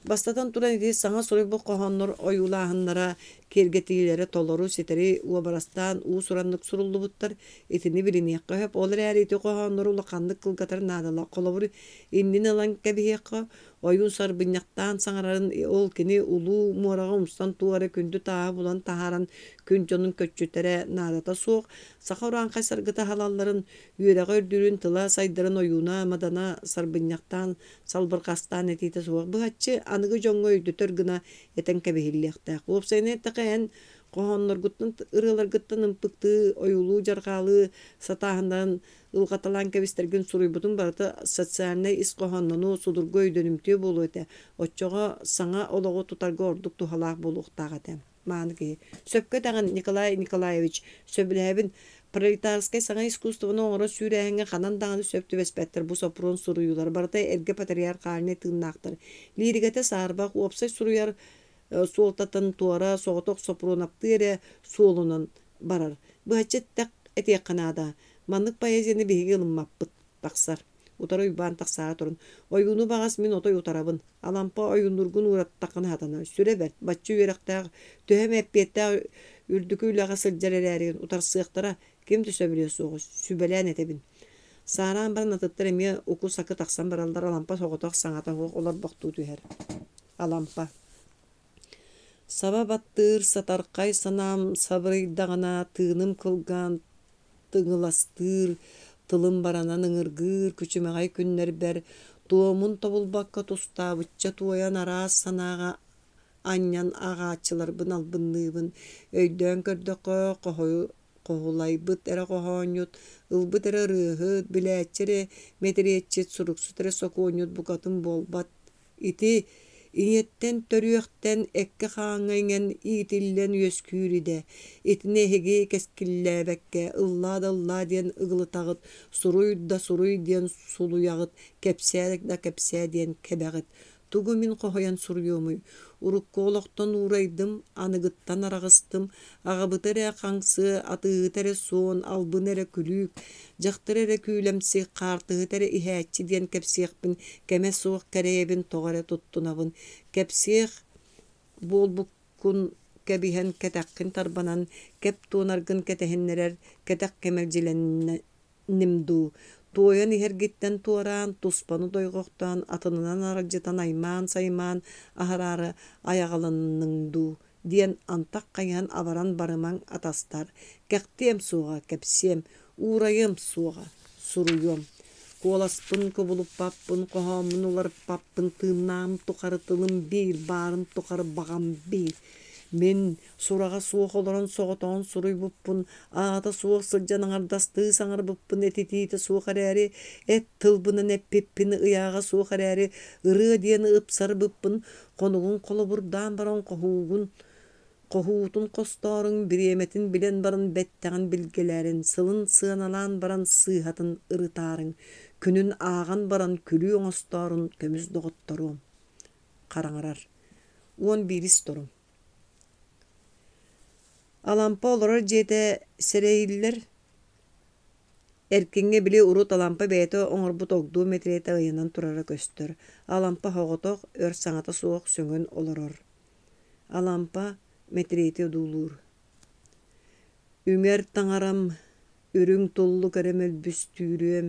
S1: Бастатан туран ити саҥа суруйбут хоһооннор ойуулааһыннара, киэргэтиилэрэ толору, ситэри уобарастаан уус-ураннык суруллубуттар. Итини билиниэххэ сөп. Ол эрээри ити хоһооннору улаханнык кылгатар наадалаах. Холобур, иннин ылан кэбиһиэххэ, ойуун сарбынньахтаан саҥарарын ол кини улуу муораҕа умсан туох эрэ күндү тааһы булан таһааран күн дьонун көччүтэрэ наадата суох. Саха урааҥхай саргыта аһалалларын Үөрэҕэ үрдүүрүн тыла сайдарын ойууна, мадана сарбынньахтаан, салбырҕастаан этиитэ суох быһаччы аныгы дьоҥҥо өйдөтөр гына этэн кэбиһиллиэхтээх. Уопсайынан эттэххэ, эн хоһоонноргуттан, ырыаларгыттан ымпыктыы, ойуулуу-дьарҕаалыы сатааһыннарын ылҕаталаан кэбистэргин суруйбутуҥ барыта социальнай ис хоһооннонуо, судургу өйдөнүмтүө буолуо этэ. Оччоҕо саҥа олоҕу тутарга ордук туһалаах буолуохтаах этэ. Мааны киһи. Сөпкө этэҕин, Николай Николаевич, сөбүлэһэбин. Пролетарскай саҥа искусствоны оҥорор сүүрээһиҥҥэ ханан даҕаны сөп түбэспэттэр бу Соппуруон суруйуулара барыта эргэ патриархальнай тыыннаахтар. Лииригэтэ саарбах, уопсай суруйар суолтатын туора соҕотох Соппуруонаптыы эрэ суолунан барар. Быһаччы этиэххэ наада. Маннык поэзияны биһиги ылыммаппыт. Тахсар. Утары Уйбаан тахсаары туран, ойууну баҕас мин отой утарабын. Алампа ойууннургун уураттаххына сатана, сүрэ бэрт, бачча үөрэхтээх, төһө эмэ эппиэттээх үрдүкү үлэҕэ сылдьар эрээригин утарсыахтара, ким да сөбүлүө суоҕа, сүбэлээн этэбин. Саараан баран атыттар эмиэ уку-сакы тахсан бараллар, Алампа соҕотох саҥата суох олорбохтуу түһэр. Алампа. Саба баттыыр сатархай санаам сабырыйдаҕына, тыыным кылгаан тыҥыластыыр, тылым баранан ыҥыргыыр күчүмэҕэй күннэрбэр туомун тобулбакка тустаабычча туойан араас санааҕа анньан ааҕааччыларбын албынныыбын. Өйдөөн көрдөххө, хоһулайбыт эрэ хоһоонньут, ылбыт эрэ ырыаһыт, билээччи эрэ мэтириэтчит, суруксут эрэ сокуонньут букатын буолбат. Ити ийэттэн төрүөхтэн эккэ-хааҥҥа иҥэн иитиллэн үөскүүр идэ. Итини эһиги кэскиллээбэккэ ыллаа да ыллаа диэн ыгылытаҕыт, суруй да суруй диэн сулуйаҕыт, кэпсээ да кэпсээ диэн кэбэҕит. Тугу мин хоһуйан суруйуомуй? Урукку олохтон уурайдым, аныгыттан араҕыстым, аҕабыта эрэ хаҥсыа, атыыһыта эрэ суон, албына эрэ күлүүк, дьахтара эрэ күүлэмсик, хаартыһыта эрэ иһээччи диэн кэпсиэхпин кэмэ суох кэрэйэбин тоҕо эрэ туттунабын. Кэпсиэх буолбуккун кэбиһэн кэтэххин тарбанан, кэп туонаргын кэтэһиннэрэр кэтэх кэмэлдьилэннэ Ним дуу, туойан иһэргиттэн туораан, туспаны дойҕохтоон, атынынан аралдьытан аймаан-саймаан аһараары айаҕаланныҥ дуу диэн антах хайыһан абаран барымаҥ атастар, кэхтиэм суоҕа, кэпсиэм, уурайыам суоҕа, суруйуом. Куоласпын кубулуппаппын, хоһооммун уларыппаппын, тыыннааҕым тухары тылым биир, баарым тухары баҕам биир. Мин Сураҕа суох олорон соҕотоҕун суруйбуппун, аата суох сылдьан аҥардастыы саҥарбыппын этитиитэ суох эрээри, эт тылбынан эппиппин ыйааҕа суох эрээри, ырыа диэн ыпсарбыппын, хонугун холобурдаан баран хоһуугун хоһуутун хостооруҥ, бириэмэтин билэн баран бэттэҕин билгэлээрин, сылын сыаналаан баран сыыһатын ырытаарыҥ, күнүн ааҕан баран күлүү оҥостоорун көмүс доҕотторуом. Хараҥарар. 11-ис торум Алампа олорор дьиэтэ сэрэйиллэр, эркиҥҥэ били урут Алампа бэйэтэ оҥорбут огдуо мэтириэтэ ыйанан турара көстөр. Алампа соҕотох, өр саҥата суох сөҥөн олорор. Алампа мэтириэти одуулуур. Үҥэр таҥарам, үрүҥ туллук эрэ мөлбүстүүрүөм,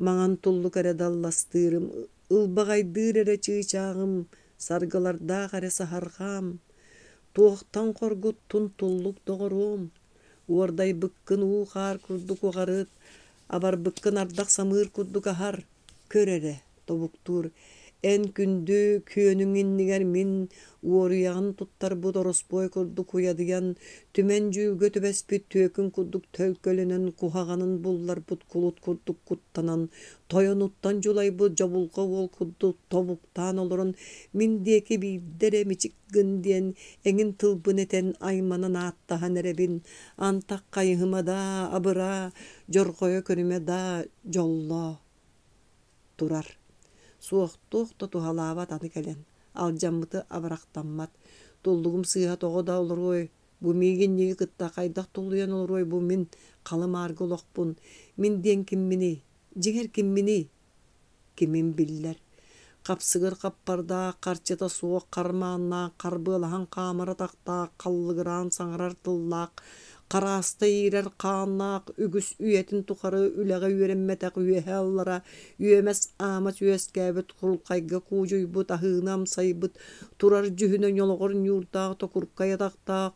S1: маҥан туллук эрэ далластыырым, ылбаҕайдыыр эрэ чыычааҕым, саргылардаах эрэ саһарҕаам, туохтан хоргуттун туллук доҕоруом, уордайбыккын уу-хаар курдук уҕарыт, абарбыккын ардах-самыыр курдук аһар, Көр эрэ, тобуктуур, эн күндү күөнүҥ иннигэр мин уоруйаҕын туттарбыт ороспуой курдук уйадыйан, түмэн дьүүлгэ түбэспит түөкүн курдук төлкөлөнөн, куһаҕанын булларбыт кулут курдук куттанан, тойонуттан дьулайбыт дьобулҕа уол курдук тобуктаан олорон, мин диэки биирдэ эрэ мичик гын диэн эҥин тылбын этэн айманан ааттаһан эрэбин, антах хайыһыма даа, абыраа, дьорҕойо көрүмэ даа, дьоллоо турар. Суохтуох да туһалаабат аны кэлэн, алдьаммыты абырахтаммат. Туллугум сыыһа тоҕо да олоруой, бу миигинньиги кытта хайдах туллуйан олоруой бу мин халы-мааргы олохпун, мин диэн кимминий, дьиҥэр кимминий? Кимим биллэр. Хапсыгыр хаппардаах, харчыта суох хармааннаах, харбыалаһан хаамар атахтаах, халлыгыраан саҥарар тыллаах, харааста иирэр хааннаах, үгүс үйэтин тухары үлэҕэ үөрэммэтэх үөһэ аллара, үөмэс-аамас үөскээбит курулхайга куудьуйбут, аһыыны амсайбыт, турар дьүһүнэ ньолоҕор ньуурдаах токуркай атахтаах,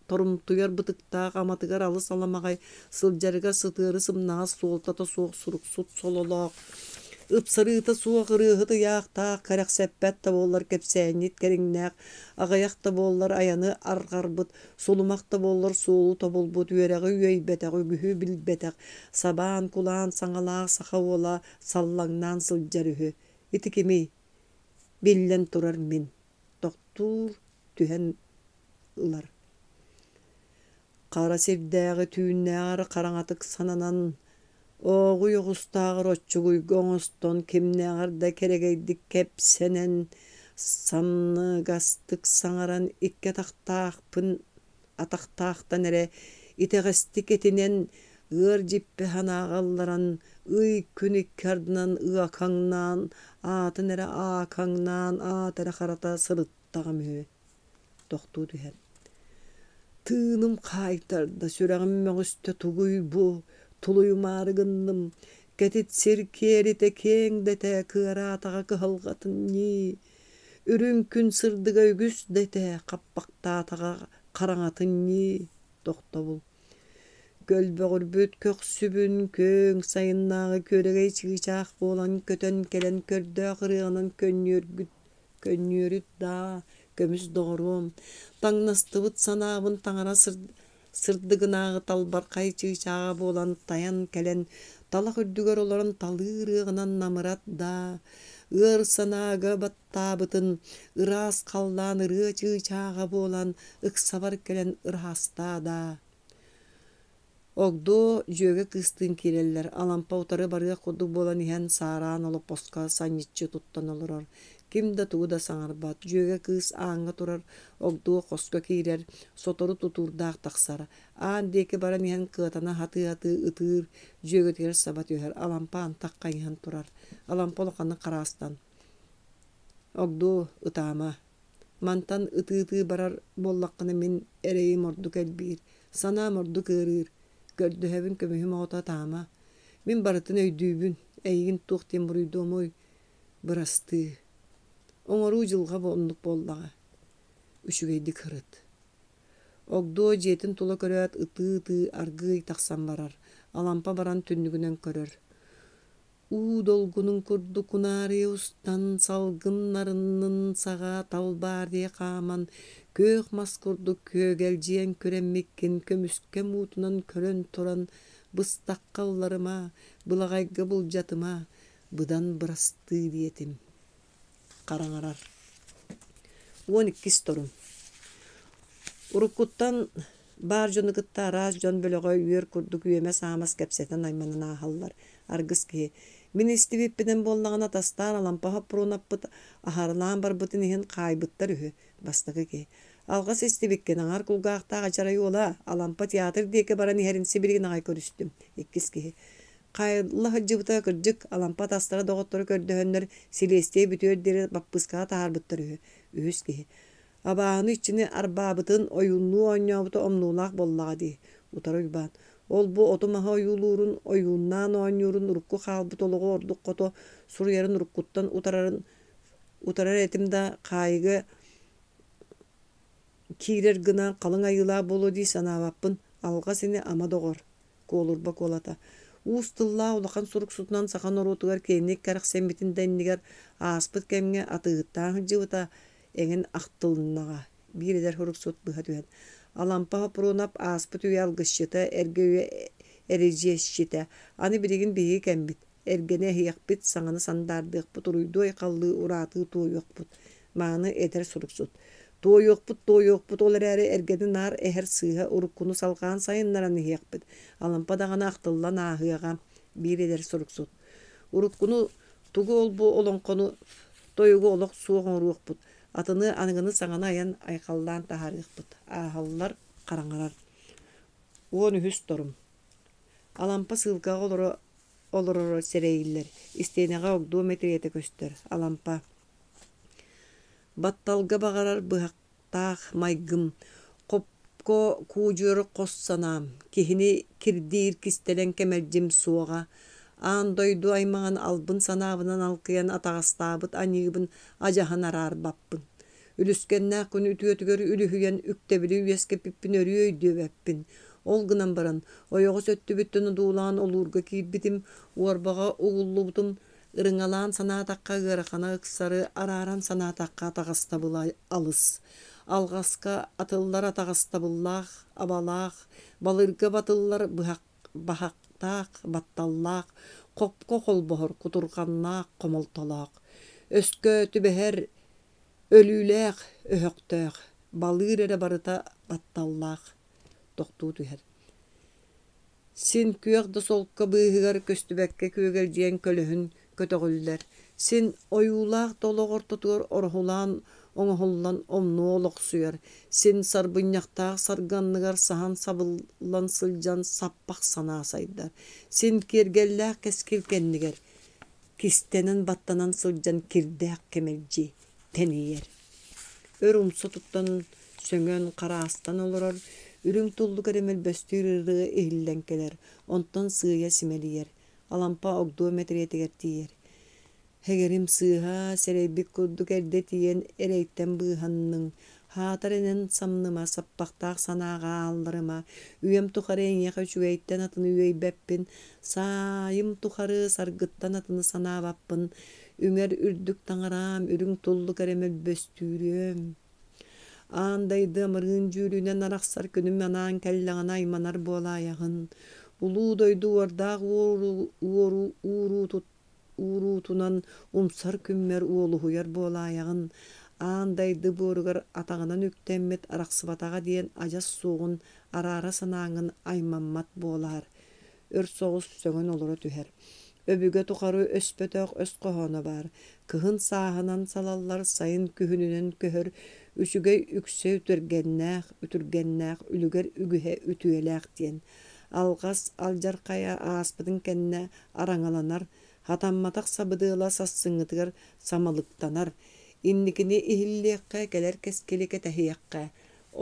S1: торумтуйар бытыктаах аматыгар алыс аламаҕай, сылдьарыгар сытыары сымнаҕас суолтата суох суруксут сололоох, ыпсарыыта суох ырыаһыт ыйаахтаах, кэрэхсэппэт да буоллар кэпсээнньит кэриҥнээх, аҕыйах да буоллар айаны арҕарбыт, сулумах да буоллар суолу тобулбут, үөрэҕи үөйбэтэх, үгүһү билбэтэх, сабаан-кулаан саҥалаах саха уола саллаҥнаан сылдьар үһү. Ити кимий? Биллэн турар мин. Тохтуур, түһэн ылар. Хара сирдээҕи түүннээҕэр хараҥатык сананан, ооҕуй оҕустааҕар оччугуйга оҥостон, кимнээҕэр да кэрэгэйдик кэпсэнэн, самныгастык саҥаран икки атахтаахпын атахтаахтан эрэ итэҕэстик этинэн, ыар дьиппэ санааҕа ылларан, ый күн икки ардынан ыакаҥнаан, аатын эрэ аакаҥнаан, аат эрэ харата сырыттаҕым үһү Тохтуу түһэн: «Тыыным хаайтарда, сүрэҕим мөҕүстэ тугуй бу, тулуйумаары гынным, кэтит сир киэлитэ киэҥ дэтэ кыараатаҕа кыһалҕатын ньии. Үрүҥ күн сырдыга үгүс да этэ, хаппахтаатаҕа хараҥатын ньии, тохтобул. Көлбөҕүрбүт көхсүбүн күөҥ сайыннааҕы күөрэгэй чыычаах буолан көтөн кэлэн көрдөөх ырыаҕынан көнньүөргүт көнньүөрүт даа, көмүс доҕоруом, таҥнастыбыт санаабын таҥара сырдыгынааҕы талбархай чыычааҕа буолан тайан кэлэн талах үрдүгэр олорон талыы ырыаҕынан намырат даа, ыар санаага баттаабытын ыраас халлаан ырыа чыычааҕа буолан ыксабар кэлэн ыраастаа даа. Огдоо дьүөгэ кыыстыын киирэллэр, Алампа утары барыах курдук буолан иһэн саараан олоппоско санньыччы туттан олорор. Ким да тугу да саҥарбат. Дьүөгэ кыыс ааҥҥа турар, Огдоо хоско киирэр, сотору тутуурдаах тахсар. Аан диэки баран иһэн кыатана сатыы-сатыы ытыыр, дьүөгэтигэр саба түһэр. Алампа антах хайыһан турар. Алампа улаханнык хараастан: «Огдоо, ытаама. Мантан ытыы-ытыы барар буоллаххына мин эрэйим ордук элбиир, санаам ордук ыарыыр, көрдөһөбүн көмүһүм оҕото ытаама. Мин барытын өйдүүбүн, эйигин туох диэн буруйдуомуй, бырастыы. Оҥоруу дьылҕа оннук буоллаҕа. Үчүгэйдик ырыт. Огдуо дьиэтин тула көрөөт ытыы-ытыы аргыый тахсан барар, Алампа баран түннүгүнэн көрөр. Уу долгунун курдук унаарыйа устан, салгын нарыннын саҕа талбаарыйа хааман, күөх мас курдук күөгэлдьийэн күрэммиккин көмүскэ муутунан көрөн туран, быстахха ылларыма, былаҕайга былдьатыма, быдан бырастыы диэтим. Хараҥарар. 12 торум. Уруккуттан баар дьону кытта араас дьон бөлөҕө үөр курдук үөмэ-саамас кэпсэтэн айманан ааһаллар. Аргыс киһи «Мин истибиппинэн буоллаҕына тастаан Алампа Хоппуруонаппыт аһарылаан барбытын иһин хаайбыттар үһү» бастакы киһи. «Алҕас истибиккин, аҥаар кулгаахтаах адьарай уола Алампа театр диэки баран иһэрин сибилигин аҕай көрүстүм» иккис киһи. Хайылла сылдьыбыта кырдьык, Алампа атастара доҕотторо көрдөһөннөр силиэстийэ бүтүөр диэри баппыыскаҕа таһаарбыттар үһү. Үһүс киһи. Абааһыны иччини арбаабытын, ойууннуу оонньообута омнуолаах буоллаҕа дии, утары Уйбаан. Ол-бу оту-маһы ойуулуурун, ойууннаан оонньуурун урукку хаалбыт олоҕу ордук хото суруйарын уруккуттан утарарын утарар этим да, хаайыыга киирэр гына халыҥ айыылаах буолуо дии санаабаппын, алҕас ини ама доҕор Куолурба куолата. Уус тыллаах улахан суруксутунан саха норуотугар киэҥник кэрэхсэммитин да иннигэр ааспыт кэмҥэ атыыһыттаан сылдьыбыта эҥин ахтылыннаҕа. Биир эдэр суруксут быһа түһэн Алампа Хоппуруонап ааспыт үйэ алгысчыта, эргэ үйэ эридьиэсчитэ. Аны билигин биһиги кэммит. Эргэни эһиэхпит, саҥаны сандаардыахпыт, уруйдуу-айхаллыы, ураатыы туойуохпут. Мааны эдэр суруксут. Туойуохпут, туойуохпут, ол эрээри эргэни наар эһэр сыыһа уруккуну салҕаан сайыннаран иһиэхпит. Алампа даҕаны ахтыллан ааһыаҕа, биир эдэр суруксут. Уруккуну тугу ол-бу олоҥхону, тойугу олох суох оҥоруохпут, атыны аныгыны саҥаны айан айхаллаан таһаарыахпыт. Ааһаллар, хараҥарар. 13 торум. Алампа сыылкаҕа олоро олороро сэрэйиллэр, истиэнэҕэ огдуо мэтириэтэ көстөр, Алампа Батталга баҕарар быһахтаах майгым, хопко куудьуйар хос санаам, киһини кирдиир кистэлэҥ кэмэлдьим суоҕа, аан дойду аймаҕын албын санаабынан алкыйан атаҕастаабыт аньыыбын адьаһын араарбаппын. Үлүскэннээх күн үтүөтүгэр үлүһүйэн үктэбили үөскэппиппин өрүү өйдүөбэппин. Ол гынан баран, ойоҕос өттүбүттэн одуулаан олуурга киирбитим, уорбаҕа угуллубутум, ырыҥалаан санаатахха ыарахана ыксары, арааран санаатахха атаҕастабыла алыс. Алҕаска атыллар атаҕастабыллаах, абалаах, балыырга батыллар быһах баһахтаах, батталлаах, хопко холбоһор кутурҕаннаах, хомолтолоох. Өскө түбэһэр Өлүүлээх, өһөхтөөх, балыыр эрэ барыта батталлаах, тохтуу түһэр. Син күөх да солко быыһыгар көстүбэккэ күөгэлдьийэн көлөһүн көтөҕүллэр, син ойуулаах да олох ортотугар ороһулаан оҥоһуллан омнуо олохсуйар, син сарбынньахтаах саргы анныгар саһан сабыллан сылдьан саппах санаа сайдар, син киэргэллээх кэскил кэннигэр кистэнэн баттанан сылдьан кирдээх кэмэлдьи тэнийэр. Өр умса туттан сөҥөн, хараастан олорор, үрүҥ туллук эрэ мөлбөстүүр ырыа иһиллэн кэлэр, онтон сыыйа симэлийэр, Алампа огдуо мэтириэтигэр тиийэр. Эгэрим сыыһа, сэрэйбит курдук эрдэ тиийэн эрэйтэн быыһанныҥ. Һаатар энэн самныма, саппахтаах санааҕа аалларыма. Үйэм тухары эйиэхэ үчүгэйтэн атыны үөйбэппин, саайым тухары саргыттан атыны санаабаппын. Үҥэр үрдүк таҥараам, үрүҥ туллук эрэ мөлбөстүүрүөм. Аан дайды амырыын дьүүлүнэн арахсар күнүм анаан кэллэҕинэ айманар буолаайаҕын. Улуу дойду уордаах ууруутуттан ууруутунан умсар күммэр уолуһуйар буолаайаҕын, аан дайды буоругар атаҕынан үктэммит арахсыбатаҕа диэн адьас суоҕун араара санааҥҥын аймаммат буолаар. Өр соҕус сөҥөн олоро түһэр. Өбүгэ тухары өспөтөх өс хоһооно баар: кыһын сааһынан салаллар, сайын күһүнүнэн көһөр, үчүгэй үксэ үтүргэннээх, үтүргэннээх, үлүгэр үгүһэ үтүөлээх диэн. Алҕас алдьархайа ааспытын кэннэ араҥаланар, хатамматах сабыдыала сарсыҥҥытыгар самалыктанар, инникини иһиллиэххэ, кэлэр кэскили кэтэһиэххэ,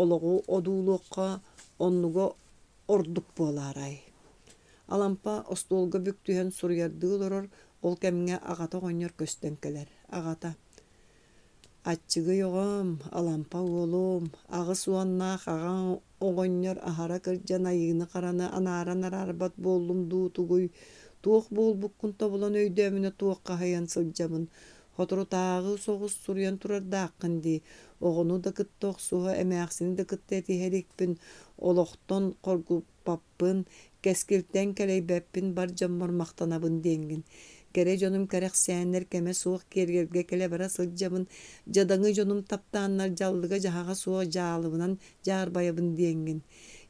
S1: олоҕу одуулуохха, оннуга ордук буолаарай. Алампа остуолга бүк түһэн суруйардыы олорор, ол кэмҥэ аҕата оҕонньор көстөн кэлэр. Аҕата: Аччыгый оҕом, Алампа уолум, 80-наах аҕаҥ оҕонньор аһара кырдьан айыыны-хараны анааран араарбат буоллум дуу тугуй, туох буолбуккун тобулан өйдөөмүнэ туоххаһыйан сылдьабын, соторутааҕы соҕус суруйан турардааххын дии, оҕону да кытта охсуһа, эмээхсини да кытта этиһэ иликпин, олохтон хоргуппаппын, кэскилтэн кэлэйбэппин бар дьоммор махтанабын диэҥҥин. Кэрэ дьонум кэрэхсээннэр кэмэ суох киэргэлгэ кэлэ-бара сылдьабын, дьадаҥы дьонум таптааннар дьаллыга-дьаһаҕа суох дьаалыбынан дьаарбайабын диэҥҥин.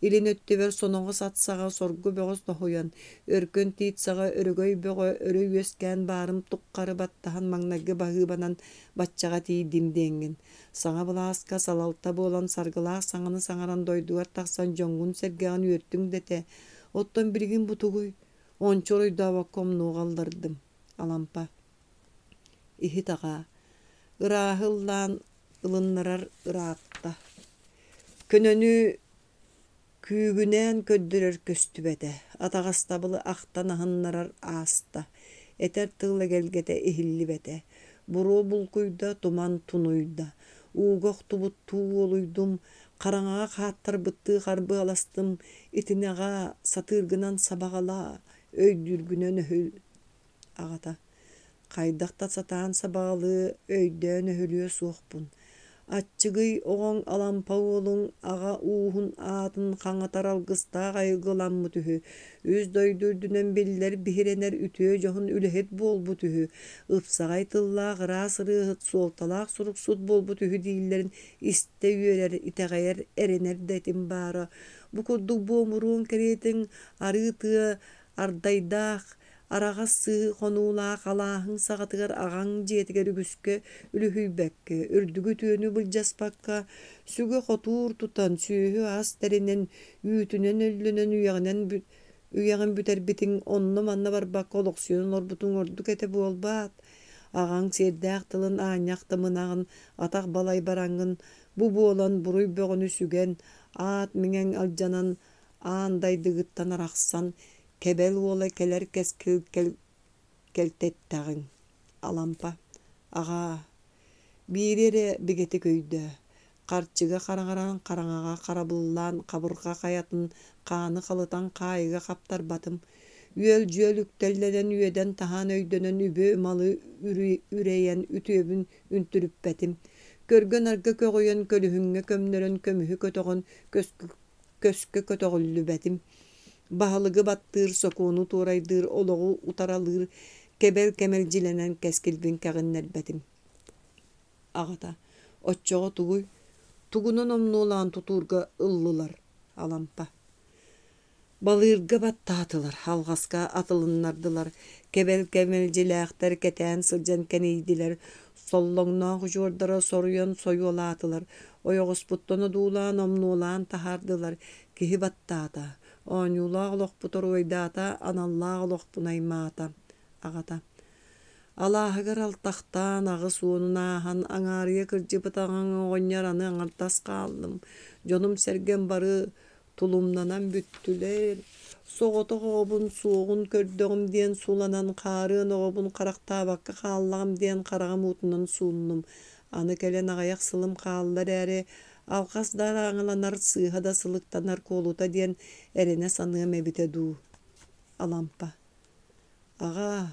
S1: Илин өттүбэр соноҕос ат саҕа соргу бөҕө тоһуйан, өркөн тиит саҕа өрөгөй бөҕө өрө үөскээн баарым туххары баттаһан маҥнайгы баһыыбанан баччаҕа тиийдим диэҥҥин. Саҥа былааска салалта буолан саргылаах саҥаны саҥаран дойдугар тахсан дьоҥҥун-сэргэҕин үөртүҥ да этэ. Оттон билигин бу тугуй? Ончу оройдообокко омнуоҕа ыллардым. Алампа. Иһит аҕаа, ырааһы ыллаан ылыннарар ыраатта. Көнөнү Күүгүнээн көрдөрөр көстүбэтэ, атаҕастабылы ахтан аһыннарар ааста, этэр тыл эгэлгэтэ иһиллибэтэ, буруо булкуйда, туман тунуйда, ууга охтубуттуу уолуйдум, хараҥаҕа хааттарбыттыы харбыаластым, итини аҕаа, сатыыргынан сабаҕалаа, өйдүүргүнэн өһүл Аҕата: «Хайдах да сатаан сабаҕалыы, өйдөөн өһүлүө суохпун. Аччыгый оҕоҥ Алампа уолуҥ аҕа ууһун аатын хаҥатар алгыстаах айылгыламмыт үһү, үс дойду үрдүнэн биллэр биһирэнэр үтүө дьоһун үлэһит буолбут үһү, ыпсаҕай тыллаах ыраас ырыаһыт, суолталаах суруксут буолбут үһү дииллэрин истэ үөрэр, итэҕэйэр, эрэнэр да этим баара. Бу курдук буомуруон кэриэтиҥ арыы тыа ардайдаах араҕас сыһыы хонуулаах алааһыҥ саҕатыгар аҕаҥ дьиэтигэр үгүскэ үлүһүйбэккэ, үрдүгү үтүөнү былдьаспакка, сүгэ-хотуур тутан, сүөһү-ас тэринэн, үүтүнэн өллөнөн үйэҕинэн үйэҕин бүтэрбитиҥ онно-манна барбакка олохсуйан олорбутуҥ ордук этэ буолбаат? Аҕаҥ сиэрдээх тылын аанньах тымынаҕын атах балай бараҥҥын бу буолан буруй бөҕөнү сүгэн, аат миҥэҥ алдьанан, аан дайдыгыттан арахсан, Кэбэл уола кэлэр кэскил кэлтэттэҕиҥ, Алампа, аҕаа, биири эрэ бигэтик өйдөө, харчыга хараҥаран хараҥаҕа харабыллаан хабырҕа хайатын хааны халытан хаайыга хаптарбатым, үөл-дьүөл үктэллэнэн үөдэн-таһаан өйдөнөн үбү-малы үрэйэн үтүөбүн үнтүрүппэтим, көргө-нарга көҕүйэн көлүһүҥҥэ көмнөрөн көмүһү көтөҕөн көскө көтөҕүллүбэтим, баһылыгы баттыыр, сокуону туорайдыыр, олоҕу утаралыыр кэбэл кэмэлдьилэнэн кэскилбин кэҕиннэрбэтим. Аҕата: «Оччоҕо тугуй, тугунан омнуолаан тутуурга ыллылар?» Алампа: Балыырга баттаатылар, алҕаска атылыннардылар, кэбэл кэмэлдьилээхтэр кэтээн сылдьан кэнийдилэр, соллоҥноох удьуордара соруйан сойуолаатылар, ойоҕоспуттан одуулаан омнуолаан таһаардылар, киһи баттаата, оонньуулаах олохпут оруойдаата, аналлаах олохпун аймаата. Аҕата Алааһыгар алтахтаан, 80-ун ааһан, аҥаарыйа кырдьыбыт аҕаҥ оҕонньор аны аҥардас хааллым, дьонум-сэргэм бары тулумнанан бүттүлэр, Соҕотох оҕобун суоҕун көрдөҕүм диэн суланан, хаарыан оҕобун харахтаабакка хааллаҕым диэн хараҕым уутунан сууннум. Аны кэлэн аҕыйах сылым хаалла эрээри, алҕас да араҥаланар, сыыһа да сылыктанар куолута диэн эрэнэ саныам эбитэ дуу. Алампа. Аҕаа,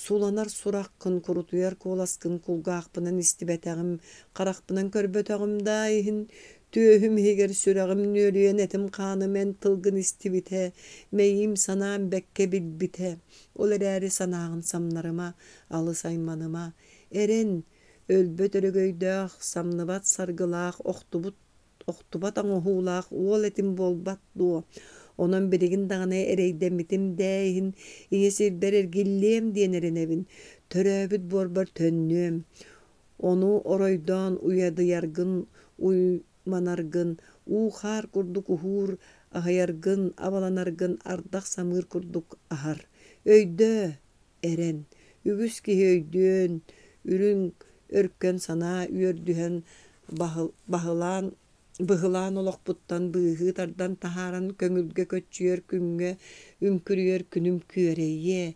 S1: Суланар сураххын, курутуйар куоласкын кулгаахпынан истибэтэҕим, харахпынан көрбөтөҕүм да иһин, түөһүм иһигэр сүрэҕим нүөлүйэн этим-хааным эн тылгын истибитэ, мэйиим-санаам бэккэ билбитэ. Ол эрээри санааҕын самнарыма, алыс айманыма. Эрэн, өлбөт өрөгөйдөөх, самныбат саргылаах, охтубут охтубат оҥоһуулаах уол этим буолбат дуо? Онон билигин даҕаны эрэйдэммитим дээ иһин ийэ сирбэр эргиллиэм диэн эрэнэбин, төрөөбүт буорбар төннүөм. Ону оройдоон уйадыйаргын, уйманаргын, уу-хаар курдук уһуур, аһыйаргын, абаланаргын ардах-самыыр курдук аһар. Өйдөө, эрэн. Үгүс киһи өйдүөн, үрүҥ өркөн санаа үөрдүһэн баһылаан быһылаан олохпуттан быыһыы тардан таһааран көҥүлгэ көччүйэр күҥҥэ үҥкүрүйэр күнүм күөрэйиэ.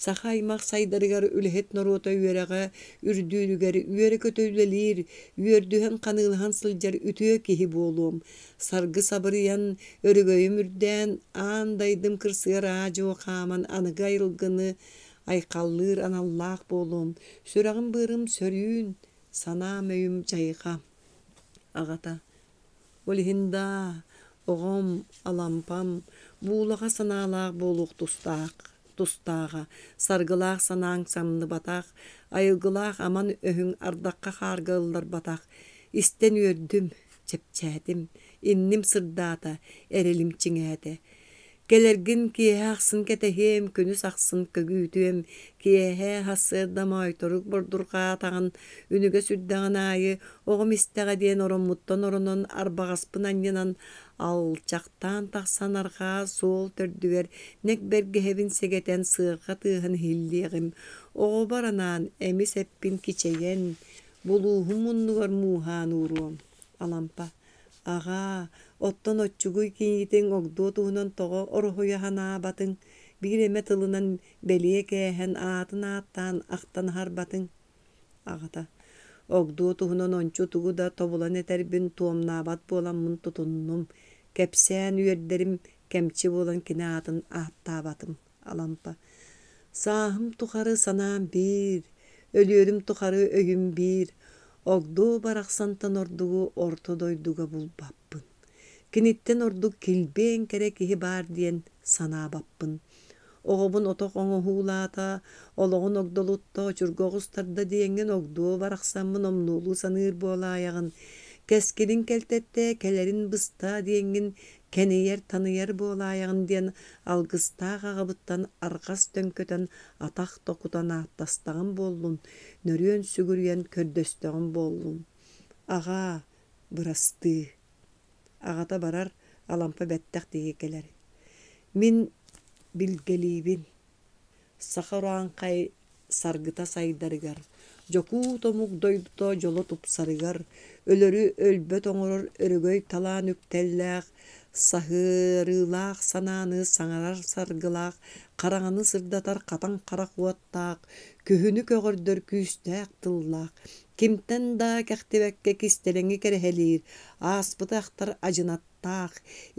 S1: Саха аймах сайдарыгар үлэһит норуота үөрэҕэ үрдүүрүгэр үөрэ-көтө үлэлиир, үөрдүһэн ханыылаһан сылдьар үтүө киһи буолуом. Саргы сабырыйан, өрөгөйүм үрдээн, аан дайдым кырсыгар аа-дьуо хааман аныгы айылгыны айхаллыыр аналлаах буолуом, сүрэҕим-быарым сөрүүн, санаам өйүм дьайҕа. Аҕата Ол иһин даа, оҕом, Алампам, буулаҕа санаалаах буолуох тустаах, тустааҕа, саргылаах санааҥ самныбатах, айылгылаах аман өһүҥ ардахха-хаарга ылларбатах, истэн үөрдүм, чэпчээтим, инним сырдаата, эрэлим чиҥээтэ. Кэлэргин киэһэ ахсын кэтэһиэм, күнүс ахсын көгүүтүөм, киэһэ сарсыарда моойторук бордурҕаатаҕын, үнүгэ сүрдэҕин аайы оҕом истэҕэ диэн ороммуттан оронон арбаҕаспын анньынан алчахтаан тахсан арҕаа суол төрдүгэр нэк бэргэһэбин сэгэтэн сыарҕа тыаһын иһиллиэҕим, оҕобор анаан эмис эппин кичэйэн, булууһум муннугар мууһаан ууруом. Алампа Аҕаа, оттон оччугуй кийиитиҥ огдуо туһунан тоҕо ороһуйа санаабатыҥ, биир эмэ тылынан бэлиэ кээһэн аатын ааттаан ахтан аһарбатыҥ? Аҕата Огдуо туһунан ончу тугу да тобулан этэрбин туомнаабат буоламмын тутуннум, кэпсээн үөрдэрим кэмчи буолан кини аатын ааттаабатым. Алампа Сааһым тухары санаам биир, өлүөрүм тухары өйүм биир, огдуо барахсантан ордугу орто дойдуга булбаппын. Киниттэн ордук килбиэн кэрэ киһи баар диэн санаабаппын. Оҕобун отох оҥоһуулаата, олоҕун огдолутта, очурга оҕустарда диэҥҥин огдуо барахсаммын омнуолуу саныыр буолаайаҕын, кэскилин кэлтэттэ, кэлэрин быста диэҥҥин кэнийэр-таныйар буолаайаҕын диэн алгыстаах аҕабыттан арҕас төҥкөтөн атах токутан ааттастаҕым буоллун, нөрүөн сүгүрүйэн көрдөстөҕүм буоллун. Аҕаа, бырастыы. Аҕата барар, Алампа бэттэх диэки кэлэр. Мин билгэлиибин Саха урааҥхай саргыта сайдарыгар, дьокуут омук дойдута дьоло тупсарыгар, өлөрү өлбөт оҥорор өрөгөй талаан үктэллээх, саһыарыылаах санааны саҥарар саргылаах, хараҥаны сырдатар хатан харах уоттаах, күһүнү көҕөрдөр күүстээх тыллаах, кимтэн да кэхтибэккэ кистэлэҥи кэрэһэлиир, ааспыты ахтар адьынат таах,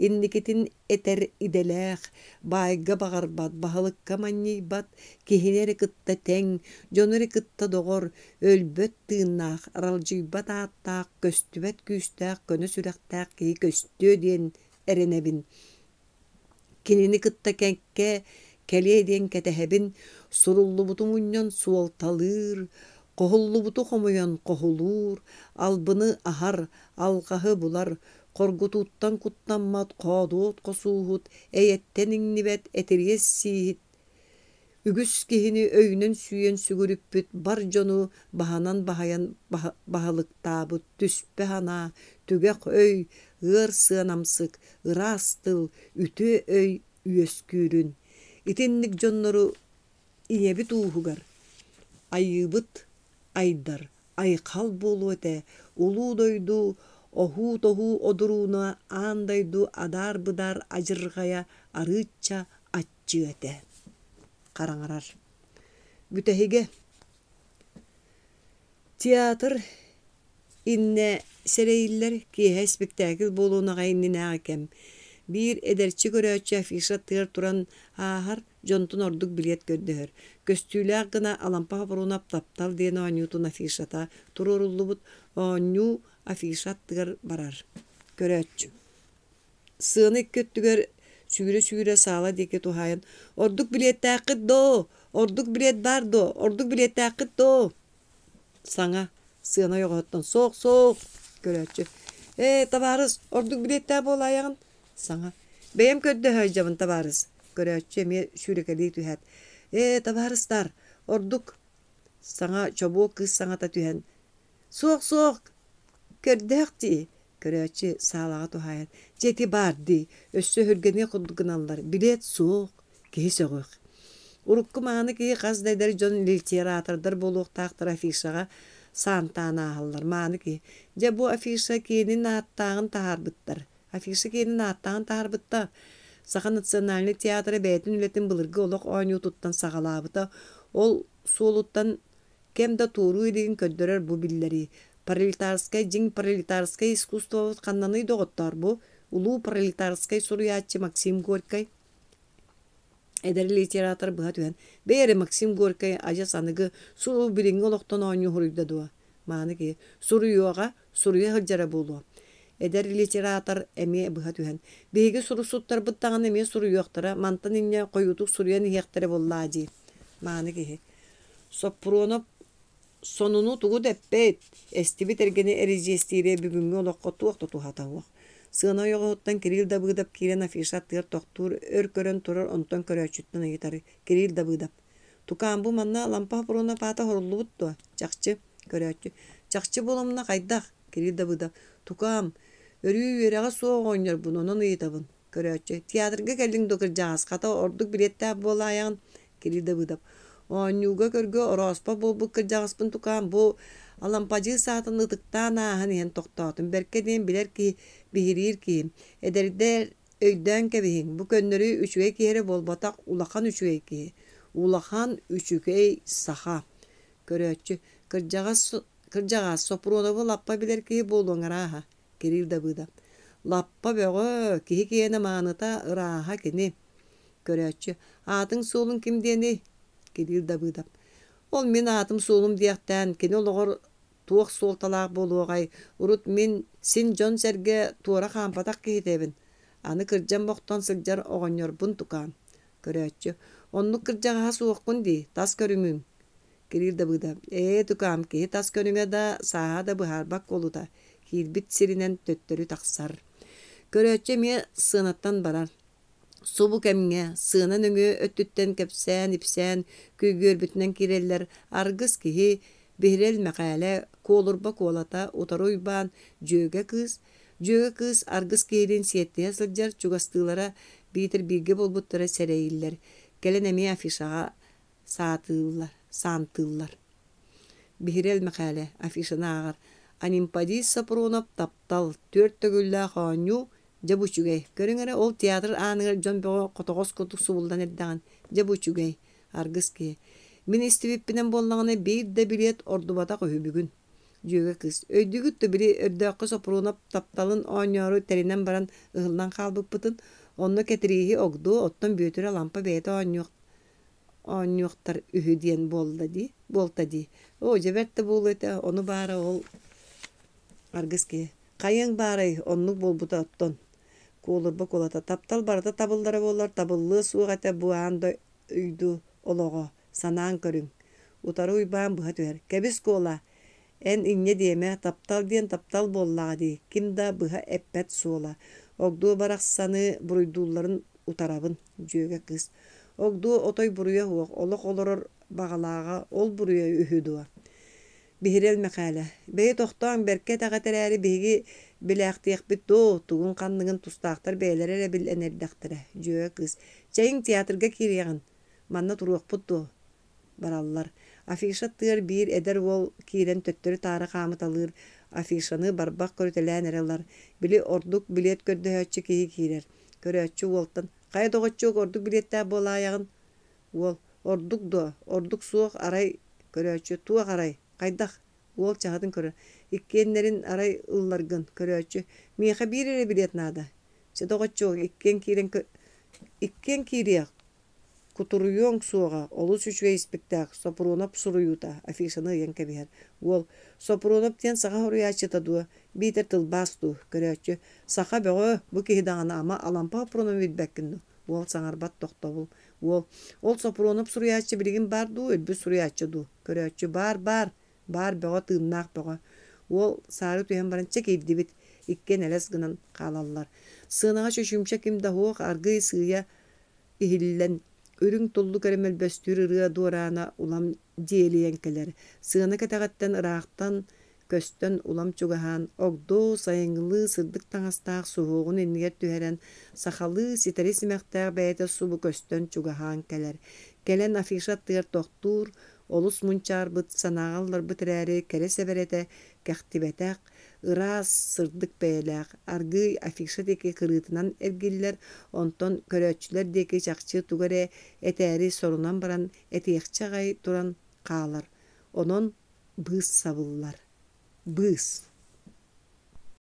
S1: инникитин этэр идэлээх, баайга баҕарбат, баһылыкка манньыйбат, киһини эрэ кытта тэҥ, дьону эрэ кытта доҕор, өлбөт тыыннаах, аралдьыйбат ааттаах, көстүбэт күүстээх, көнө сүрэхтээх киһи көстүө диэн эрэнэбин. Кинини кытта кэккэ кэлиэ диэн кэтэһэбин, суруллубуту мунньан суолталыыр, хоһуллубуту хомуйан хоһулуур, албыны аһар, алҕаһы булар, хоргутууттан куттаммат хоодуот хосууһут, эйэттэн иҥнибэт этириэс сииһит Үгүс киһини өйүнэн сүүйэн сүгүрүппүт бар дьону баһынан баһыйан баһылыктаабыт түспэ санаа, түгэх өй, ыар сыанамсык, ыраас тыл, үтүө өй үөскүүрүн. Итинник дьоннору ийэбит ууһугар айыыбыт айдар, айхал буолуо этэ, улуу дойду оһуу-тоһуу одурууна аан дойду адаар-быдаар адьырҕайа арыычча аччыа этэ. Хараҥарар. Бүтэһигэ. Театр иннэ сэрэйиллэр киэһэ испиктээкил буолуон аҕай иннинээҕи кэм. Биир эдэрчи көрөөччү афиша аттыгар туран ааһар, дьонтон ордук билиэт көрдөһөр. Көстүүлээх гына Алампа Хопуруунап «Таптал» диэн оонньуутун афишата туруоруллубут оонньуу афиша аттыгар барар. Көрөөччү Сыана икки өттүгэр сүүрэ-сүүрэ саала диэки туһаайан «Ордук билиэттээххит доо? Ордук билиэт баар дуо? Ордук билиэттээххит доо?» Саҥа, сыана ойоҕоһуттан «Суох, суох!» Көрөөччү «Ээ, табаарыс, ордук билиэттээх буолаайаҕын?» Саҥа «Бэйэм көрдөһө сылдьабын, табаарыс!» Көрөөччү эмиэ сүүрэкэлии түһээт «Ээ, табаарыстаар, ордук!» Саҥа чобуо кыыс саҥата түһэн «Суох, суох, көрдөөх дии!» Көрөөччү саалаҕа туһаайан «Дьэ ити баар дии, өссө өһүргэниэх курдук гыналлар, билиэт суох, киһи сөҕүөх». Урукку мааны киһи хас да эдэр дьон литератордар буолуохтаахтара афишаҕа саантаан ааһаллар. Мааны киһи «Дьэ бу афиша киэнин ааттааҕын таһаарбыттар, афиша киэнин ааттааҕын таһаарбыттар. Саха национальнай театра бэйэтин үлэтин былыргы олох оонньуутуттан саҕалаабыта, ол суолуттан Кэм да туоруу илигин көрдөрөр бу биллэрии. Пролетарскай дьиҥ пролетарскай искусствобыт ханнаный доҕоттоор бу? Улуу пролетарскай суруйааччы Максим Горькай эдэр литератор быһа түһэн, бэйэ эрэ Максим Горькай адьас аныгы суу билиҥҥи олохтон оонньуу суруйда дуо? Мааны киһи суруйуоҕа, суруйа сылдьара буолуо. Эдэр литератор эмиэ быһа түһэн, биһиги суруксуттарбыт даҕаны эмиэ суруйуохтара, мантан инньэ хойуутук суруйан иһиэхтэрэ буоллаа дии. Мааны киһи Соппуруонап сонуну тугу да эппэт, эстибит эргэни эридьиэстиирэ бүгүҥҥү олоххо туох да туһата суох. Сыана ойоҕоһуттан Кирилл Дабыдап киирэн афиша аттыгар тохтуур, өр көрөн турар, онтон көрөөччүттэн ыйытар: «Кирилл Дабыдап, тукаам бу манна Алампа Соппуруонап аата оһоруллубут дуо? Чахчы?» Көрөөччү: «Чахчы буолумна хайдах?» Кирилл Дабыдап: «Тукаам, өрүү үөрэҕэ суох оҕонньорбун, онон ыйытабын. Көрөөччү: «Театрга кэллиҥ дуо кырдьаҕас, хата ордук билиэттээх буолаайаҕын?» Кирилл Давыдов: «Оонньууга-көргө орооспот буолбут кырдьаҕаспын тукаам бу Алампадьыыс аатын ытыктаан ааһан иһэн тохтоотум. Бэркэ диэн билэр киһи, биһириир киһим. Эдэрдэр өйдөөн кэбиһиҥ, бу көннөрү үчүгэй киһи эрэ буолбатах, улахан үчүгэй киһи. Улахан үчүгэй саха». Көрөөччү: «Кырдьаҕас, кырдьаҕас, Соппуруонабы лаппа билэр киһи буолуоҥ арааһа». Кирилл Давыдов: Лаппа бөҕө, киһи киэнэ мааныта, ырааһа кини. Көрөөччү: Аатыҥ-суолуҥ ким диэний? Кирилл Давыдов: Ол мин аатым-суолум диэхтээн, кини олоҕор туох суолталаах буолуоҕай, урут мин син дьон-сэргэ туора хаампатах киһитэбин. Аны кырдьан-бохтон сылдьар оҕонньорбун тукаам. Көрөөччү: Оннук кырдьаҕаһа суоххун дии, тас көрүҥүҥ. Кирилл Давыдов: Ээ, тукаам, киһи тас көрүҥэ да, сааһа да быһаарбат куолута, киирбит сиринэн төттөрү тахсар. Көрөөччү эмиэ сыанаттан барар. Субу кэмҥэ сыана нөҥүө өттүттэн кэпсээн-ипсээн күйгүөрбүтүнэн киирэллэр аргыс киһи, Биһирэл Мэхээлэ, Куолурба Куолата, Утары Уйбаан, Дьүөгэ кыыс, Дьүөгэ кыыс аргыс киһилиин сиэттиһэ сылдьар чугастыылара биитэр бииргэ буолбуттара сэрэйиллэр. Кэлэн эмиэ афишаҕа саатыыллар, саантыыллар. Биһирэл Мэхээлэ афишаны ааҕар: «Анимпадист Сопрунов таптал, түөрт төгүллээх оонньуу, дьэ бу үчүгэй. Көрүҥ эрэ, ол театр ааныгар дьон бөҕө хотоҕос курдук субуллан эрдэҕин, дьэ бу үчүгэй, аргыс киһи. Мин истибиппинэн буоллаҕына, биир да билиэт ордубатах үһү бүгүн». Дьүөгэ кыыс: «Өйдүүгүт да били өрдөөххө Сопрунов тапталын оонньоору тэринэн баран ыһыллан хаалбыппытын, онно Кэтирииһи Огдуо, оттон Бүөтүрэ Алампа бэйэтэ оонньуох оонньуохтар үһү диэн буолла дии, буолта дии. Оо, дьэ бэрт да буолуо этэ, ону баара ол аргыс киһи. Хайыаҥ баарай, оннук буолбута оттон. Куолурба куолата таптал барыта табыллара буоллар табыллыа суох этэ бу аан дойду олоҕо, санаан көрүҥ. Утары Уйбаан быһа түһэр. Кэбис Куола, Эн инньэ диэмэ, таптал диэн таптал буоллаҕа дии, ким да быһа эппэт суола. Огдуо барахсаны буруйдуулларын утарабын, дьүөгэ кыыс. Огдуо отой буруйа суох, олох олорор баҕалааҕа ол буруйа үһү дуо? Биһирэл Мэхээлэ, бэйи тохтооҥ, бэркэ этэҕит эрээри биһиги билээхтиэхпит дуо, тугун-ханныгын тустаахтар бэйэлэрэ эрэ билэн эрдэхтэрэ, дьүөгэ кыыс. Чэйиҥ театрга киириэҕин, манна туруохпут дуо? бараллар. Афиша аттыгар биир эдэр уол киирэн төттөрү-таары хаамыталыыр, афишаны барбах көрүтэлээн эрэ ылар. Били ордук билиэт көрдөһөөччү киһи киирэр. Көрөөччү уолтан «Хайа доҕоччуок, ордук билиэттээх буолаайаҕын?» Уол «Ордук дуо? Ордук суох, арай...» Көрөөччү «Туох арай? Хайдах?» Уол чаһытын көрөр «Иккиэннэрин арай ылларгын?» Көрөөччү «Миэхэ биир эрэ билиэт наада». «Чэ, доҕоччуок, иккиэн киирэн иккиэн киириэх, кутуруйуоҥ суоҕа, олус үчүгэй испиктээк, Соппуруонап суруйуута», афишаны ыйан кэбиһэр. Уол «Соппуруонап диэн саха суруйааччыта дуо, биитэр тылбаас дуу?» Көрөөччү «Саха бөҕө, бу киһи даҕаны ама Алампа Соппуруонабы билбэккин дуу?» Уол саҥарбат тохтобул. Уол «Ол Соппуруонап суруйааччы билигин баар дуу, өлбүт суруйааччы дуу?» Көрөөччү «Баар-баар, баар бөҕө, тыыннаах бөҕө». Уол саары түһэн баран чэ киирдибит, иккиэн элэс гынан хаалаллар. Сыанаҕа чочумча ким да суох, аргыый сыыйа иһиллэн, үрүҥ туллук эрэ мөлбөстүүр ырыа дуораана улам диэлийэн кэлэр. Сыана кэтэҕиттэн ыраахтан көстөн улам чугаһаан, огдоо сайыҥҥылыы сырдык таҥастаах суһуоҕун иннигэр түһэрэн, сахалыы ситэри симэхтээх бэйэтэ субу көстөн чугаһаан кэлэр. Кэлэн афиша аттыгар тохтуур, олус мунчаарбыт, санааҕа ылларбыт эрээри кэрэ сэбэрэтэ кэхтибэтэх, ыраас, сырдык бэйэлээх, аргыый афиша диэки кырыытынан эргиллэр, онтон көрөөччүлэр диэки чахчы тугу эрэ этээри сорунан баран этиэхчэ аҕай туран хаалар, онон быыс сабыллар. Быыс.